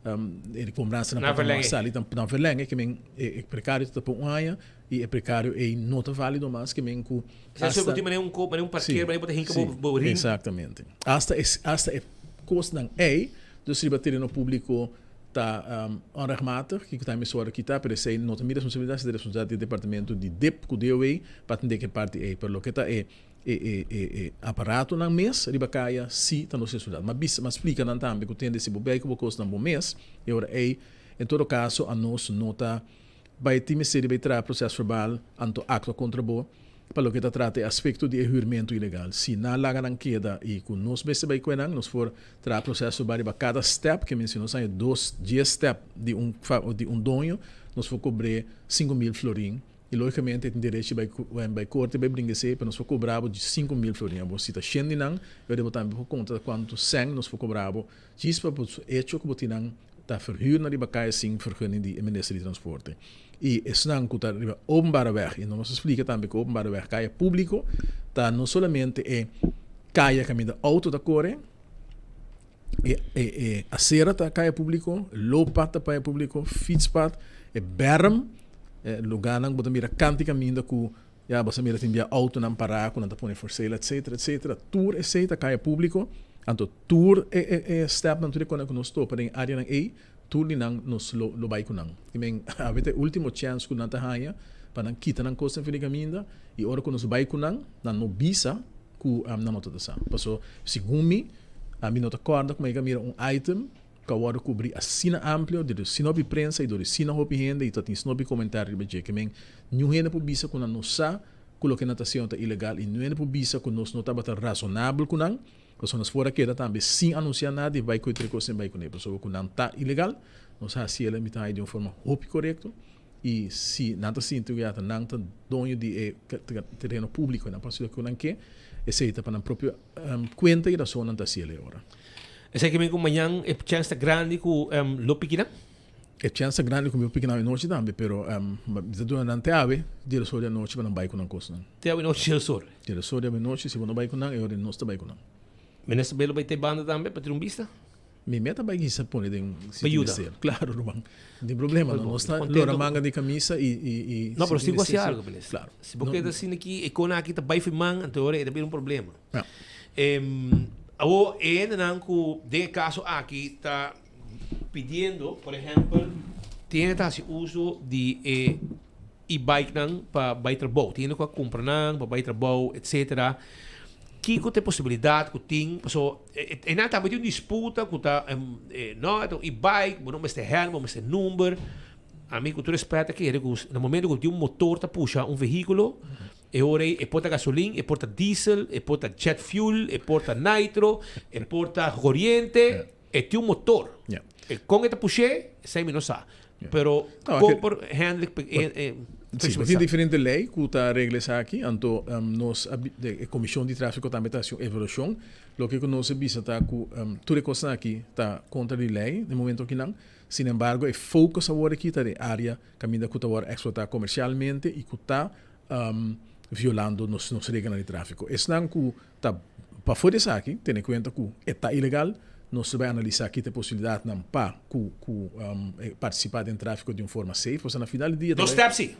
E kombransa nan por a sali nan verlenge ke men e prekario ta pa un aña i e prekario ei no ta valido mas ke men ku hasta bo tin manera un kop manera un parker manera bo ta hinka bo rin. Exactamente hasta e hasta e kosnan ei dus riba tereno publiko ta onrechtmatig kiko ta mi wòrdu kita pero esei no ta mi responsabilidat esei ta responsabilidat di e departamento di dip ku DOW pa atende ku e parti ei pero loke ta e E e e e aparatonan mes riba kaya si ta nos responsabilidat. M'a bisa, m'a splika nan tambe ku tende si bo bai ku bo kosnan bo mes, e ora ei en todo kaso anos no ta bai tin mester di bai traha proses verbal anto aktua kontra bo pa loke ta trata e aspekto di e hürmentu ilegal. Si nan laga nan keda i ku nos mester bai kue nan, nos por traha proses verbal riba kada stèp, ke men si nos haña dos, dies stèp di un di un doño, nos por kobr'é 5000 florin. I logicamente e tin derecho di bai bai corte bai bringa esey, pero nos por cobra bo di 5000 florin. Abo si ta shen di nan, yo debo tambe por conta cuanto cen nos por cobra bo djis pa bo hecho cu bo tin nan ta verhuur nan riba caya sin vergunning di e minister di transporte. I esnan cu ta riba openbare weg, i nos a splica tambe cu openbare weg, caya publico, ta no solamente e caya caminda auto ta core, E e e acera ta caya publico, looppad ta paya publico, fietspad, e berm, e lugarnan bo ta mira kanti caminda cu ya bo sa mira tin bia autonan para cu nan ta pone for sale etcetera etcetera. Tur esey ta caya publico, anto tur e e e stepnan tur e conan cu nos topa den e areanan ey, tur di nan nos lo lo bay cu nan. I men awe ta e ultimo chance cu nan ta haya pa nan kita nan cosnan for di caminda y ora cu nos bay cu nan, nan no bisa cu nan no ta ta sa. Paso segun mi, ami no ta corda como ega mira un item cu a wordo cubri asina amplio dor asina hopi prensa y dor asina hopi hende y ta tin asina hopi comentario riba dje. Ke men niun hende por bisa cu nan no sa cu loke nan ta haciendo ta ilegal y niun hende por bisa cu nos no tabata razonabel cu nan, pasobra nos por a keda tambe sin anuncia nada y bay cu e tres cosnan bay cune. Pasobra cu nan ta ilegal, nos a haci el a mita di un forma hopi corecto. I si nan ta sinti ku ya ta nan ta doño di e tereno públiko, nan por hasi loke ku nan ke. Esei ta pa nan propio kuenta i rasonnan ta hasi el e ora. Esei ke men ku mañan e chèns ta grandi ku lo piki nan? E chèns ta grandi ku mi lo piki nan awe nochi tambe, pero mi ta duna nan te awe diesor di anochi pa nan bai ku nan kosnan. Te awe nochi diesor? Diesor di awe nochi, si bo no bai ku nan e ora nos ta bai ku nan. Minister Belo bai te banda tambe pa tira un bista? Mi meta bai kisa pone den Pa yuda. mester. Claro, ruman. No tin problema. No, nos ta lora manga di camisa y y y No, pero si si bo mester haci si. algo, minister. Claro. Si bo No, keda asina aki, e kona aki ta bai fi man, anto ora e ta bira un problema. Ja. Em, awo e hendenan ku den e kaso aki ta pidiendo, por ehempel, tin hende ta hasi uso di e e-bikenan pa bai trabou. Tin hende ku a kumpra nan pa bai trabou, etcetera. Kiko ta e posibilidat ku tin? Paso einan tambe tin un disputa ku ta no e ta un e-bike, bo no mester hèlm, bo mester number. Ami ku tur respèt a kere ku na momento ku tin un motor ta pusha un vehíkulo, e ora ei e por ta gasolin, e por ta diesel, e por ta jet fuel, e por ta nitro, e por ta koriente, e tin un motor. E kon e ta push'é, esei mi no sa. Pero kon por handle e Sí, tin diferente ley cu ta regla esaki, anto nos a e comision di trafico tambe ta haci un evaluacion. Loke cu nos a bisa ta cu tur e cosnan aki ta contra di ley den momento akinan. Sin embargo, e focus awor aki ta den area caminda cu ta worde explota comercialmente y cu ta violando nos nos reglanan di trafico. Esnan cu ta pafo di esaki, tene cuenta cu e ta ilegal, nos ta bay analisa ki ta e posibilidadnan pa cu cu participa den trafico di un forma safe, pasobra na final di dia ta No bay. step si?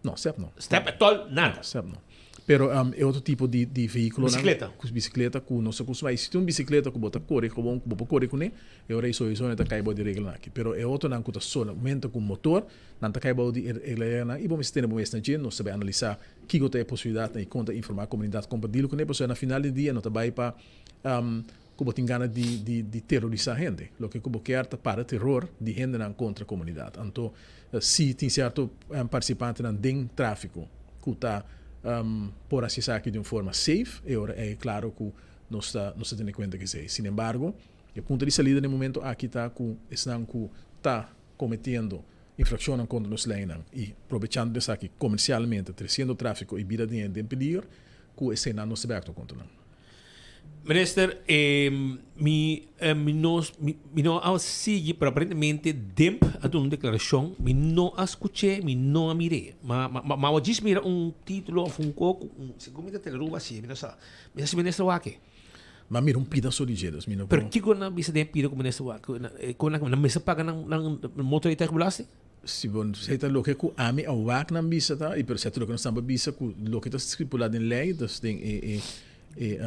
No, step no. Step at all, nada. No, step no. Pero e otro tipo di di vehiculonan. Bicicleta. Cu bicicleta cu nos ta custuma. Y si tin un bicicleta cu bo ta core gewoon, cu bo por core cune, e ora ey sowieso no ta cay bou di reglanan aki. Pero e otronan cu ta solamente cu motor, nan ta cay bou di e reglanan y bo mester tene bo mes na dje. Nos ta bay analisa Kiko ta e posibilidatnan i kon ta informá komunidat kon pa deal kuné? Pasobra na final di dia no ta bai pa ku bo tin gana di di di terorisá hende. Loke ku bo kier ta para teror di hendenan kontra komunidat. Anto si tin sierto partisipantenan den tráfiko ku ta por hasi esaki di un forma safe, e ora ei klaro ku nos ta nos ta tene kuenta ku esei. Sinembargo, e punto di salida den e momento aki ta ku esnan ku ta kometiendo infrakshonnan kontra nos leinan i probechando di esaki komersialmente, tresiendo tráfiko i bida di hende den peliger, ku eseinan nos debe aktua kontra nan. Minister, mi mi no mi no a sigui, pero aparentemente DIMP a duna un deklarashon, mi no a skuch'é, mi no a mir'é. Ma ma ma djis mira un título òf un koko, segun mi ta Telearuba si, mi no sa. Mi sa si minister wak e. M'a mira un pida so di dje, dus mi no por. Pero kiko nan bisa den e pida ku minister wak? Ku nan mester paga nan nan motorrijtuigbelasting? Si bo esei ta loke ku ami a wak nan bisa ta, i pero esei ta loke nos tambe a bisa ku loke ta stipulá den lei, dus den e e e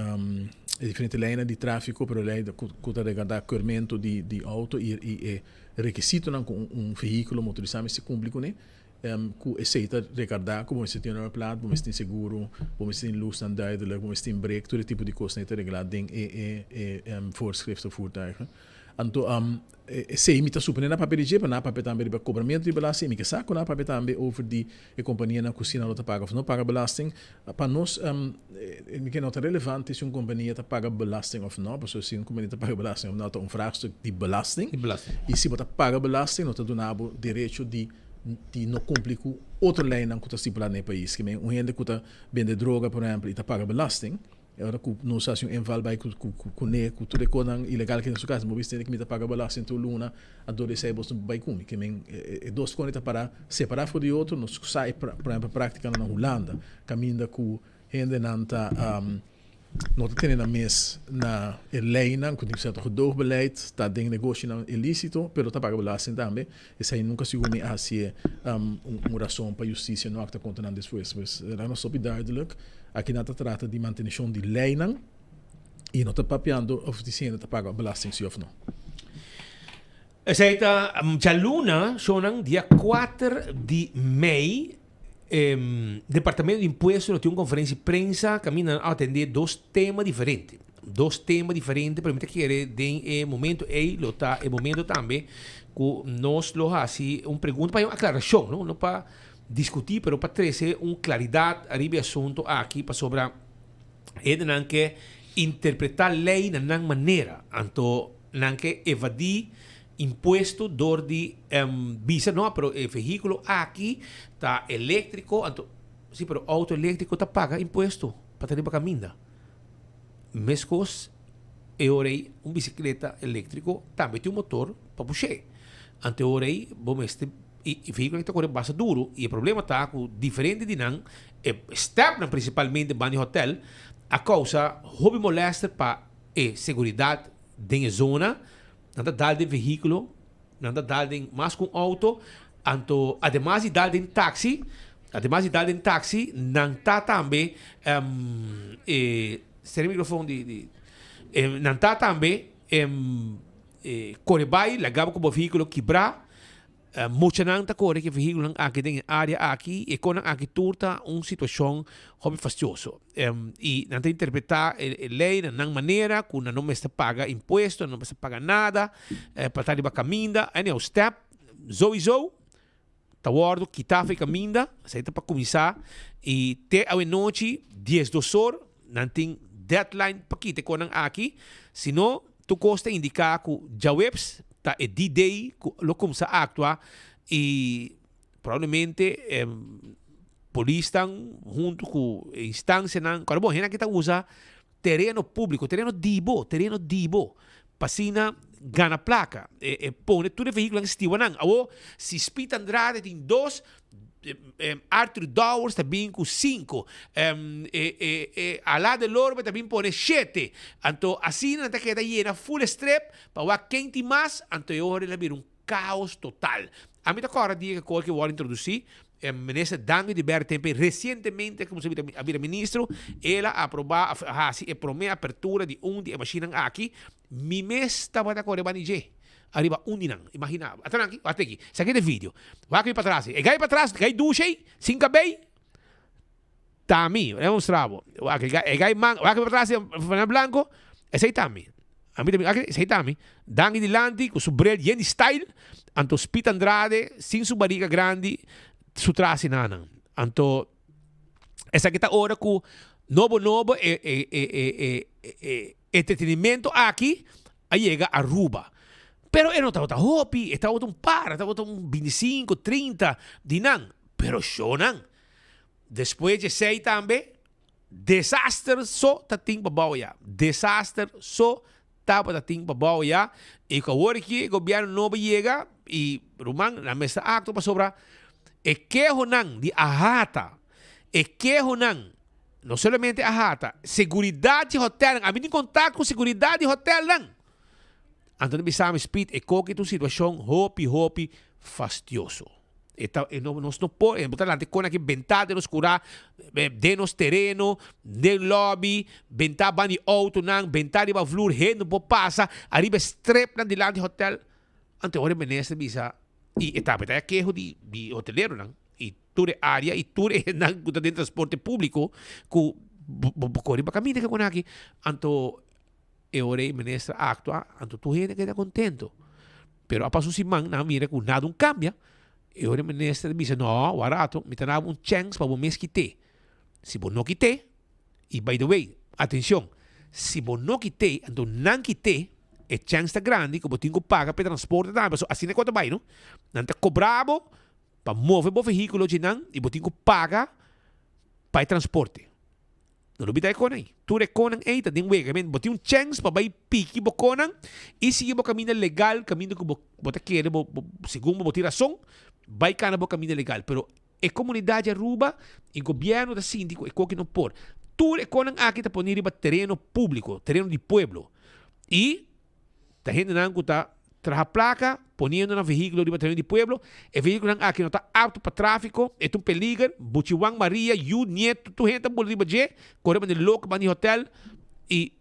e diferente leinan di tráfiko, pero lei ku ku ta regardá keurmento di di outo i i e rekisitonan ku un un vehíkulo motorisá mester kumpli kuné. Ku esei ta rekardá ku bo mester tin un plaat, bo mester tin seguro, bo mester tin lusnan duidelijk, bo mester tin brek, tur e tipo di kosnan ei ta reglá den e e e voorschriften voertuigen. Anto esei mi ta suponé nan a papia di dje, pero nan a papia tambe riba kobramentu di belasting i mi ke sa ku nan a papia tambe over di e kompanianan ku si nan lo ta paga òf no paga belasting. Pa nos mi ke no ta relevante si un kompania ta paga belasting òf no, pasobra si un kompania ta paga belasting òf no ta un vraagstuk di belasting i si bo ta paga belasting no ta duna bo derecho di di no kumpli ku otro leinan ku ta stipulá na e pais. Ke men un hende ku ta bende droga por ehèmpel i ta paga belasting, e ora ku nos hasi un inval bai ku kuné ku tur e kosnan ilegal ke na su kas, bo bisa tende ku mi ta paga belasting tur luna, anto di esei bos no por bai ku mi. Ke men e dos kos ta pará separá for di otro. Nos sa e por ehèmpel práktikanan na Hulanda kaminda ku Hendenan ta no ta tene nan mes na e leynan cu tin cierto gedoogbeleid, ta den negoshinan ilicito, pero ta paga belasting tambe. Esey nunca sigur mi a hacié un razon pa justicia no acta contra nan despues. Pues laga nos hopi duidelijk, aki nan ta trata di mantenecion di leynan y no ta papiando of di si hende ta paga belasting si of no. Esey ta djaluna, shownan, dia cuater di mei. Departamento di Impuesto lo tin un conferencia di prensa caminda nan a atende dos tema diferente. Dos tema diferente, pero mi ta kere den e momento ey lo ta e momento tambe cu nos lo haci un pregunta pa hay un aclaracion, no? No pa discuti, pero pa trece un claridad ariba e asunto aki pasobra hendenan ke interpreta ley na nan manera, anto nan ke evadi Impuesto dor di bisa no pero e vehiculo aki ta electrico anto si pero auto electrico ta paga impuesto pa ta riba caminda. Meskos e ora ei un bisikleta eléktriko tambe tin un motor pa push'é. Anto e ora ei bo mester i e vehíkulo ta kore basta duru i e problema ta ku diferente di nan e stèpnan prinsipalmente banda di hotèl a kousa hopi molèster pa e seguridat den e zona. Nan ta dal den vehíkulo, nan ta dal den mas ku un outo, anto ademas di dal den taksi, ademas di dal den taksi nan ta tambe e sera e microfoon di di nan ta tambe e kore bai laga bo ku bo vehíkulo kibrá. Muchanan ta kore ku e vehíkulonan aki den e área aki i e konan aki tur ta un situashon hopi fastioso. I nan ta interpretá e lei na nan manera ku nan no mester paga impuesto, nan no mester paga nada pa ta riba kaminda. Anyhow, step souiso ta wòrdu kitá for e kaminda, esei ta pa kuminsá i te awenochi diesdos or nan tin deadline pa kita e konan aki, si no Tur kos ta indiká ku djaweps ta e D-Day ku lo kumsa aktua i probablemente polisnan huntu ku instansianan, kòrda bon hende aki ta usa tereno públiko, tereno di bo, tereno di bo pa asina gana plaka. E pone tur e vehíkulonan stiwa nan. Awor si Speed Andrade tin dos Arthur Dowers ta bin ku sinku. Ala de Lorbe ta bin pone shete. Anto asina nan ta keda yena full e strip pa wak ken tin mas, anto e ora el a bira un kaos total. Ami ta kòrda dia ku e wòrdu introdusí, Minister Dangui di Bèr tempe resientemente ku a bira ministro, el a aprobá, a hasi e promé apertura di un di e mashinnan aki. Mi mes tabata kore bani dje. Ariba un di nan. Imagina bo. Ata nan aki, wak aki. Esaki ta e video. Wak mi patras ei. E gai patras, gai dusha ei, sin kabei, ta mi. Lei mostra bo. Wak e gai, e gai man, wak mi patras ei, fana blanco, esei ta mi. Ami ta mi, wak, esei ta mi. Dangui dilanti ku su bril yen di style, anto Speed Andrade sin su bariga grandi, su tras i nan. Anto esaki ta ora ku nobo nobo e e e e e e entretenimento aki a yega Aruba. Pero e no tabata hopi, e tabata un par, e tabata un bintisinco, trinta di nan. Pero shownan, despues di esei tambe, desaster so ta tin pa bou ya. Desaster so tabata tin pa bou ya. I ku awor aki e gobierno nobo yega i ruman nan mester actua pasobra e kehonan di AHATA, e kehonan No solamente a hata seguridad di hotelnan, ami tin contact cu seguridad di hotelnan. Anto nan bisa mi, Speed, e koki ta un situacion hopi, hopi fastioso. E ta, e no, nos no por, e bo ta lanta e kona aki benta den nos cura, den nos tereno, den lobby, benta ban di autonan, benta riba vloer, hende no por pasa, ariba e stripnan dilanti hotel. Anto ora e minister bisa, y e tabata e keho di, di hoteleronan, y Tur e área i tur e hendenan ku ta den transporte públiko ku bo bo kore riba kaminda ke kon aki. Anto e ora ei minister a aktua, anto tur hende a keda kontento. Pero a pasa un siman nan a mira ku nada un kambia. E ora e minister a bisa, no, wak rato, mi ta daba un chèns pa bo mes kit'é. Si bo no kit'é, i by the way, atenshon, si bo no kit'é, anto nan kit'é, e chèns ta grandi ku bo tin ku paga pa e transporte tambe. Pasobra asina ku a ta bai, no? Nan ta kobra bo Pa move bo vehíkulo dje nan i bo tin ku paga pa e transporte. No lo bida e konan ei. Tur e konan ei ta den wega. Bo tin un chèns pa bai piki bo konan i sigui bo kaminda legal, kaminda ku bo bo ta kere bo bo segun bo bo tin rason, bai kana bo kaminda legal. Pero e komunidat di Aruba i gobièrnu ta sinti ku e koki no por. Tur e konan aki ta pone riba tereno públiko, tereno di pueblo. I Ta hendenan ku ta traha plaka poniendo nan vehíkulo riba tereno di pueblo. E vehíkulonan aki no ta apto pa tráfiko, e ta un peliger. Buchi Juan, Maria, yu, nieto, tur hende ta bula riba dje, kore banda di loko, banda di hotel. I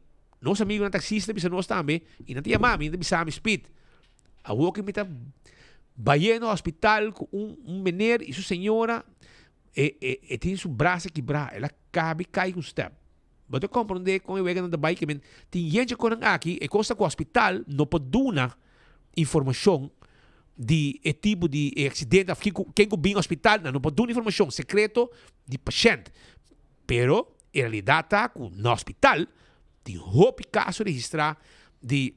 nos amigunan taksista ta bisa nos tambe, i nan ta yama mi, nan ta bisa mi, Speed, awor ku mi ta bayendo hospital ku un un meneer i su señora, e e e tin su brasa kibrá, el a kabi kai ku un stèp. Bo ta komprondé kon e weganan ta bai ke men tin yencha konan aki e kos ta ku hospital no por duna informashon di e tipo di e aksidente òf kiko ken ku bin hospital nan no por duna informashon sekreto di pashènt pero e realidat ta ku na hospital tin hopi kaso registrá di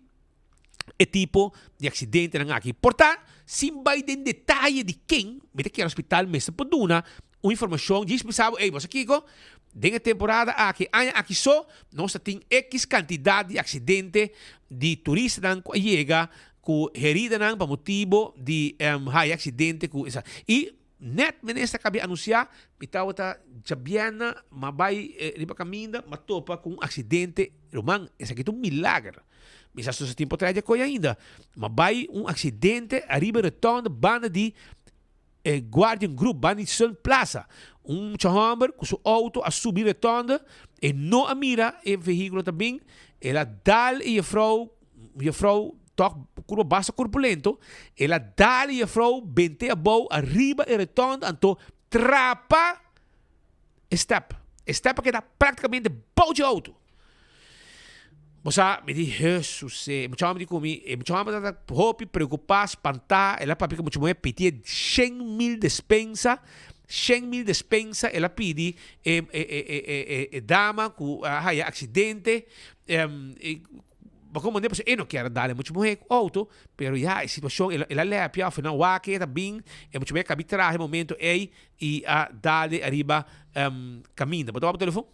e tipo di aksidentenan aki por ta sin bai den detaye di ken mi ta kere hospital mester por duna. un informashon djis bisa bo, ey, bo sa kiko? Den e temporada aki, aña aki so, nos ta tin X kantidat di aksidente di turistanan ku a yega ku heridanan pa motibo di haya aksidente ku esa. I nèt minister a kabi anunsiá, mi tabata djabièrnè, m'a bai riba kaminda, m'a topa ku un aksidente, ruman, esaki ta un milager. Mi sa si nos a tin por trae di akoy ainda. M'a bai un aksidente ariba e rotònde banda di E Guardian Group banda di Sun Plaza. Un mucha homber cu su auto a subi rotonde, e no a mira e vehiculo ta bin, el a dal e juffrouw, juffrouw toch curva basta corpulento, el a dal e juffrouw bente abou ariba e rotonde anto trapa e step. E step a keda practicamente bou dje auto. Bo sa, mi di, Hesus, e mucha homber di ku mi, e mucha homber tabata hopi preokupá, spantá, el a papia ku mucha muhé, pidi e 100,000 despensa, 100,000 despensa el a pidi e e e e e e e dama ku a haya aksidente, e bo komo pasobra e no kier a dal e mucha muhé ku outo, pero ya e situashon el a lepia òf nan wak e ta bin, e mucha muhé kabi traha e momento ei i a dal e ariba kaminda. Bo ta wak bo telefon?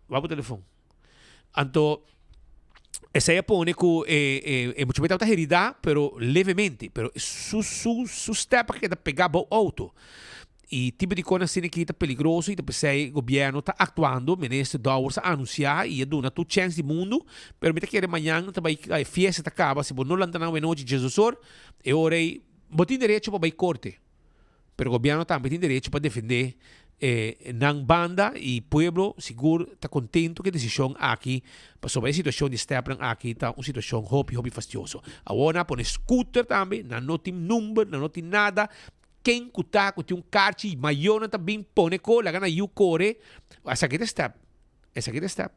Wak bo telefon. Anto, esei a pone ku e, e, e mucha tabata heridá, pero levemente. Pero su, su, su step a keda pegá bou outo. I tipo di kos asina aki ta peligroso i ta p'esei gobièrnu ta aktuando. Minister Dowers a anunsiá i a duna tur chèns di mundu. Pero mi ta kere mañan ta bai e fiesta ta kaba. Si bo no lanta nan awenochi djesdos or, e ora ei bo tin derecho pa bai korte. Pero gobierno tambe tin derecho pa defende e nan banda y pueblo sigur ta contento cu e decision aki pasobra e situacion di stepnan aki ta un situacion hopi hopi fastioso. Awor nan a pone scooter tambe, nan no tin number, nan no tin nada, ken cu ta cu tin un carchi mayornan ta bin pone co laga nan yu core, esaki ta step, esaki ta step,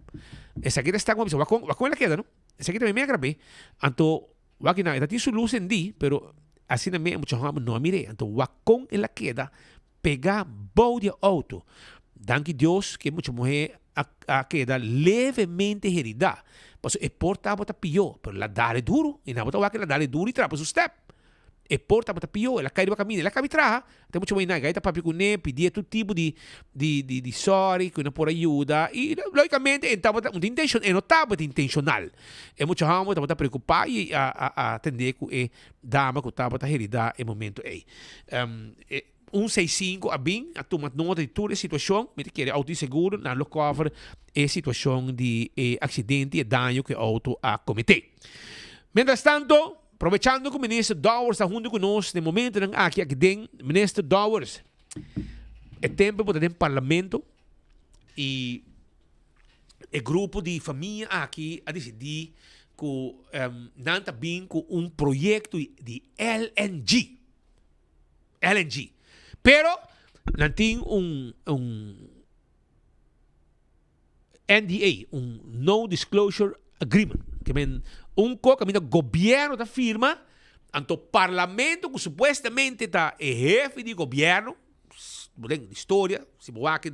esaki ta step como bisa wak con el a keda no, esaki ta mi a grab'e, anto. Wak nan, e ta tin su lus endi, pero asina mes e mucha hòmber no a mir'é. Anto wak kon el a keda pegá bou di e outo. Danki Dios ku e mucha muhé a a keda levemente heridá, pasobra e por tabata pió, pero el a dal e duru, i nan bo ta wak el a dal e duru i trapa su stèp. E por tabata pió, el a kai riba kaminda, el a kabi traha, te mucha muhé nan gai ta papia kuné, pidié tur tipo di di di di sòri ku e no por a yuda i lógikamente e tabata un intenshon e no tabata intenshonal. E mucha hòmber tabata preokupá i a a a atendé ku e dama ku tabata heridá e momento ei. E un seis sinku a bin a tuma nota di tur e situashon, mi ta kere outo di seguro nan lo kòver e situashon di e aksidente i e daño ku e outo a kometé. Mientrastanto. Probechando ku Minister Dowers ta huntu ku nos den momentonan aki aki den, Minister Dowers, e tempo bo ta den Parlamento i e grupo di famia aki a disidí ku nan ta bin ku un proyekto di LNG. LNG. Pero nan tin un un. NDA, un No Disclosure Agreement. Ke men un ko kaminda gobièrnu ta firma, anto parlamento ku supuestamente ta e hefe di gobièrnu, bo den historia, si bo wak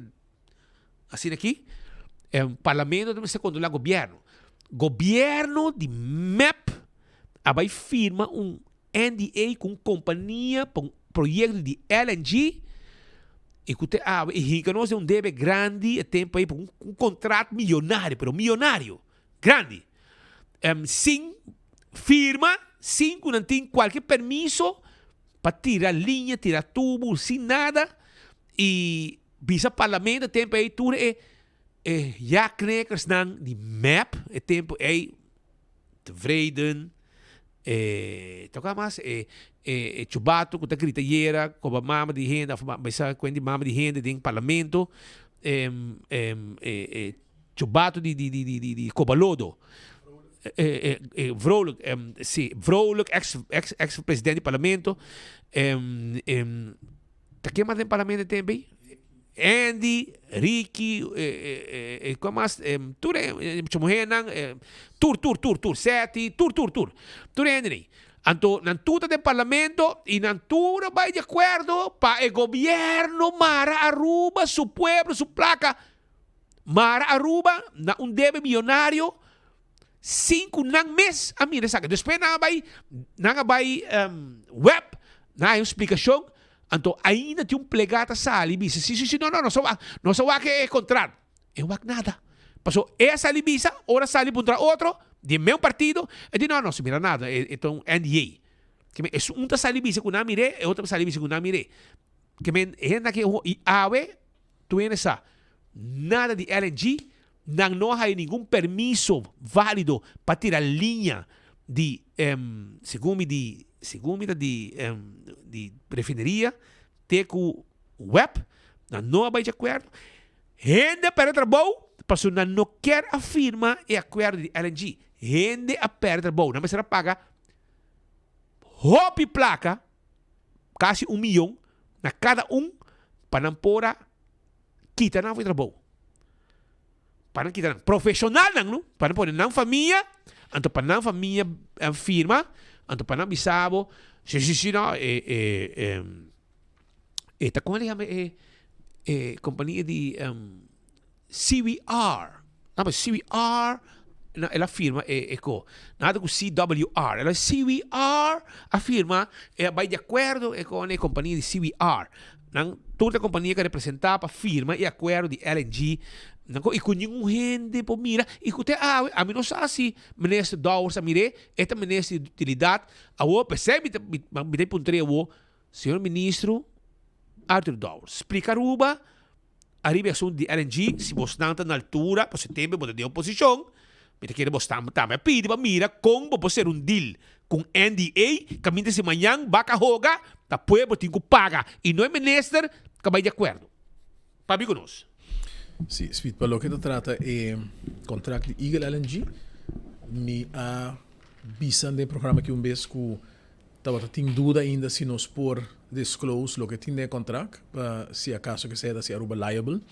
asina aki, parlamento ta mester kontrolá gobièrnu. Gobièrnu di mep a bai firma un NDA ku un kompania pa un proyekto di LNG i ku te awe i hinka nos den un debe grandi e tempu ei pa un un kontrat miyonario, pero miyonario, grandi. Sin firma, sin ku nan tin kualke permiso pa tira liña, tira tubu, sin nada i bisa parlamento e tempu ei tur e e ja-knikkersnan di mep e tempu ei Tevreden, e toca mas e e chubato cu ta grita yera coba mama di hende of bisa cuen di mama di hende den parlamento e e chubato di di di di di coba lodo e e Vrolijk si Vrolijk ex ex ex president di parlamento ta ken mas den parlamento e tempo ey? Andy, Ricky, e kua mas, tur e mucha muhernan, tur, tur, tur, tur, Seti, tur, tur, tur, tur e hende ei. Anto nan tur ta den parlamento i nan tur a bai di akuerdo pa e gobierno mara Aruba, su pueblo, su plaka, mara Aruba na un debe miyonario sin ku nan mes a mira esaki. Despues nan a bai, nan a bai web, nan a haña un splikashon. Anto ainda tin un plegá ta sali bisa, si, si, si, no, no, nos a wak, nos a wak e contrat. E wak nada. Paso e a sali bisa, ora sali puntra otro, di e meun partido, e di no, no se mira nada, e, e ta un NDA. Ke men, esun ta sali bisa ku nan mir'é, e otro ta sali bisa ku nan mir'é. Ke men, e hende aki, i awe, tur hende sa, nada di LNG, nan no a haya ningun permiso válido pa tira liña di, segun mi di, segun mi ta di, di refineria te ku web, nan no a bai di akuerdo. Hende a perde trabou pasobra nan no kier a firma e akuerdo di LNG. Hende a perde trabou, nan mester a paga hopi plaka, kasi un miyon na kada un pa nan por a kita nan for di trabou. Pa nan kita nan profesionalnan no, pa nan pone nan famia, anto pa nan famia firma, anto pa nan bisa bo, si si si no e e e ta como le yama e e compania di CWR, no pero CWR no el a firma e e ko, nada ku CWR, el a CWR a firma e a bai di akuerdo e kon e kompania di CWR, nan tur ta kompania ku a representá pa firma e akuerdo di LNG, nan ko i ku ningun hende por mira i ku te awe ami no sa si minister Dowers a mir'é, e ta minister di utilidat, awor p'esei mi ta mi ta puntr'é awor señor ministro Arthur Dowers splika Aruba. Ariba e asuntu di LNG, si bosnan ta na altura, pasobra e tempu bo ta den oposishon, mi ta kere bosnan tambe a pidi pa mira kon bo por sera un deal ku un NDA kaminda si mañan baka hoga, ta pueblo tin ku paga i no e minister ka bai di akuerdo. Papia ku nos. Si, Speed, pa loke ta trata e kontrakt di Eagle LNG, mi a bisa den e programa aki un bes ku Tabata tin duda ainda si nos por disclose loke tin den e contract pa si acaso ke sea ta si Aruba liable.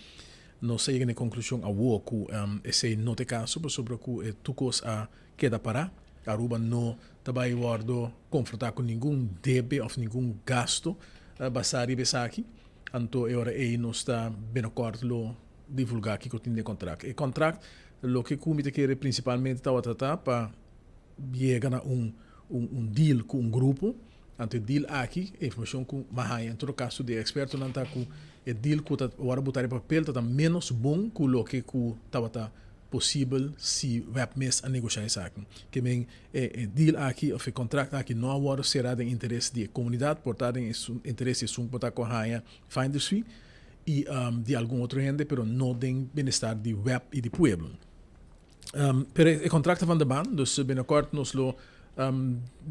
Nos a yega na e conclusion awo cu esey no ta e caso pasobra cu e tur cos a keda para. Aruba no ta bay wordo confronta cu ningun debe of ningun gasto basa riba esaki. Anto e ora ey nos ta binnenkort lo divulga kico tin den e contract. E contract loke cu mi ta kere principalmente tabata ta pa yega na un un un deal ku un grupo, anto e deal aki, e informashon ku mi a haña en todo kaso di e ekspertonan ta ku e deal ku ta wòrdu botá riba papel ta ta ménos bon ku loke ku tabata posibel si web mes a negoshá esaki. Ke men e e deal aki òf e kontrakt aki no a wòrdu será den interes di e komunidat, por ta den interes di esun ku ta ku a haña finder's fee i di algun otro hende pero no den bienestar di web i di pueblo. Pero e contract ta van de baan, dus binnenkort nos lo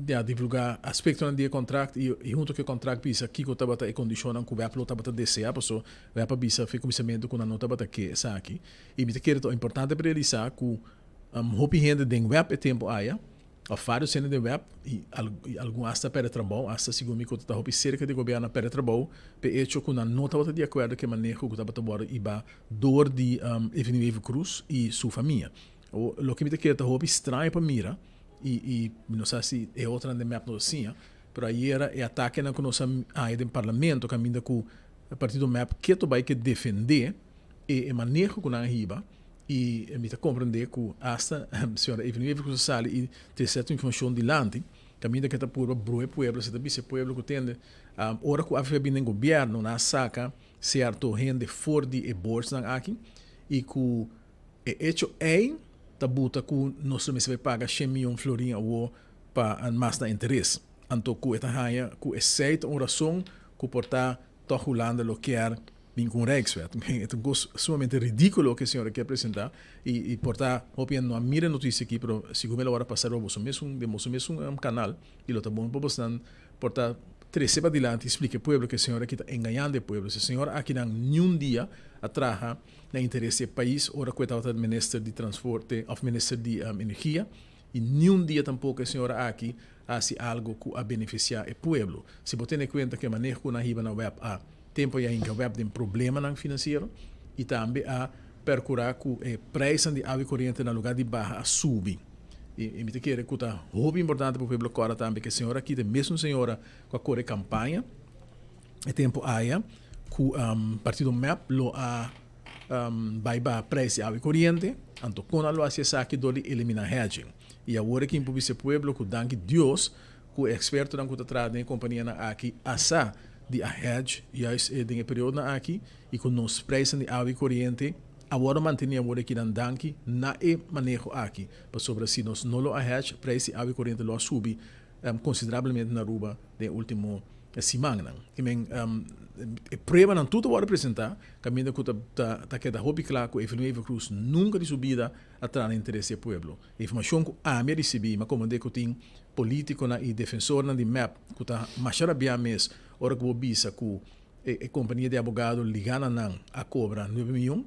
ja, divulga aspectonan di e contract y y hunto cu e contract bisa kico tabata e condicionnan cu web lo tabata desea, paso web a bisa fi cuminsamentu cu nan no tabata ke esaki. Y mi ta kere ta importante pa realisa cu hopi hende den web e tempo aya, of varios hende den web y algun hasta a perde trabou, hasta segun mi cu ta hopi cerca di gobierno a perde trabou p'e hecho cu nan no tabata di acuerdo cu e maneho cu tabata wordo iba dor di Evelyn Wever Croes y su famia. Loke mi ta kere ta hopi straño pa mira y y mi no sa si e otronan den mep no ta siña, pero ayera e atakenan cu nos a haña den parlamento caminda cu partido mep keto bay ke defende e e maneho cu nan a hiba y mi ta comprende cu hasta señora Evelyn Wever Croes a sali y trece cierto informacion dilanti caminda ke ta purba bruha e pueblo, si ta bisa e pueblo cu tende ora cu avp a bini den gobierno nan a saca Cierto hende for di e boardsnan aki y cu e hecho ey ta buta cu nos lo mester bay paga shen miyon florin awo pa mas na interes. Anto cu e ta haya cu esey ta un rason cu por ta toch Hulanda lo kier bin cu un Rijkswet. E ta un cos sumamente ridiculo cu e señor a kier presenta y por ta hopi hende no a mira e noticia aki pero sigur mi lo worde pasa riba boso mesun den boso mesun canal y lo ta bon pa bosnan por ta trece padilanti y splica e pueblo cu e señor aki ta engañando e pueblo. Si e señor akinan niun dia a traha na interes di e pais ora cu e tabata minister di transporte of minister di energia y niun dia tampoco e señor aki a haci algo cu a beneficia e pueblo. Si bo tene cuenta cu e maneho cu nan hiba na web a tempo ya hinca web den problemanan financiero y tambe a percura cu e prijsnan di awa y coriente na lugar di baha a subi. I mi ta kere ku ta hopi importante pa pueblo kòrda tambe ku e señora aki ta e mesun señora ku a kore kampaña e tempu aya ku partido mep lo a bai baha preis di awa i koriente, anto kon nan lo hasi esaki dor di eliminá hedging. I awor aki mi por bisa e pueblo ku danki Dios ku e ekspertonan ku ta traha den e kompanianan aki a sa. di a hedge juist den e periodonan aki y cu nos prijsnan di awa y coriente a wordo manteni awor aki dan danki na e maneho aki pasobra si nos no lo a hedge prijs di awa y coriente lo a subi considerablemente na Aruba den e ultimo simannan. Ki men e pruebanan tur ta wordo presenta caminda cu ta keda hopi cla cu Evelyn Wever Croes nunca di su bida a traha na interes di e pueblo. E informacion cu ami a ricibi, mi a comprende cu tin politiconan y defensornan di mep cu ta masha rabia mes ora cu bo bisa cu e compania di abogado liga na nan a cobra nuebe miyon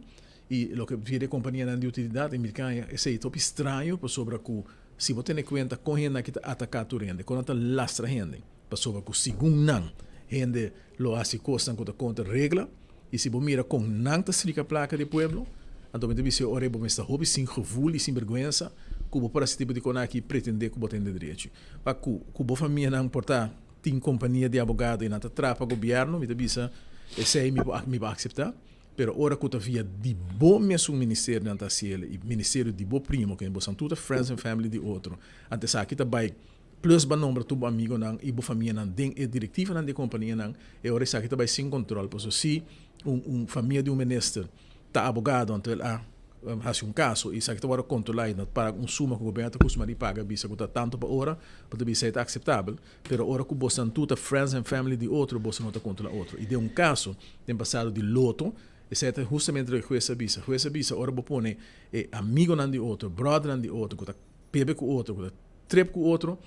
y loke via di e companianan di utilidad y mirkaña esey ta hopi straño pasobra cu si bo tene cuenta con hende aki ta ataca tur hende, con nan ta lastra hende pasobra cu segun nan hende lo haci cosnan cu ta contra regla. I si bo mira kon nan ta strika plaka di e pueblo, anto mi ta bisa ora ei bo mester hopi sin gevoel i sin bergwensa ku bo por hasi tipo di kos aki i pretendé ku bo ta hende drechi. Pa ku ku bo famianan por ta tin kompania di abogado i nan ta traha pa gobièrnu, mi ta bisa esei mi por mi por akseptá, pero ora ku ta via di bo mesun ministerio nan ta hasi el i ministerio di bo primo, kende bo san tur ta friends and family di otro, anto esaki ta bai Plus bo a nombra tur bo amigonan i bo famianan den e direktivanan di e kompanianan, e ora esaki ta bai sin kontrol. Pasobra si un un famia di un minister ta abogado anto el a hasi un kaso i esaki ta wòrdu kontrolá i no ta paga un suma ku gobièrnu ta kustumá di paga bisa ku ta tantu pa ora, bo ta bisa esei ta akseptabel. Pero ora ku bosan tur ta friends and family di otro boso no ta kontrolá otro. I den un kaso den pasado di loto esei ta hustamente loke hues a bisa. Hues a bisa ora bo pone e amigonan di otro, bròdernan di otro ku ta bebe ku otro, ku ta trip ku otro,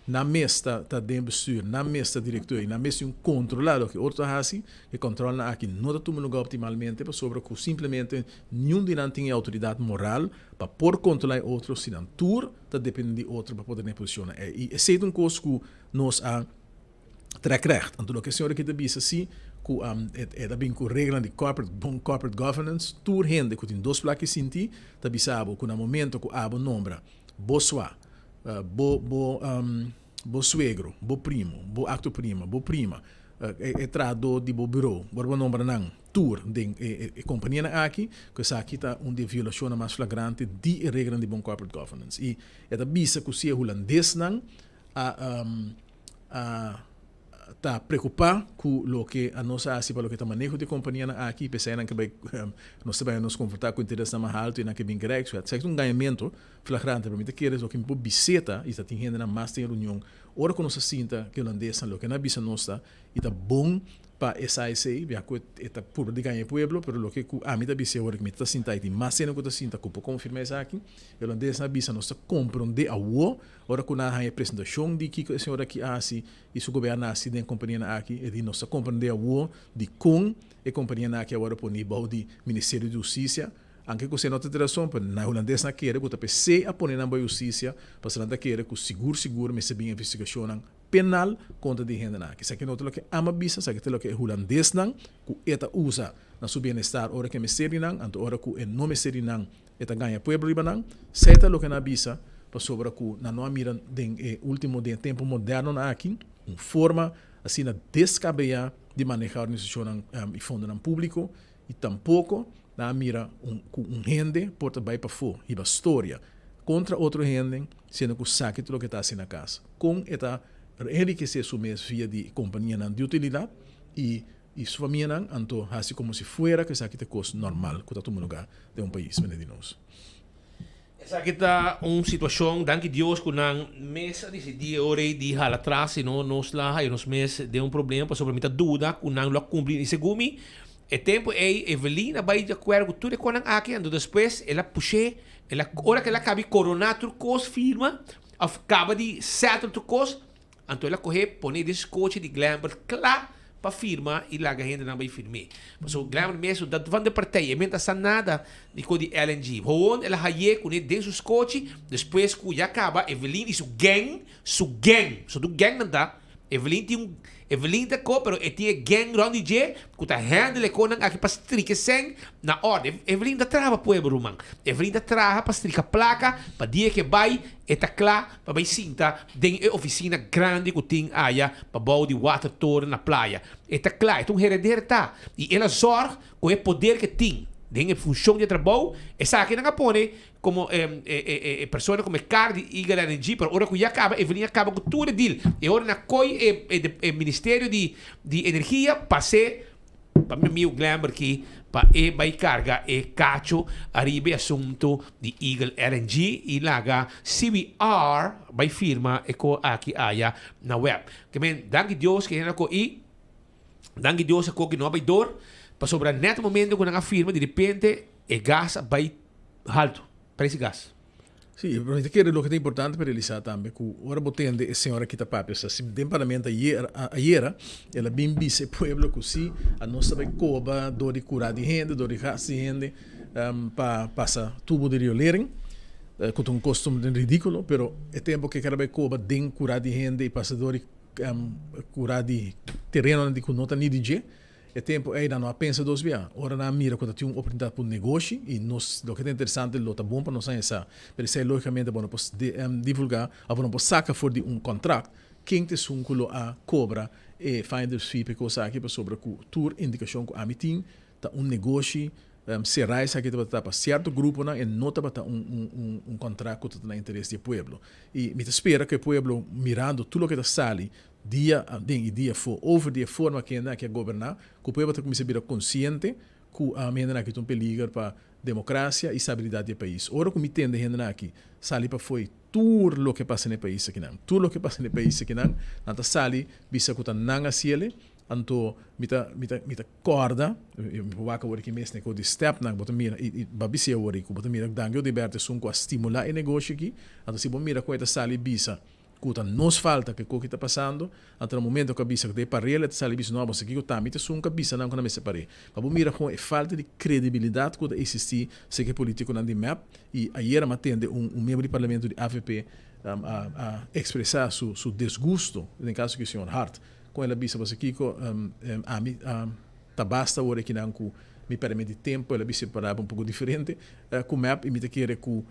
nan mes ta ta den bestuur, nan mes ta direkteur i nan mes tin un kontrolá loke otro ta hasi, e kòntròlnan aki no ta tuma lugá optimalmente pasobra ku simplemente niun di nan tin e outoridat moral pa por kontrolá e otro si nan tur ta depende di otro pa por ta den e posishonnan ei. I esei ta un kos ku nos a trèk règt. Anto loke e señor aki ta bisa si ku e ta bin ku reglanan di corporate bon corporate governance, tur hende ku tin dos plak i sinti ta bisa bo ku na momento ku abo nombra bo swa, bo bo bo suegro, bo primo, bo acto prima, bo prima, e trahadó di bo buró, ora bo nombra nan tur den e e kompanianan aki, ku esaki ta un di e violashonnan mas flagrante di e reglanan di bon corporate governance. I e ta bisa ku si e hulandesnan a a ta preocupa cu loke a nos a haci pa loke ta maneho di e companianan aki, p'esei nan ke bai nos ta bai nos confronta cu interesnan mas halto y nan ke bin gerijk. So esaki ta un gañamento flagrante, pero mi ta kere loke mi por biseta y ta tin hendenan mas den e reunion ora cu nos a sinta cu e holandesnan loke nan a bisa nos ta y ta bon pa e sa esei, ya cu e ta purba di gaña e pueblo, pero loke cu ami ta bisa awor cu mi ta sinta y tin mas hende cu ta sinta cu por confirma esaki, e holandesnan a bisa nos ta comprende awo Ora ku nan a haña e presentashon di kiko e señor aki a hasi i su gobièrnu a hasi den e kompanianan aki, e di nos ta komprendé awor dikon e kompanianan aki a wòrdu poní bou di Ministerio di Hustisia, anke ku esei no ta di rason, pero nan hulandesnan a kere ku ta p'esei a pone nan bou hustisia, pasobra nan ta kere ku sigur sigur mester bin investigashonnan penal kontra di e hendenan aki. Esaki no ta loke ami a bisa, esaki ta loke e hulandesnan ku e ta usa na su bienestar ora ku e mester di nan, anto ora ku e no mester di nan E ta gaña pueblo riba nan. Esei ta loke nan a bisa, pasobra ku nan no a mira den e ultimo, den e tempu modernonan aki, un forma asina deskabeyá di manehá organisashonnan i fondonan públiko, i tampoko nan a mira un ku un hende por ta bai pafó hiba storia kontra otro hende, siendo ku saki ta loke e ta hasi na kas. Kon e ta enrikesé su mes via di kompanianan di utilidat i I su famianan anto hasi komo si fuera ku esaki ta kos normal ku ta tuma lugá den un pais manera di nos. Esaki ta un situashon, danki Dios ku nan mes a disidí e ora ei di hala atras, si no nos la haya nos mes den un problema pasobra mi ta duda ku nan lo a kumpli. I segun mi e tempu ei Evelyn a bai di akuerdo ku tur e kosnan aki, anto despues el a push'é, el a ora ku el a kaba di koroná tur kos firma òf kaba di settle tur kos, Anto el a kohe pone den skochi di Glenbert kla pa firma i laga hendenan bai firm'é. Pasobra Glenbert mes no ta van de partij, e men ta sa nada di ko di LNG. Howon el a hay'é kuné den su skochi, despues ku ya kaba Evelyn i su gang, su gang, pasobra tur gang nan ta, Evelyn tin un, Evelyn ta ko pero e tin e gang rònt di dje ku ta handle e konan aki pa strika e sèn na òrde. Evelyn ta traha pa pueblo ruman. Evelyn ta traha pa strika plaka pa dia ke bai e ta kla pa bai sinta den e oficina grandi cu tin aya pabou di watertoren na playa. E ta cla, e ta un hereder ta. Y el a zorg cu e poder cu e tin. Den e funshon di e trabou, esakinan a pone komo e persona komo e kar di Eagle LNG, pero ora ku ya kaba, Evelyn a kaba ku tur e deal. E ora nan a koi e ministerio di energia pas'é pa mi amigo Glenber ki pa e bai karga e kacho ariba e asuntu di Eagle LNG i laga CBR bai firma e ko aki aya na web. Ke men danki Dios ke hende a ko i. Danki Dios e koki no a bai door, pasobra net e momento ku nan a firma di repente e gas a bai haltu, prijs di gas. Sí, pero mi ta kere loke ta importante pa realisá tambe ku ora bo tende e señora aki ta papia, sa si den parlamento ayer ayera el a bin bisa e pueblo ku si anos ta bai koba dor di kura di hende, dor di gas di hende pa pasa tubo di riolering ku ta un kostumber ridikulo, pero e tempo ku e kere bai koba den kura di hende i pasa dor di Cura di terenonan di cu no ta ni di dje. E tempo ey nan no a pensa dos bia. Ora nan a mira cu ta tin un oportunidad pa un negoshi y nos loke ta interesante lo ta bon pa nos haña sa. Pero esey logicamente bo no por divulga of bo no por saca for di un contract ken ta esun cu lo a cobra e finders fee pa e cos aki pasobra cu tur indicacion cu ami tin ta un negoshi Será esaki tabata pa sierto gruponan e no tabata un un contract cu ta na interes di e pueblo. Y mi ta spera cu e pueblo mirando tur loke ta sali dia aden y dia afo over di e forma cu hende aki a goberna, cu pueblo ta cuminsa bira consciente cu hendenan aki ta un peliger pa democracia y stabilidad di e pais. Ora cu mi tende hendenan aki sali pafo y tur loke pasa na e pais akinan, tur loke pasa na e pais akinan, nan ta sali bisa cu ta nan a ciele, Anto mi ta mi ta mi ta kòrda, mi por wak awor aki mes na e kos di stèpnan, bo ta mira i i bo a bis'é awor ku bo ta mira Dangui Odiberto esun ku a stimulá e negoshi aki, anto si bo mira kon e ta sali bisa ku ta nos falta ku e kos ki ta pasando, anto na momento ku a bisa ku ta e parel e ta sali bisa no bo sa kiko ta mi ta esun ku a bisa nan ku nan mester par'é. Pa bo mira kon e falta di kredibilidat ku ta eksistí serka e polítikonan di mep i ayera mi a tende un un miembro di parlamento di avp a a ekspresá su su desgusto den kaso ki señor Hart. Kon el a bisa boso kiko ami ta basta awor ekinan ku mi pèrdè di tempu, el a bisa e palabra un poko diferente, ku mep i mi ta kere ku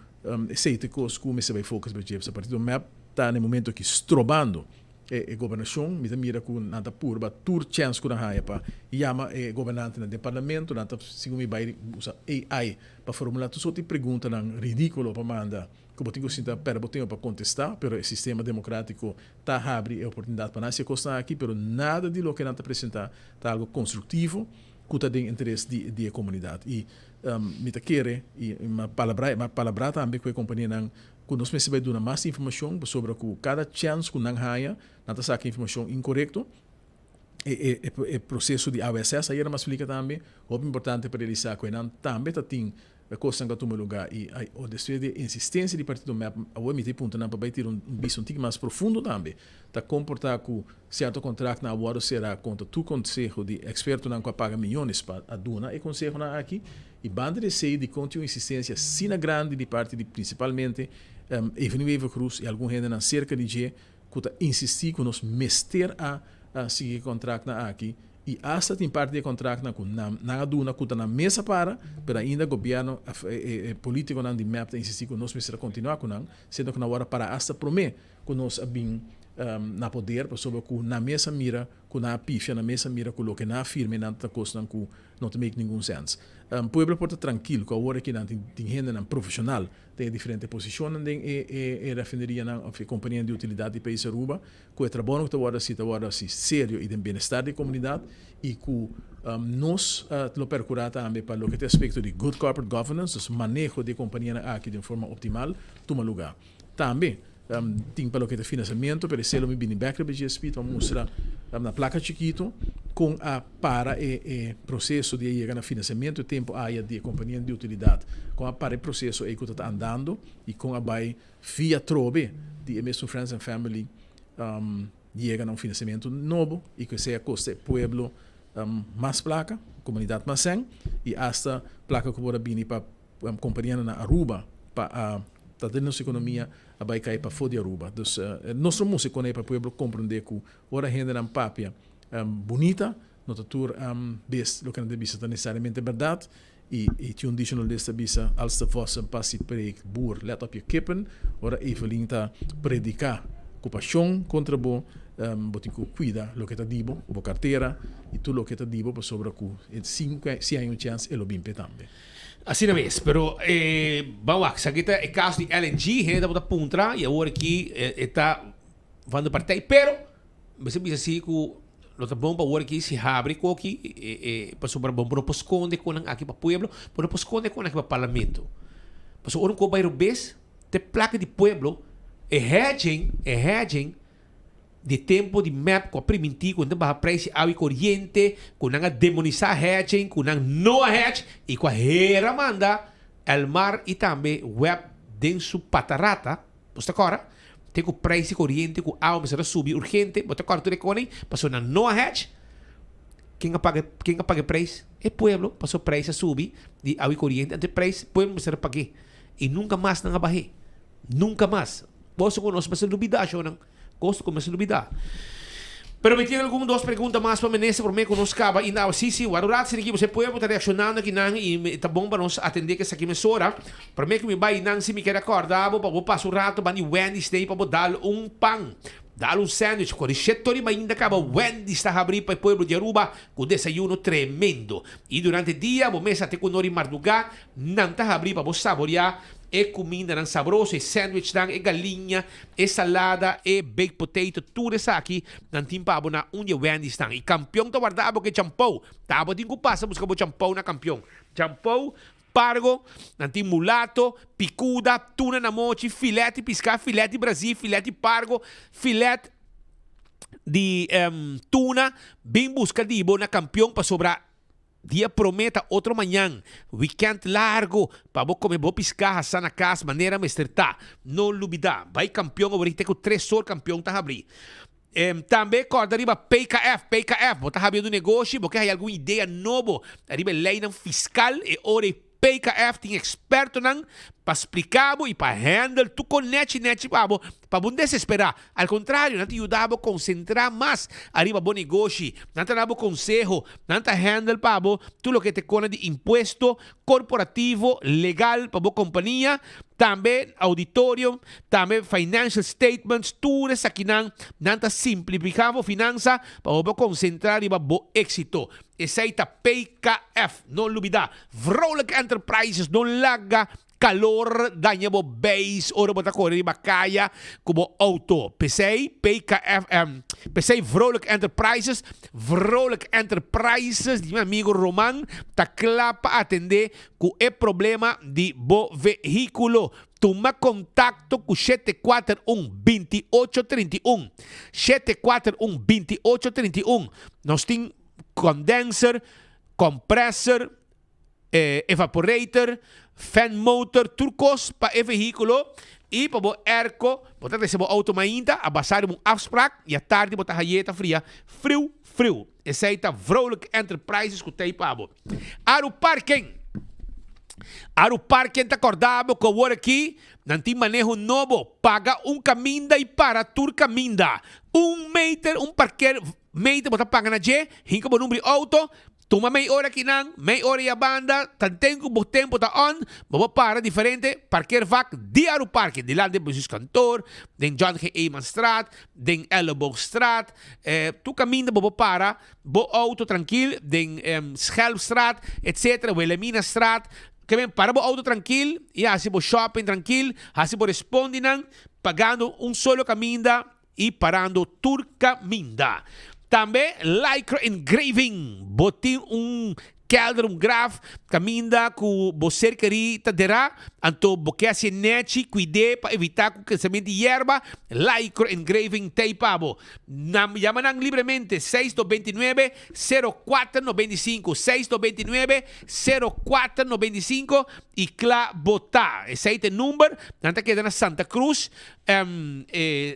esei ta e kos ku mester bai focus pa dje. Partido mep ta na e momento aki strobando e gobernashon, mi ta mira ku nan ta purba tur chèns ku nan haña pa yama e gobernantenan den parlamento, nan ta segun mi bai usa AI pa formulá tur sorti preguntanan ridíkulo pa manda ku bo tin ku sinta pèrdè bo tempu pa kontestá, pero e sistema demokratiko ta habri e oportunidat pa nan hasi e kosnan aki, pero nada di loke nan ta presentá ta algu konstruktivo ku ta den interes di di e komunidat. I mi ta kere i mi a palabrá mi a palabrá tambe ku e kompanianan ku nos mester bai duna mas informashon pasobra ku kada chèns ku nan haña nan ta saka informashon inkorekto. E e e proseso di AWSS ayera mi a splika tambe hopi importante pa realisá ku e nan tambe ta tin E kosnan ku a tuma lugá i o despues di e insistensia di partido mep, awor mi ta e puntonan pa bai tira un bista un tiki mas profundo tambe, ta komportá ku sierto kontraktnan a wòrdu será kontra tur konseho di ekspertonan ku a paga miyones pa a duna e konsehonan aki i banda di esei dikon tin un insistensia asina grandi di parti di prinsipalmente Evelyn Wever-Croes i algun hendenan serka di dje ku ta insistí ku nos mester a sigui e kontraktnan aki i asta tin parti di e kontraktnan ku nan nan a duna ku ta nan mes a para, pero ainda gobièrnu e polítikonan di mep ta insistí ku nos mester a kontinuá ku nan, siendo ku nan wòrdu a para asta promé ku nos a bin na poder pasobra ku nan mes a mira ku nan a pifia, nan mes a mira ku loke nan a firma e nan ta kosnan ku no ta make ningun sèns. Pueblo por ta trankil ku awor aki nan tin hendenan profeshonal den e diferente posishonnan den e e refinerianan òf e kompanianan di utilidat di pais Aruba, ku e trabounan ku ta wòrdu hasi ta wòrdu hasi serio i den bienestar di e komunidat i ku nos lo perkurá tambe pa loke ta e aspekto di good corporate governance, dus maneho di e kompanianan aki den forma optimal, tuma lugá. Tambe tin pa loke ta finansamentu, pero esei lo mi bini bèk riba GSP pa mustra na plaka chikitu kon a para e e proseso di a yega na finansamentu e tempu aya di e kompanianan di utilidat, kon a para e proseso ei ku ta ta andando i kon a bai via trobe di e mesun Friends and Family yega na un finansamentu nobo i ku esei a kosta e pueblo mas plaka, komunidat mas sèn i asta plaka ku por a bini pa Kompanianan na Aruba pa a ta den nos ekonomia a bai kai pafó di Aruba. Dus nos lo mustra konei pa pueblo komprendé ku ora hendenan papia bunita no ta tur bes loke nan ta bisa ta nesesariamente bèrdat. I i tin un dicho holandés ta bisa, Als de vos een passie preekt, boer, let op je kippen. Ora Evelyn ta prediká ku pashon kontra bo, bo tin ku kuida loke ta di bo, bo kartera. i tur loke ta di bo pasobra ku e sin si hay un chèns e lo bin p'e tambe. Asina mes, pero ban wak, esaki ta e kaso di LNG, hende tabata puntra i awor aki e ta van de partij, pero mester bisa si ku lo ta bon pa awor aki si habri koki pasobra bo no por skonde konan aki pa pueblo, bo no por skonde konan aki pa parlamento. Pasobra ora un kos bai robes, te plaka di pueblo, e hedging, e hedging di tempo di mep ku a primintí ku nan ta baha prijs di awa i koriente, ku nan a demonisá hedging, ku nan no a hedge i ku a hera manda Elmar i tambe web den su patarata, bo ta kòrda? Te ku prijs di koriente ku awa mester a subi urgente, bo ta kòrda tur e kos ei? Pasobra nan no a hedge. Ken a paga, ken a paga e prijs? E pueblo, pasobra prijs a subi di awa i koriente, anto e prijs pueblo mester a pag'é i nunka mas nan a bah'é. Nunka mas. Boso ku nos mester lubidá, shownan. Gosto ku mester lubidá. Pero mi tin algun dos pregunta mas pa minister promé ku nos kaba i now. Sí, sí, wak un rato esaki bo pueblo ta reakshonando akinan i ta bon pa nos atendé ku esaki mesora. Promé ku mi bai nan si mi kere akòrda bo pa bo pasa un rato banda di Wendy's nei pa bo dal un pan, dal un sandwich. Ku di shete ora i mainta kaba Wendy's ta habrí pa e pueblo di Aruba ku desayuno tremendo. I durante dia bo mes a te ku nor di mardugá nan ta habrí pa bo saboriá E kumindanan sabroso, e sandwichnan, e galiña, e salada, e baked potato, tur esaki nan tin pa bo na un di e Wendy'snan. I Kampion ta warda bo ku e champou. Ta bo tin ku pasa buska bo champou na Kampion. Champou, pargo, nan tin mulato, pikuda, tuna na mochi, filet di piská, filet di brazí, filet di pargo, filet di tuna. Bin buska di bo na Kampion pasobra. Dia promé ta otro mañan, wikènt largu pa bo kome bo piská hasá na kas manera mester ta. No lubidá, bai Kampion awor te ku tres or Kampion ta habrí. Tambe kòrda riba PKF, PKF, bo ta habiendo un negoshi, bo ke haya algun idea nobo riba e leinan fiskal, e ora ei PKF tin ekspertonan pa splika bo i pa handle tur kon nèchi nèchi pa bo, pa bo no desesperá. Al kontrario, nan ta yuda bo konsentrá mas ariba bo negoshi. Nan ta da bo konseho, nan ta handle pa bo tur loke ta kona di impuesto korporativo, legal pa bo kompania, tambe auditorio, tambe financial statements, tur esakinan nan ta simplifiká bo finansa pa bo por konsentrá riba bo éksito. Esei ta PKF. No lubidá, Vrolijk Enterprises no laga kalor daña bo beis ora bo ta kore riba kaya ku bo outo. P'esei PKF, p'esei Vrolijk Enterprises, Vrolijk Enterprises di mi amigo Roman ta kla pa atendé ku e problema di bo vehíkulo. Tuma kontakto ku 741 2831, 741 2831. Nos tin condenser, compressor, evaporator, fan motor, tur kos pa e vehíkulo i pa bo airco. Bo ta trese bo auto mainta, a basa riba un afsprak i atardi bo ta haye ta fria friu friu. Esei ta Vrolijk Enterprises ku ta ei pa bo. Aru Parken Aru Parken ta kòrda bo ku awor aki nan tin maneho nobo, paga un kaminda i para tur kaminda. Un meter, un parker. Meter bo ta paga na dje, hinka bo number di auto, tuma mei ora akinan, mei ora ya banda, tanten ku bo tempo ta on, bo por para diferente parkeervak di Aruparke, dilanti Bestuurskantoor, den John G. Eemanstraat, den Elleboogstraat, tur kaminda bo por para bo auto trankil, den Schelpstraat, etcetera, Wilhelminastraat, ke men para bo auto trankil i hasi bo shopping trankil, hasi bo respondinan, pagando un solo kaminda. I parando tur kaminda. Tambe Lycra Engraving, bo tin un kelder, un graf, kaminda ku bo ser kerí ta derá, anto bo ke hasié nèchi, kuid'é pa evitá ku kresementu di yerba, Lycra Engraving t'ei pa bo. Nan yama nan libremente 699 0495, 699 0495 i kla bo ta. Esei ta e number, nan ta keda na Santa Cruz.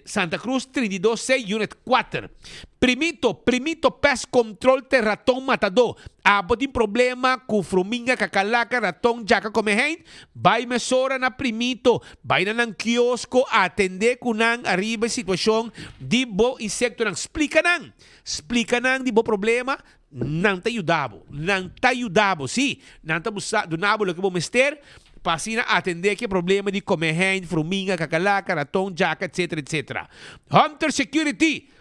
Santa Cruz 32 C Unit 4. Primito, Primito Pest Control te raton matadó. Abo tin problema ku fruminga, kakalaka, raton, djaka kome hein? Bai mesora na Primito. Bai na nan kiosko, atendé ku nan ariba e situashon di bo insektonan. Splika nan. Splika nan di bo problema, nan ta yuda bo. Nan ta yuda bo, sí. Nan ta busa duna bo loke bo mester pa asina atendé ku e problema di kome hein, fruminga, kakalaka, raton, djaka, etsetera, etsetera. Hunter Security!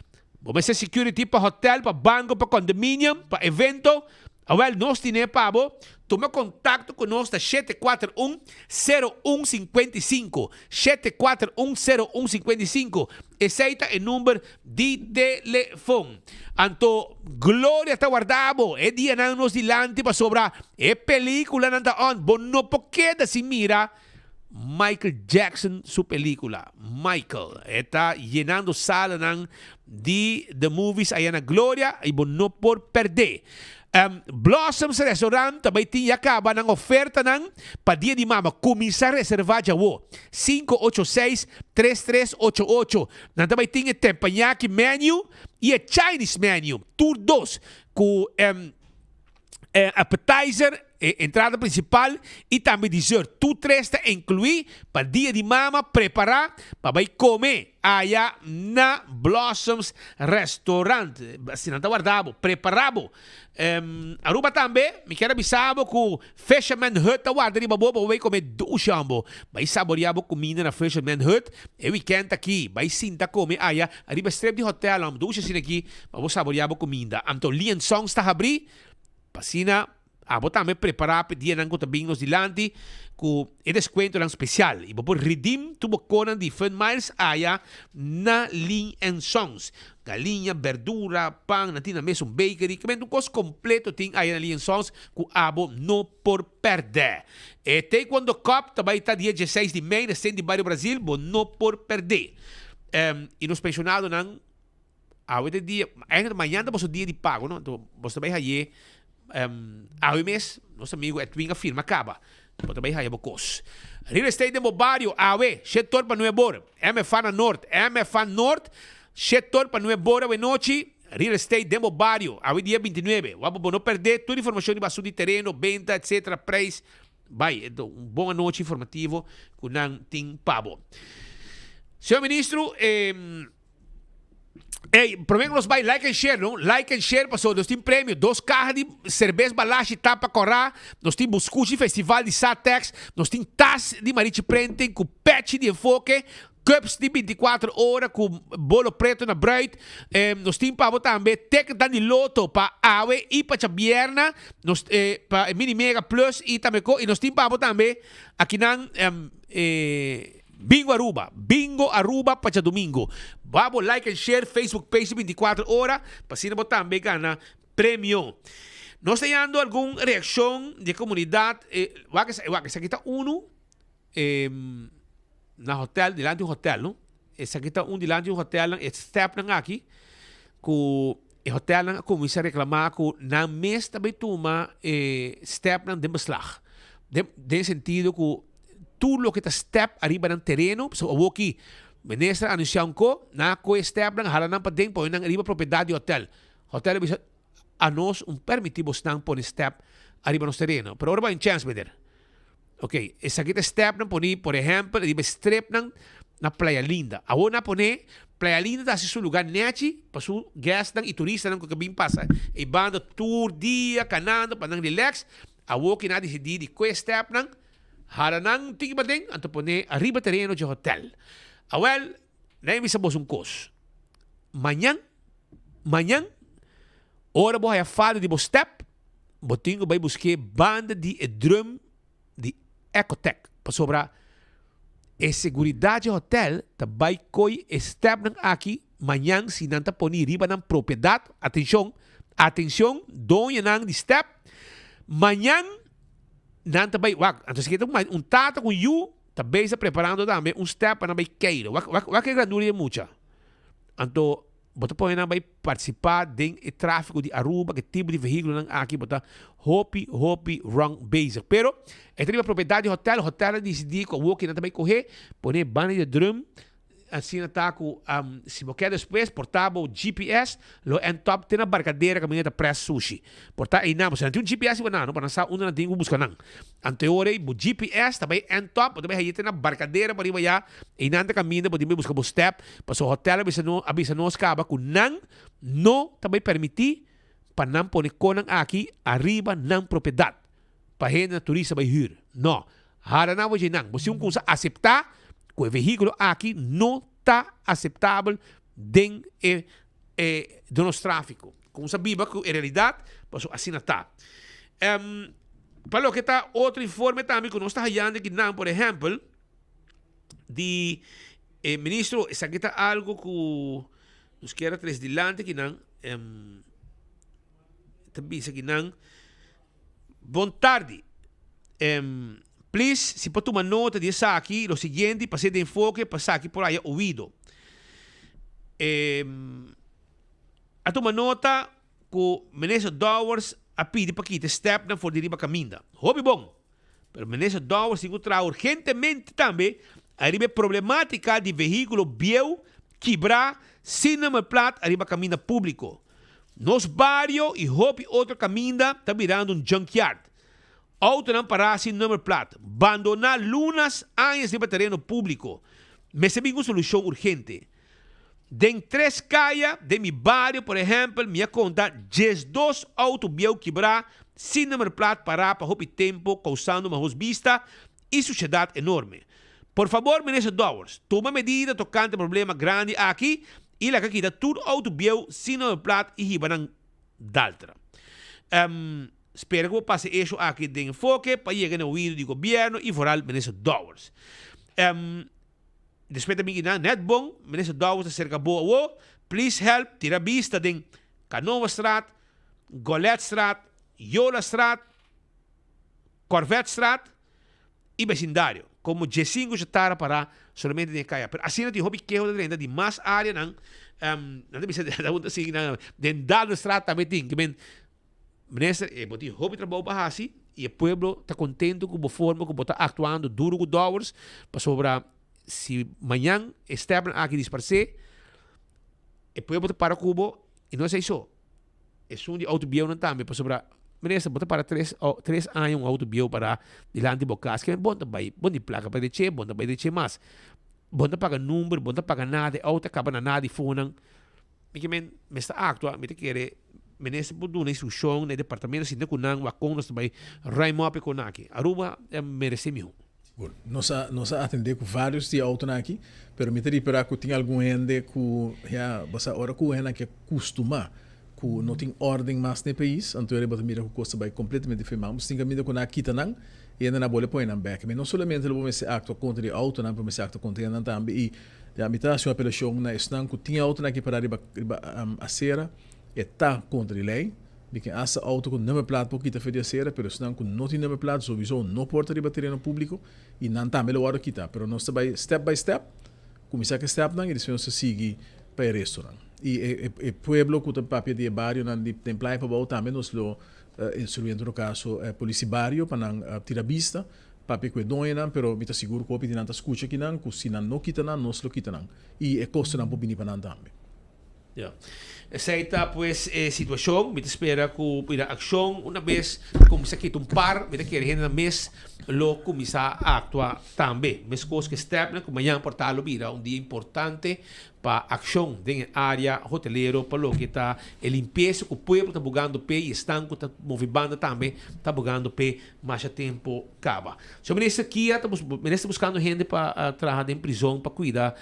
Bo mester security pa hotel, pa banco, pa condominium, pa evento? Awel, nos tine pa bo. Tuma contacto cu nos na 741 0155. 741 0155. Esey ta e number di telefon. Anto Gloria ta warda bo e dianan nos dilanti pasobra e peliculanan ta on. Bo no por keda sin mira Michael Jackson su pelicula. Michael. E ta yenando salanan di The Movies aya na Gloria y bo no por perde. Blossoms Restaurant ta bay tin ya caba nan ofertanan pa Dia di Mama. Cuminsa reserva djawo. 586 3388. Nan ta bay tin e Teppanyaki menu y e Chinese menu. Tur dos cu appetizer, e entrada principal y tambe dessert. Tur tres ta inclui pa Dia di Mama. Prepara pa bay come aya na Blossoms Restaurant. Si nan ta warda bo, prepara bo. Aruba tambe, mi kier a bisa bo cu Fisherman Hut ta warda riba bo pa bo bay come dushi hombo. Bay saborea bo cuminda na Fisherman Hut e weekend aki. Bay sinta come aya ariba strip di hotel hombo. Dushi asina aki pa bo saborea bo cuminda. Anto Lee and Songs ta habri pa asina Abo tambe prepará p'e dianan ku ta bin nos dilanti ku e deskuentonan spesial i bo por redeem tur bo konan di Fun Miles aya na Lee and Sons. Galiña, berdura, pan, nan tin na mes un bakery, kimente un kos kompleto tin aya na Lee and Sons ku abo no por pèrdè. E Taekwondo Cup ta bai ta dia dieseis di mei na Sint di Bario Brazil, bo no por pèrdè. I nos penshonadonan. Awe ta e dia, eigenlijk mañan ta boso dia di pago, no? Anto boso ta bai haye awe mes, nos amigo Edwin a firma caba. Bo ta bai haya bo cos. Real estate den bo bario, awe, shetor pa nuebor. MFA na Noord, MFA Noord, shetor pa nuebor awe nochi. Real estate den bo bario, awe dia 29. Wak bo no perde tur informacion riba asunto di tereno, benta, etc. Prijs. Bai, enton un bon anochi informativo cu nan tin pa bo. Señor Ministro, eh, Ey, prome ku nos bai like and share no, like and share paso nos tin premio, dos kaha di serbes Balashi tapa kòrá, nos tin buskushi festival di Satex, nos tin tas di Marichi Printing ku pechi di Enfoke, cups di 24 ora ku bolo preto na bruid, eh, nos tin pa bo tambe ticketnan di loto pa awe i pa djabierna, nos eh, pa e mini mega plus i tambe ko, i nos tin pa bo tambe akinan eh, Bingo Aruba, Bingo Aruba pa djadumingo. Ba bo like and share Facebook page di 24 ora pa asina bo tambe gana premio. Nos ta yando algun reaccion di e comunidad. Eh, wak esa, wak esaki ta uno eh, na hotel, dilanti un hotel, no? Esaki ta un dilanti un hotel, e stepnan aki cu e hotelnan a cuminsa reclama cu nan mes ta bay tuma e stepnan den beslag. Den, den sentido cu Tur loke ta step ariba nan tereno, pasobra awoki minister a anuncia un ko, nan a kohe stepnan, hala nan paden, pone nan riba propiedad di hotel. Hotel a bisa, anos un permiti bosnan pone step ariba nos tereno. Pero ora bo hay un chance, meneer. Ok, esaki ta stepnan poni, por ehempel, riba e stripnan na Playa Linda. Awor nan a pone, Playa Linda ta hasi su lugar nechi pa su guestnan y turistanan cu ke bin pasa e banda tur dia canando pa nan relax. Awor ki nan a disidí di kue stèpnan, hala nan tiki paden, anto pone ariba tereno dje hotèl. Awèl, nan e bisa boso un kos, Mañan, mañan, ora bo haya falta di bo stèp, bo tin ku bai busk'é banda di e drum di Ecotec, pasobra e seguridat dje hotèl ta bai koi e stèpnan aki mañan si nan ta poni riba nan propiedat, atenshon, atenshon, doñonan di stèp, Mañan nan ta bai wak, anto esaki ta un tata ku un yu ta bezig preparando tambe un step pa nan bai keiro. Wak wak wak e grandura di e mucha. Anto bo ta pone nan bai participa den e trafico di Aruba, ke tipo di vehikulonan aki bo ta hopi hopi wrong bezig. Pero e ta riba propiedat di hotel, hotel a disidi ku awoki nan ta bai kohe pone banda di e drum. Asina ta ku si bo ke despues por ta bo GPS lo end up te na Barcadera kaminda ta press sushi. Por ta einan, pasobra nan tin un GPS riba nan no, pa nan sa unda nan tin ku buska nan. Anto e ora ei bo GPS ta bai end up, bo ta bai haye te na Barcadera pariba ya, einan ta kaminda bo tin bai buska bo step, pasobra hotel a bisa no a bisa nos kaba ku nan no ta bai permiti pa nan pone konan aki ariba nan propiedat pa hende na turista bai hür. No. Hara nan wajé nan. Bo si un kusa aseptá ku e vehíkulo aki no ta aseptabel den e e den nos tráfiko. Kuminsá biba ku e realidat, pasobra asina ta. Pa loke ta otro informe tambe ku nos ta hayando akinan, por ehèmpel, di e ministro, esaki ta algu ku nos kier a trese dilanti akinan, ta bisa akinan, Bon tardi. Please si por tuma nota di esaki lo siguiente pa ser di enfoke pa esaki por haya oido. A tuma nota cu Minister Dowers a pidi pa kita e stepnan for di riba caminda. Hopi bon. Pero Minister Dowers tin cu traha urgentemente tambe ariba e problematica di vehiculo bieu kibra sin nummerplaat ariba caminda publico. Nos bario y hopi otro caminda ta birando un junkyard. Autonan pará sin nummerplaat, bandoná lunas, añas riba tereno público. Mester bin un solucion urgente. Den tres caya den mi bario, por ehempel, mi a conta diesdos auto bieu kibrá sin nummerplaat pará pa hopi tempo causando mahos bista y suciedad enorme. Por fabor, Minister Dowers, tuma medida tocante e problema grandi aki y laga kita tur auto bieu sin nummerplaat y hiba nan daltra. Spera cu bo pasa e esho aki den enfoke pa yega na oido di gobierno y vooral Minister Dowers. Despues ta bin kinan net bon, Minister Dowers ta cerca bo awo, please help tira bista den Canovastraat, Goletstraat, Yolastraat, Corvetstraat y becindario. Como djesinku chatara para solamente den e caya. Pero asina tin hopi keho ta drenta di mas areanan, nan ta bisa nan ta sigui nan den Daldenstraat tambe tin. Ke men Minister e bo tin hopi trabou pa haci y e pueblo ta contento cu bo forma cu bo ta actuando duro cu Dowers pasobra si mañan e stepnan aki disparce e pueblo ta para cu bo y no esey so. Esun di auto bieunan tambe pasobra minister bo ta para tres tres aña un auto bieu para dilanti bo cas kimen bon ta bay bon di placa pa dreche bon ta bay dreche mas bon ta paga number bon ta paga nada e auto a caba na nada di fonan mi kimen mester actua mi ta kere minister por duna instruccion na e departamento sinta cu nan wak con nos ta bay ruim op e con aki Aruba merece miho. Sigur. Nos a nos a atendé ku vários di e outonan aki, pero mi ta ripará ku tin algun hende ku ya bo sa ora ku hendenan ke kustumá ku no tin órden mas na e pais, anto bo ta mira ku kos ta bai kompletamente fermá. Bo tin kaminda ku nan a kita nan i hendenan a bole pone nan bèk. Mi no solamente lo bo mester aktua kontra di e outonan, pero mester aktua kontra hendenan tambe. I ya mi ta hasi un apelashon na esnan ku tin e outonan aki pará riba riba asera, e ta kontra di lei. Di ken hasta auto ku nummerplaat por kita for di acera, pero esnan ku no tin nummerplaat sowieso no por ta riba tereno publico y nan tambe lo wordo kita. Pero nos ta bay step by step, cuminsa ku e stepnan y despues nos ta sigui pa e restonan. Y e e pueblo ku ta papia di e barionan di den Playa Pabou tambe nos lo instrui en todo caso polis di bario pa nan tira bista, papia ku e doñonan, pero mi ta sigur ku hopi di nan ta scucha kinan ku si nan no kita nan, nos lo kita nan y e costonan por bini pa nan tambe. Ya. Esei ta pues e situacion. Mi ta spera cu mira accion una bes cuminsa kita un par, mi ta kere hendenan mes lo cuminsa actua tambe. Mescos cu e stepnan cu mañan por ta lo bira un dia importante pa accion den e area hotelero pa loke ta e limpieza cu pueblo ta bugando p'e y esnan cu ta move banda tambe ta bugando p'e masha tempo caba. Señor Minister, kia ta bus, minister buscando hende pa traha den prison pa cuida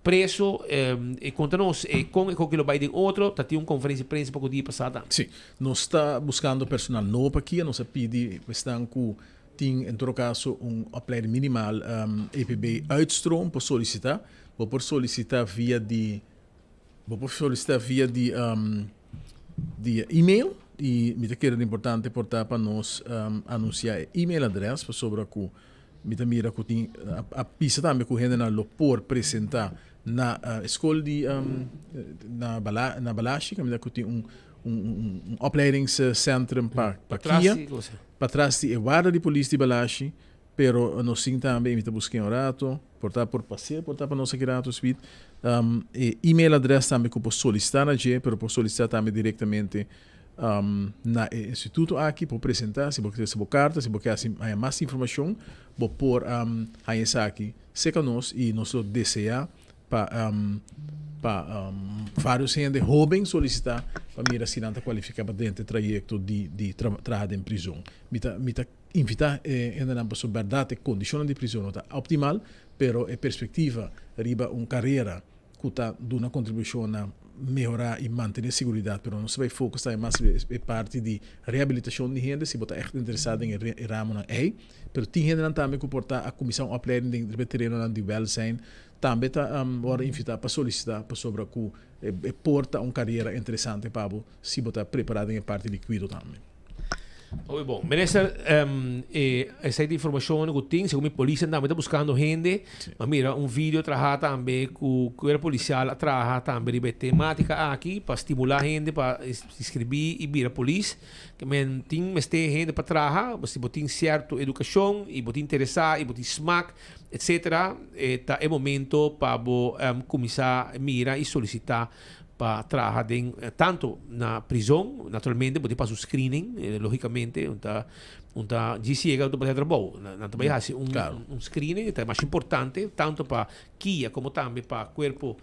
Preso, e konta nos e kon e koki lo bai den otro, ta tin un konferensia di prensa poko dia pasá tambe. Sí, nos ta buskando personal nobo pa kia, nos a pidi esnan ku tin en todo kaso un opleiding minimal EPB uitstroom por solisitá. Bo por solisitá via di bo por solisitá via di di email i mi ta kere importante por ta pa nos anunsiá e email adrès pasobra ku Mi ta mira ku tin a bisa tambe ku hendenan lo por presentá na e skol di na na Balashi kaminda ku tin un un opleidingscentrum pa pa kia patras di e warda di polis di Balashi pero nos tin tambe i mi ta busk'é un rato por ta por pas'é por ta pa nos aki rato sweet e email adres tambe ku por solisitá na dje pero por solisitá tambe direktamente Na e instituto aki por presenta si bo ke trese bo karta, si bo ke hasi haña mas informashon bo por haña esaki serka nos i nos lo desea pa pa varios hende hoben solisita pa mira si nan ta kualifika pa drenta e trayekto di di traha den prizon. Mi ta mi ta invita e hendenan pasobra bèrdat e kondishonnan di prizon no ta optimal pero e perspektiva riba un karera ku ta duna kontribushon na. mehorá i mantené siguridat, pero nos ta bai focus tambe mas riba e parti di rehabilitashon di hende, si bo ta ègt interesá den e ramonan ei. Pero tin hendenan tambe ku por ta a kuminsá un opleiding den riba e terenonan di wèlzijn, tambe ta wòrdu invitá pa solisitá pasobra ku e por ta un kariera interesante pa bo si bo ta prepará den e parti di kuido tambe. Hopi bon. Minister, e esei ta informacion cu tin. Segun mi polisnan tambe ta buscando hende. Ma mira un video traha tambe cu cuerpo policial a traha tambe riba e tematica aki pa stimula hende pa inscribi y bira polis. Ke men tin mester hende pa traha. Si bo tin cierto educacion y bo tin interesa y bo tin smaak etcetera, e ta e momento pa bo cuminsa mira y solicita pa traha den tanto na prizon, naturalmente bo tin pasa un screening, logicamente un ta un ta djis yega un ta pasa trabou, nan ta bai haci un un screening, ta mas importante tanto pa kia como tambe pa cuerpo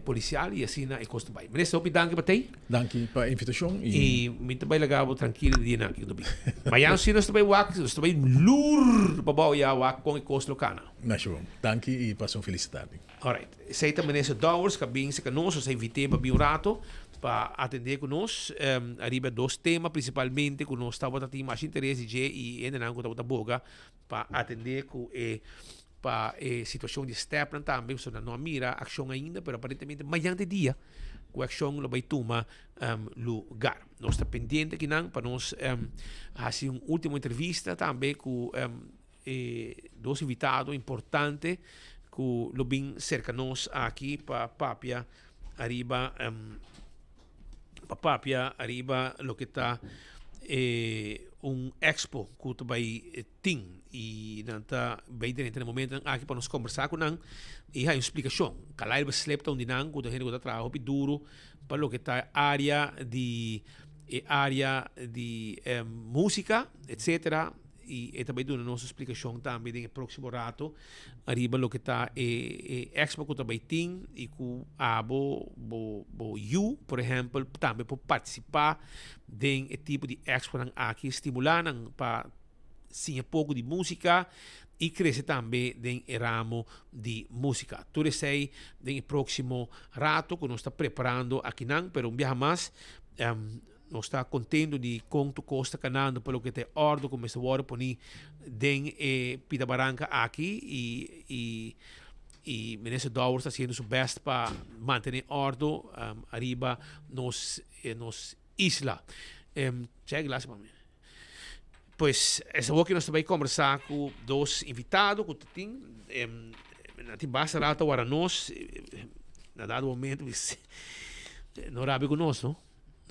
policial y asina e cos ta bai. Minister hopi danki pa tey. Danki pa e invitacion y. Y mi ta bai laga bo trankilo di dianan aki un Mañana si nos ta bai wak, nos ta bai lur pa bou ya wak con e cos lo cana. Masha bon. Danki y pasa un feliz tardi. Alright, esei ta Minister Dowers ku a bin serka nos, nos a invit'é pa bin un rato pa atendé ku nos ariba dos tema prinsipalmente ku nos tabata tin masha interes di dje i hendenan ku tabata boga pa atendé ku e pa e situashon di stèpnan tambe pasobra nan no a mira akshon ainda pero aparentemente mañan ta e dia ku e akshon lo bai tuma lugar. Nos ta pendiente akinan pa nos hasi un último entrevista tambe ku E dos invitado importante cu lo bin cerca nos aki pa papia ariba pa papia ariba loke ta e un expo cu ta bay tin y nan ta bay drenta na momentonan aki pa nos combersa cu nan y haya un splicacion. Kalail Beslep ta un di nan cu ta hende cu ta traha hopi duro pa loke ta area di e area di musica etcetera. Y e ta bay duna nos un splicacion tambe den e proximo rato ariba loke ta e e expo cu ta bay tin y cu abo bo bo yu por ehempel tambe por participa den e tipo di exponan aki stimula nan pa siña poco di musica y crece tambe den e ramo di musica. Tur esey den e proximo rato cu nos ta preparando akinan pero un biaha mas Nos ta contento di con tur cos ta canando pa loke ta e ordo cu mester wordo poni den e pita baranca aki y y y Minister Dowers ta haciendo su best pa mantene ordo ariba nos nos isla. Check glas pa mi. Pues es awor cu nos ta bay conversa cu dos invitado cu ta tin nan tin basta rato a wara nos na dado momento no rabia cu nos no.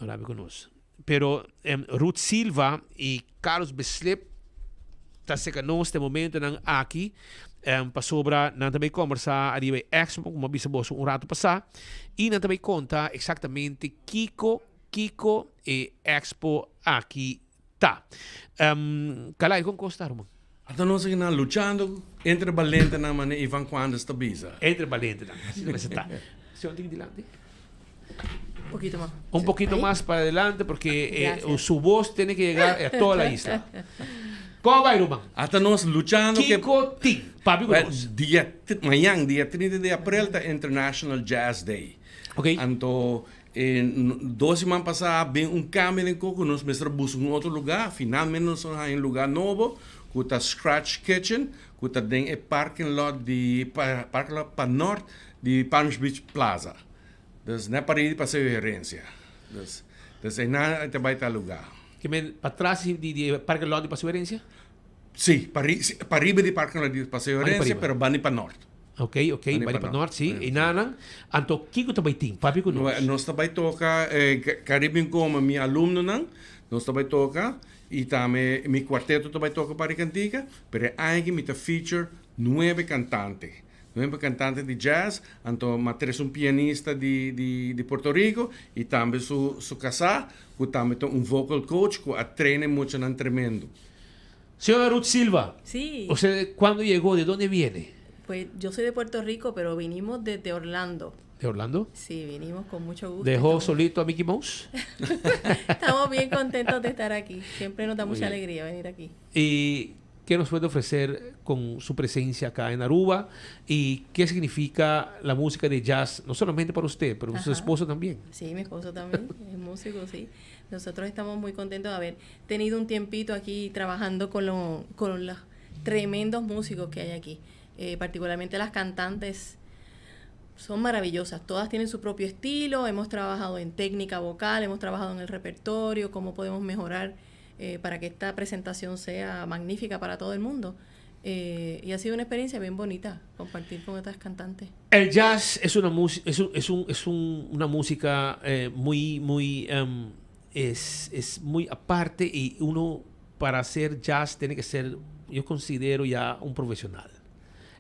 No rabia cu nos. Pero Ruth Silva y Carlos Beslip ta seca nos den momentonan aki pasobra nan ta bay combersa ariba e expo como a bisa boso un rato pasa y nan ta bay conta exactamente kico kico e expo aki ta. Kalai con cos ta ruman? Ata nos aki nan luchando entre balentenan manera Ivan Quanders ta bisa. Entre balentenan, asina mester ta. Señor tin dilanti. Un poquito mas. Un poquito mas para adelante porque su voz tiene que llegar a toda la isla. Con a bay ruman? Ata nos luchando ke. Kiko tin? Papia ku nos. Dia, mañan dia 30 di april ta International Jazz Day. Ok. Anto E dos siman pasá bin un kambio den koko, nos mester a buska un otro lugá. Finalmente nos a haña un lugá nobo ku ta Scratch Kitchen, ku ta den e parking lot di parking lot pa nort di Palms Beach Plaza. Dus net pariba di Paseo Herencia. Dus dus einan ta bai ta lugá. Ke men patras di di e parking lot di Paseo Herencia? Sí, pari pariba di parking lot di Paseo Herencia, pero bani pa nort. Ok, ok, bani pa nort, sí. E nanan, anto kiko ta bai tin? Papia ku nos. Nos ta bai toka Caribbean Coma, mi alumnonan, nos ta bai toka i tambe mi kuarteto ta bai toka par di kantika, pero e aña aki mi ta feature nuebe kantante, nuebe kantante di jazz, anto mi a trese un pianista di di di Puerto Rico i tambe su su kasá ku tambe ta un vocal coach ku a train e muchanan tremendo. Señora Ruth Silva, Sí. usted cuándo llegó? ¿De dónde viene? Pues yo soy de Puerto Rico, pero vinimos desde Orlando. ¿De Orlando? Sí, vinimos con mucho gusto. ¿Dejó Estamos solito a Mickey Mouse? Estamos bien contentos de estar aquí. Siempre nos da Muy mucha bien. alegría venir aquí. Y ¿Qué nos puede ofrecer con su presencia acá en Aruba? ¿Y qué significa la música de jazz, no solamente para usted, pero su esposo también? Sí, mi esposo también es músico, sí. Nosotros estamos muy contentos de haber tenido un tiempito aquí trabajando con, lo, con los tremendos músicos que hay aquí. Eh, particularmente las cantantes son maravillosas, todas tienen su propio estilo, hemos trabajado en técnica vocal, hemos trabajado en el repertorio, cómo podemos mejorar eh, para que esta presentación sea magnífica para todo el mundo. Eh, y ha sido una experiencia bien bonita compartir con estas cantantes. El jazz es una, es, un, es, un, es un, una música eh, muy, muy, um, es, es muy aparte y uno para hacer jazz tiene que ser, yo considero ya un profesional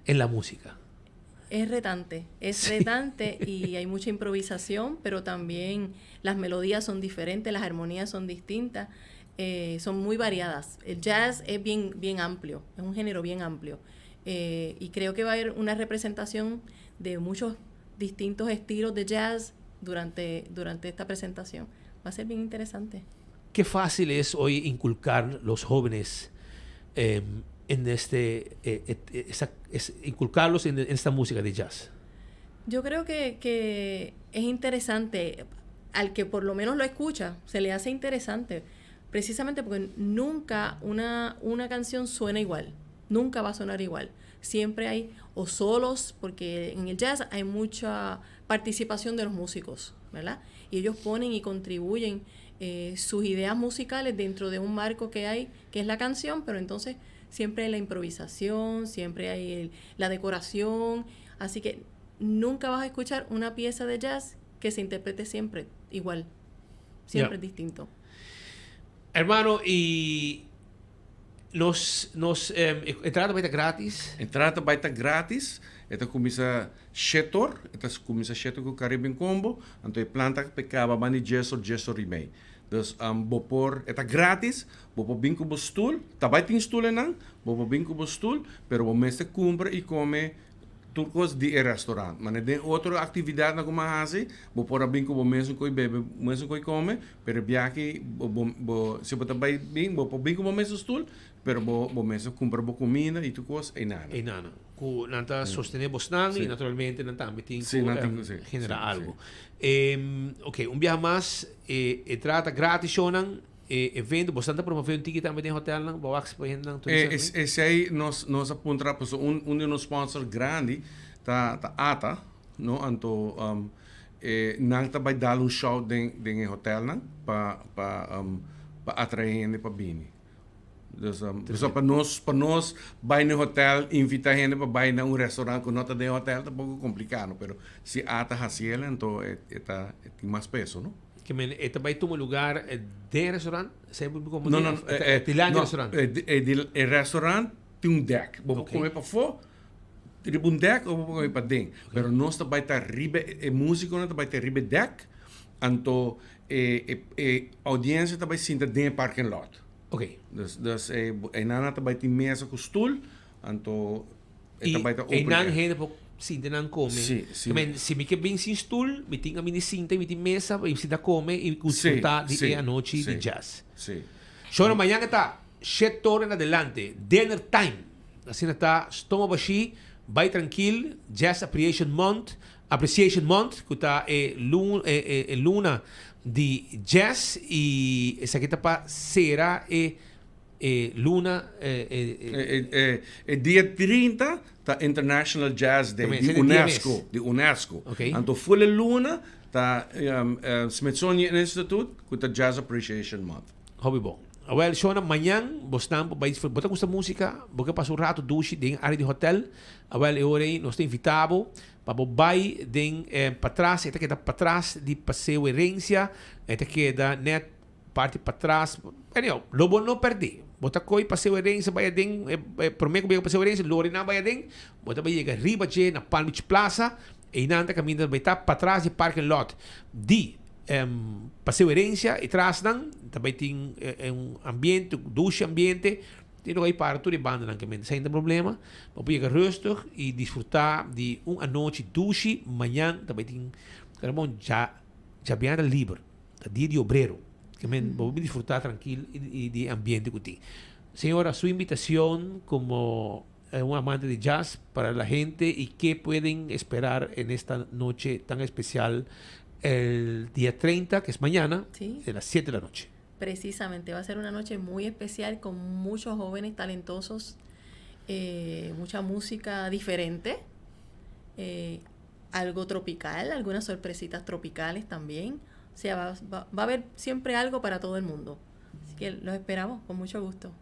en la música. Es retante, es retante y hay mucha improvisación, pero también las melodías son diferentes, las armonías son distintas. Eh, son muy variadas. El jazz es bien, bien amplio, es un género bien amplio. Eh, y creo que va a haber una representación de muchos distintos estilos de jazz durante, durante esta presentación. Va a ser bien interesante. Qué fácil es hoy inculcar los jóvenes eh, en este, esa, es, inculcarlos en, en, esta música de jazz. Yo creo que, que es interesante, al que por lo menos lo escucha, se le hace interesante precisamente porque nunca una, una canción suena igual, nunca va a sonar igual. Siempre hay o solos, porque en el jazz hay mucha participación de los músicos, ¿verdad? Y ellos ponen y contribuyen eh, sus ideas musicales dentro de un marco que hay, que es la canción, pero entonces siempre hay la improvisación, siempre hay el, la decoración, así que nunca vas a escuchar una pieza de jazz que se interprete siempre igual, siempre yeah. es distinto. Hermano, y nos, nos eh, entrada bai ta gratis? Entrada bai ta gratis. E ta cuminsa shetor, e ta cuminsa shetor cu Caribbean Combo, anto e plan ta pa caba banda di diesor, diesor y mei. Dus um, bo por, e ta gratis, bo por bin cu bo stoel, ta bai tin stoelnan, bo por bin cu bo stoel, pero bo mester cumpra y come tur cos di e restaurant. Mane den otro actividadnan cu m'a haci, bo por a bin cu bo mesun coy bebe, mesun coy come, pero biaha bo, bo, bo, si bo ta bay bin, bo por bin cu bo mesun stoel, pero bo, bo mester cumpra bo cuminda y tur cos eynan. Eynan. Cu nan ta sostene bosnan y naturalmente nan tambe tin cu genera algo. Ok, un biaha mas, e entrada ta gratis shownan. E evento, boso ta promove un tiki tambe den hotelnan, bo wak pa hendenan turista tambe? Esei nos nos a puntra pasobra un un di nos sponsor grandi ta ta ata no anto e nan ta bai dal un show den den e hotelnan pa pa pa atrae hende pa bini. Dus pasobra pa nos pa nos bai na e hotel invita hende pa bai na un restaurant ku no ta den e hotel ta poko kompliká no pero si ata hasiel anto e ta e tin mas peso no. Ke men e ta bai tuma lugar den e restaurant? Esei bo komo No, no, e dilanti e restaurant? E restaurant tin un dek. Bo por kome pafó riba un dek o bo por kome paden. Pero nos ta bai ta riba e musikonan ta bai ta riba e dek, anto e e audiencia ta bai sinta den e parking lot. Dus dus einan ta bai tin mesa ku stul, anto E ta bai ta open air. Einan hende por sinta nan come. Si, si. Men, si mi ke bin sin stoel, mi tin a mi di sinta y mi tin mesa pa mi sinta come y disfruta di e anochi di jazz. Si. Shona mañan e ta shet tor en adelante, dinner time. Asina ta stoma bashi, bai trankil, Jazz Appreciation Month, Appreciation Month, ku ta e e luna di jazz y esaki ta pa sera e E luna e. E dia 30 ta International Jazz Day di UNESCO, di UNESCO. Anto ful e luna ta Smithsonian Institute ku ta Jazz Appreciation Month. Hopi bon. Awel shona mañan bosnan por bai disfruta. Bo ta gusta musica? Bo ke pasa un rato dushi den area di hotel? Awel e ora ei nos ta invita bo pa bo bai den patras, e ta keda patras di Paseo Herencia, e ta keda net Parti patras, anyhow, lo bo no perdé. Bo ta koy Paseo Herencia bai aden, promé ku bo yega Paseo Herencia, lori nan bai aden, bo ta bai yega riba dje na Palm Beach Plaza, einan ta kaminda bai ta patras di parking lot di Paseo Herencia, e trasnan ta bai tin un ambiente, un dushi ambiente, tin loke bai para tur e bandanan ke mente esei no ta problema, bo por yega rustig i disfrutá di un anochi dushi, mañan ta bai tin, Ramon, dja djabièrnè ta liber. Ta dia di obrero. Ke men bo por disfruta trankil i di e ambiente ku tin. Señora, su invitacion como un amante de jazz para la gente y qué pueden esperar en esta noche tan especial el día 30, que es mañana, Sí. de las 7 de la noche. Precisamente, va a ser una noche muy especial con muchos jóvenes talentosos, eh, mucha música diferente, eh, algo tropical, algunas sorpresitas tropicales también. O sea, va, va- va a haber siempre algo para todo el mundo. Así que los esperamos con mucho gusto.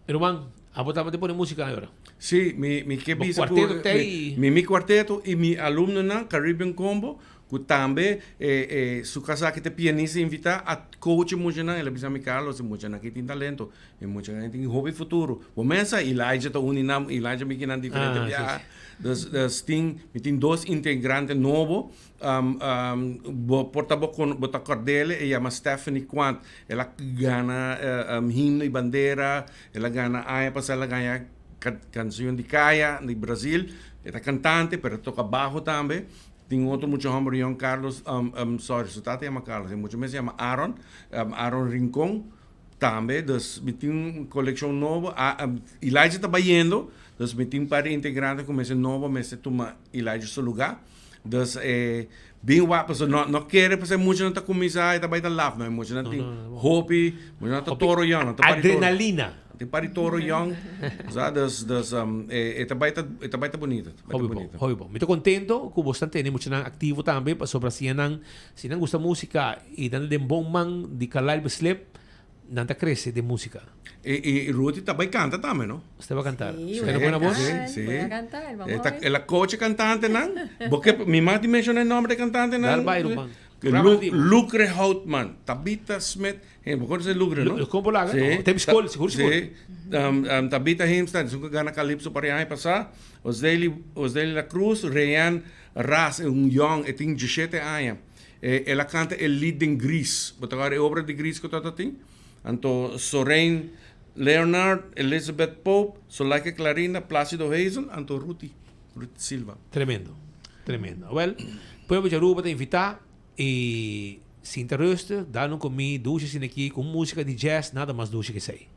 Ruman, abo tambe ta pone música ahora. Sí, mi, mi ke Bo bisa ku cuarteto ta mi, i- mi, mi cuarteto i mi alumnonan Caribbean Combo ku tambe eh, eh, su kasá ki ta pianista invitá a coach e muchanan. El a bisa mi Carlos e muchanan aki tin talento, e muchanan tin hopi futuro. Bo mesa Elijah ta uni nan, Elijah mi kinan diferente Ah, sí, biaha. sí. Dus, dus tin, mi tin dos integrante nobo. Um, um, bo por ta bo kon, bo ta kordele, e yama Stephanie Quant. El a gana eh, um, himno y bandera, el a gana aña pasá el a gaña ka, canción di Kaya di Brasil. E ta cantante, pero e toca bajo tambe. Tin otro mucha homber Young Carlos, um, um, sorry, su tata yama Carlos, e mucha mes yama Aaron, um, Aaron Rincon. Tambe, dus mi tin un coleccion nobo. A, Elijah ta bayendo, dus mi tin un par di integrante cu mester nobo mester tuma Elijah su lugar. Dus e bin wak pasobra no no kere pasobra e muchanan ta cuminsa e ta bay ta laf no, e muchanan tin hopi, muchanan ta toro yong, nan ta pari toro. Adrenalina. Tin pari toro yong, sa dus dus e ta bay ta e ta bay ta bunita, ta bay ta Hopi bon, bunita. hopi bon. Mi ta contento cu bo stan tene muchanan activo tambe pasobra si nan si nan gusta musica y nan ta den bon man di Carlyle Beslip, Nan ta crece den musica. E, e Ruthie ta bay canta tambe, no? Usted va cantar. Sí, Tiene voy a buena voz? cantar, Sí, sí. voy a cantar, vamos E a ta, ver. el a coach e cantantenan. Bo ke mi mag di menciona e nomber di e cantantenan? Dal bay, ruman. Lu, Rama di. Lucre Houtman, Tabitha Smith, eh, bo conoce Lucre, no? Lu, con bo laga? Sí. No, te school, sigur, sigur. Sí. Um, um, Tabitha Himstein, esun cu gana Calypso par e aña pasa. Osdeli, Osdeli La Cruz, Rayanne Ras, e un young, e tin diesshete aña. E el a canta e lied den Gris. Bo ta wak e obra di Gris cu ta tin? Anto Soraine Leonard, Elizabeth Pope, Solaike Clarinda, Placido Hazel, anto Ruthie, Ruth Silva. Tremendo, tremendo. Awel, pueblo di Aruba ta invita y sinta rustig, dal un comí dushi asina aki cu musica di jazz, nada mas dushi cu esey.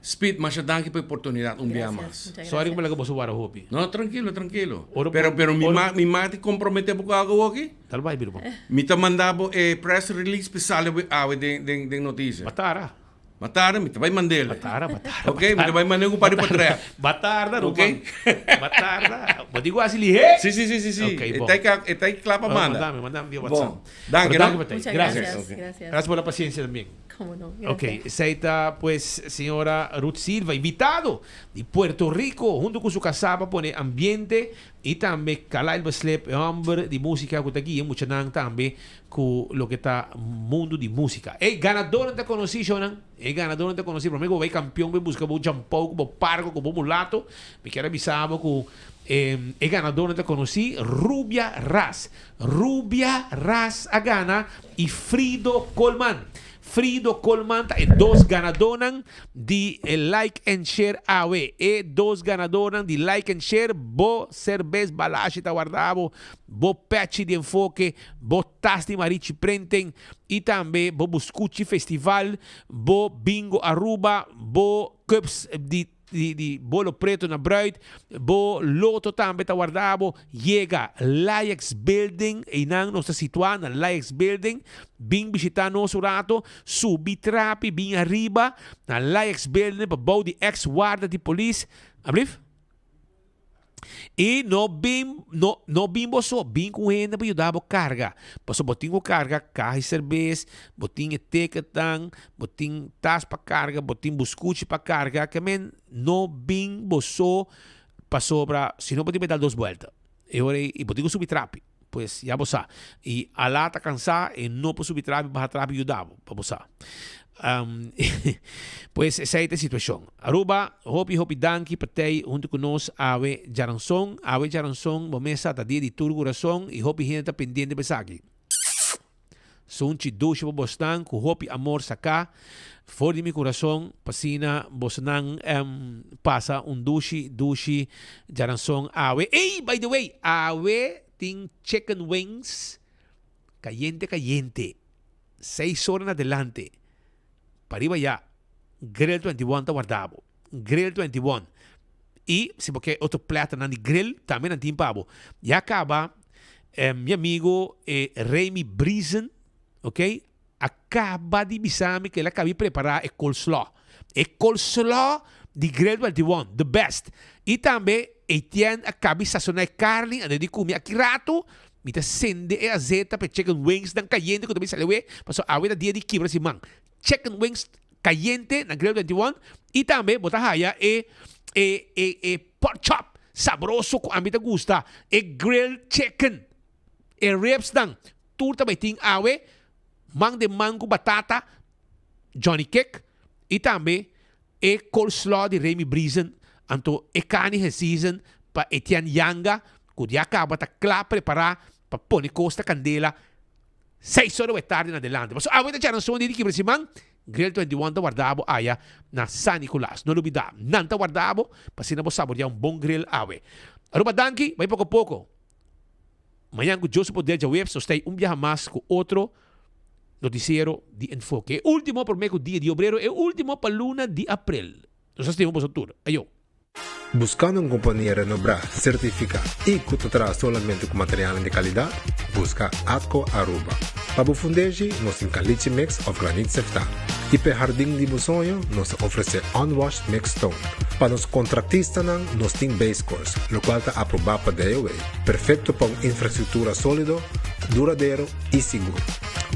Speed, masha danki pa e oportunidad un bia Gracias, mas. muchas Sorry ku gracias. mi laga boso wara hopi. No, trankilo, trankilo. Ora Pero, por- pero mi ora- ma, mi ma ti compromete bo ku algo awoki. Tal bai, mi ruman. Mi ta manda bo e press release pe sali awe awe den, den, den noticia. Batara. Matara, mi ta bai mandele. Batara, batara. Ok, mi ta bai mandele ku pari potrèt. Batarda, Ok. ruman. Batarda. Bo digo asi lihé? Sí, sí, sí, sí, sí. Ok, E bon. ta e e ta e kla pa Oh, manda. mandame, mandame via WhatsApp. Bon. Danki, Pero no? danki pa tei. Muchas Gracias. gracias, Ok. gracias. Gracias por la paciencia también. Como no, Ok, gracias. esey ta pues señora Ruth Silva, invitado di Puerto Rico, hunto cu su casá pa pone ambiente y tambe Carlyle Beslep, e homber di musica cu ta guia muchanan tambe cu loke ta mundo di musica. E ganadornan ta conoci, shownan, e ganadornan ta conoci, prome cu bo bay campeon bay busca bo champou cu bo pargo cu bo mulato, mi kier a bisa bo cu e ganadornan ta conoci, Rubia Ras, Rubia Ras a gana y Frido Colman. Frido Colman ta e dos ganadónan di e Like and Share awe. E dos ganadónan di Like and Share, bo serbes Balashi ta warda bo, bo pechi di Enfoke, bo tas di Marichi Prenten y tambe bo Buscuchi Festival, bo Bingo Aruba, bo cups di Di di bolo preto na bruid, bo loto tambe ta warda bo. Yega Laex Building, einan nos ta situa na Laex Building. Bin bishita nos un rato, subi trapi bin ariba na Laex Building pa bou di ex warda di polis. Ablief? I no bin, no, no bin bo so, bin ku hende pa yuda bo karga. Pasobra bo tin ku karga kaha di serbes, bo tin e teketnan, bo tin tas pa karga, bo tin buskuchi pa karga. Ke men no bin bo so, pasobra si no bo tin pa dal dos buelta. E ora ei, i bo tin ku subi trapi. Pues ya bo sa. I Alá ta kansá, e no por subi trapi, baha trapi yuda bo, pa bo sa. Pues esei ta e situashon. Aruba, hopi hopi danki pa tei huntu ku nos awe djaranson. Awe djaranson bo mes sa ta dia di tur kurason i hopi hende ta pendiente pa esaki. Sunchi dushi pa bosnan ku hopi amor saká for di mi kurason p'asina bosnan pasa un dushi dushi djaranson awe. Ey, by the way, awe tin chicken wings kayente kayente seis ora na adelante pariba ya Grill 21 ta warda bo. Grill 21. I si bo ke otro platanan di grill, tambe nan tin pa bo. Ya kaba mi amigo e Remy Briesen, ok, a kaba di bisa mi ku el a kaba di prepara e coleslaw. E coleslaw di Grill 21, the best. I tambe Etienne a kaba di sasona e karni, anto di kumi aki rato mi ta sende e azeta pa e chicken wings nan kayente ku ta bin sali awe, pasobra awe ta dia di kibra siman. Chicken wings cayente na Grill 21 y tambe bo ta haya e e e e pork chop sabroso cu ami ta gusta, e grilled chicken, e ribs nan, tur ta bay tin awe man den man cu batata, Johnny Cake y tambe e coleslaw di Remy Briesen, anto e carni geseason pa Etienne Yanga cu ya caba ta cla prepara pa pone cos ta candela. Seis ora wet tardi na adelante. Pasobra awe ta djaran son di di kibra siman, Grill 21 ta warda bo aya na San Nicolas. No lubida, nan ta warda bo pa asina bo saborea un bon grill awe. Aruba danki, bai poko poko. Mañan ku Dios su poder djaweps nos ta ei un biaha mas ku otro noticiero di Enfoke. E ultimo prome ku Dia di Obrero, e ultimo pa luna di aprel. Nos a stima boso tur. Ayo. Buscando un compania renobrá, certificá y cu ta traha solamente cu materialnan di calidad? Busca Atco Aruba. Pa bo fundeshi, nos tin caliche mix of granit seftá. Y p'e hardin di bo soño, nos ta ofrece unwashed mixed stone. Pa nos contractistanan, nos tin base course, locual ta aprobá pa DOW, perfecto pa un infrastructura solido, duradero y sigur.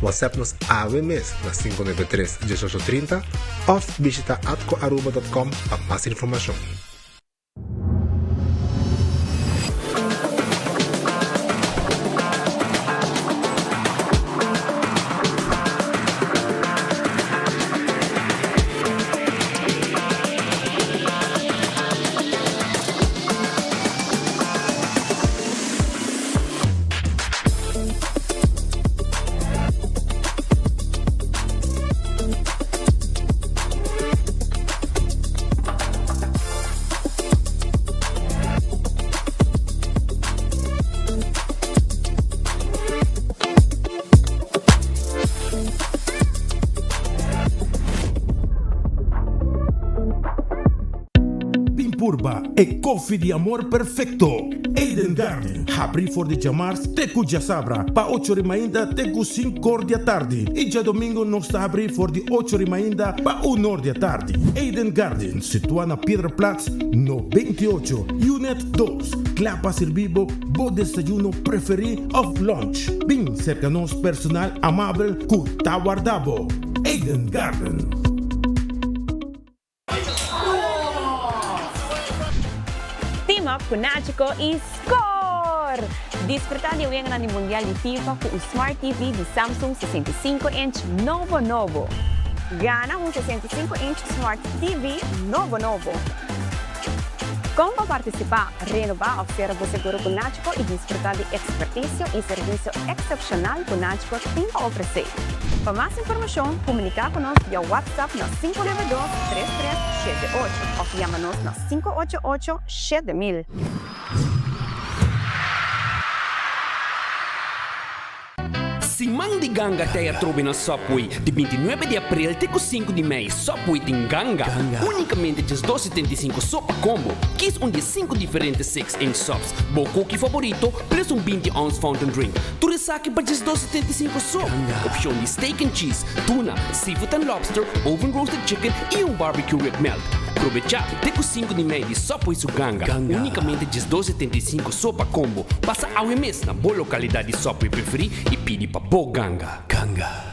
WhatsApp nos awe mes na 593 1830 of bishita atcoaruba.com pa mas informacion. Bin purba e koffie di amor perfecto! Eden Garden, habri for di djamars te ku djasabra pa ocho ri mainta te ku sinkor di atardi i djadomingo nos ta habri for di ocho ri mainta pa unor di atardi. Eden Garden, situa na Piedraplaats no 28, Unit dos, kla pa sirbi bo bo desayuno preferi of lunch. Bin serka nos personal amabel ku ta warda bo. Eden Garden. Team up cu Nachico y score! Disfruta di e weganan di Mundial di FIFA cu un Smart TV di Samsung 65 inch nobo nobo. Gana un 65 inch Smart TV nobo nobo. Con pa participa, renoba of cera bo seguro cu Nachico y disfruta di experticio y servicio excepcional cu Nachico tin pa ofrece. Pa mas informacion, comunica cu nos via WhatsApp na 592 3378 of yama nos na 588 7000. Siman di ganga ta e atrobe na Subway. Di bintinuebe di aprel te ku sinku di mei, Subway tin ganga! Unikamente djes dos setenta i sinku so pa kombo. Kis un di e sinku diferente six inch subs, bo koki favorito, plus un binti ounce fountain drink. Tur esaki pa djes dos setenta i sinku so. Opshon di steak and cheese, tuna, seafood and lobster, oven roasted chicken i un barbecue rib melt. Probechá te ku sinku di mei di Subway su ganga! Unikamente djes dos setenta i sinku so pa kombo. Pasa awe mes na bo lokalidat di Subway preferí i pidi pa bo ganga. Ganga.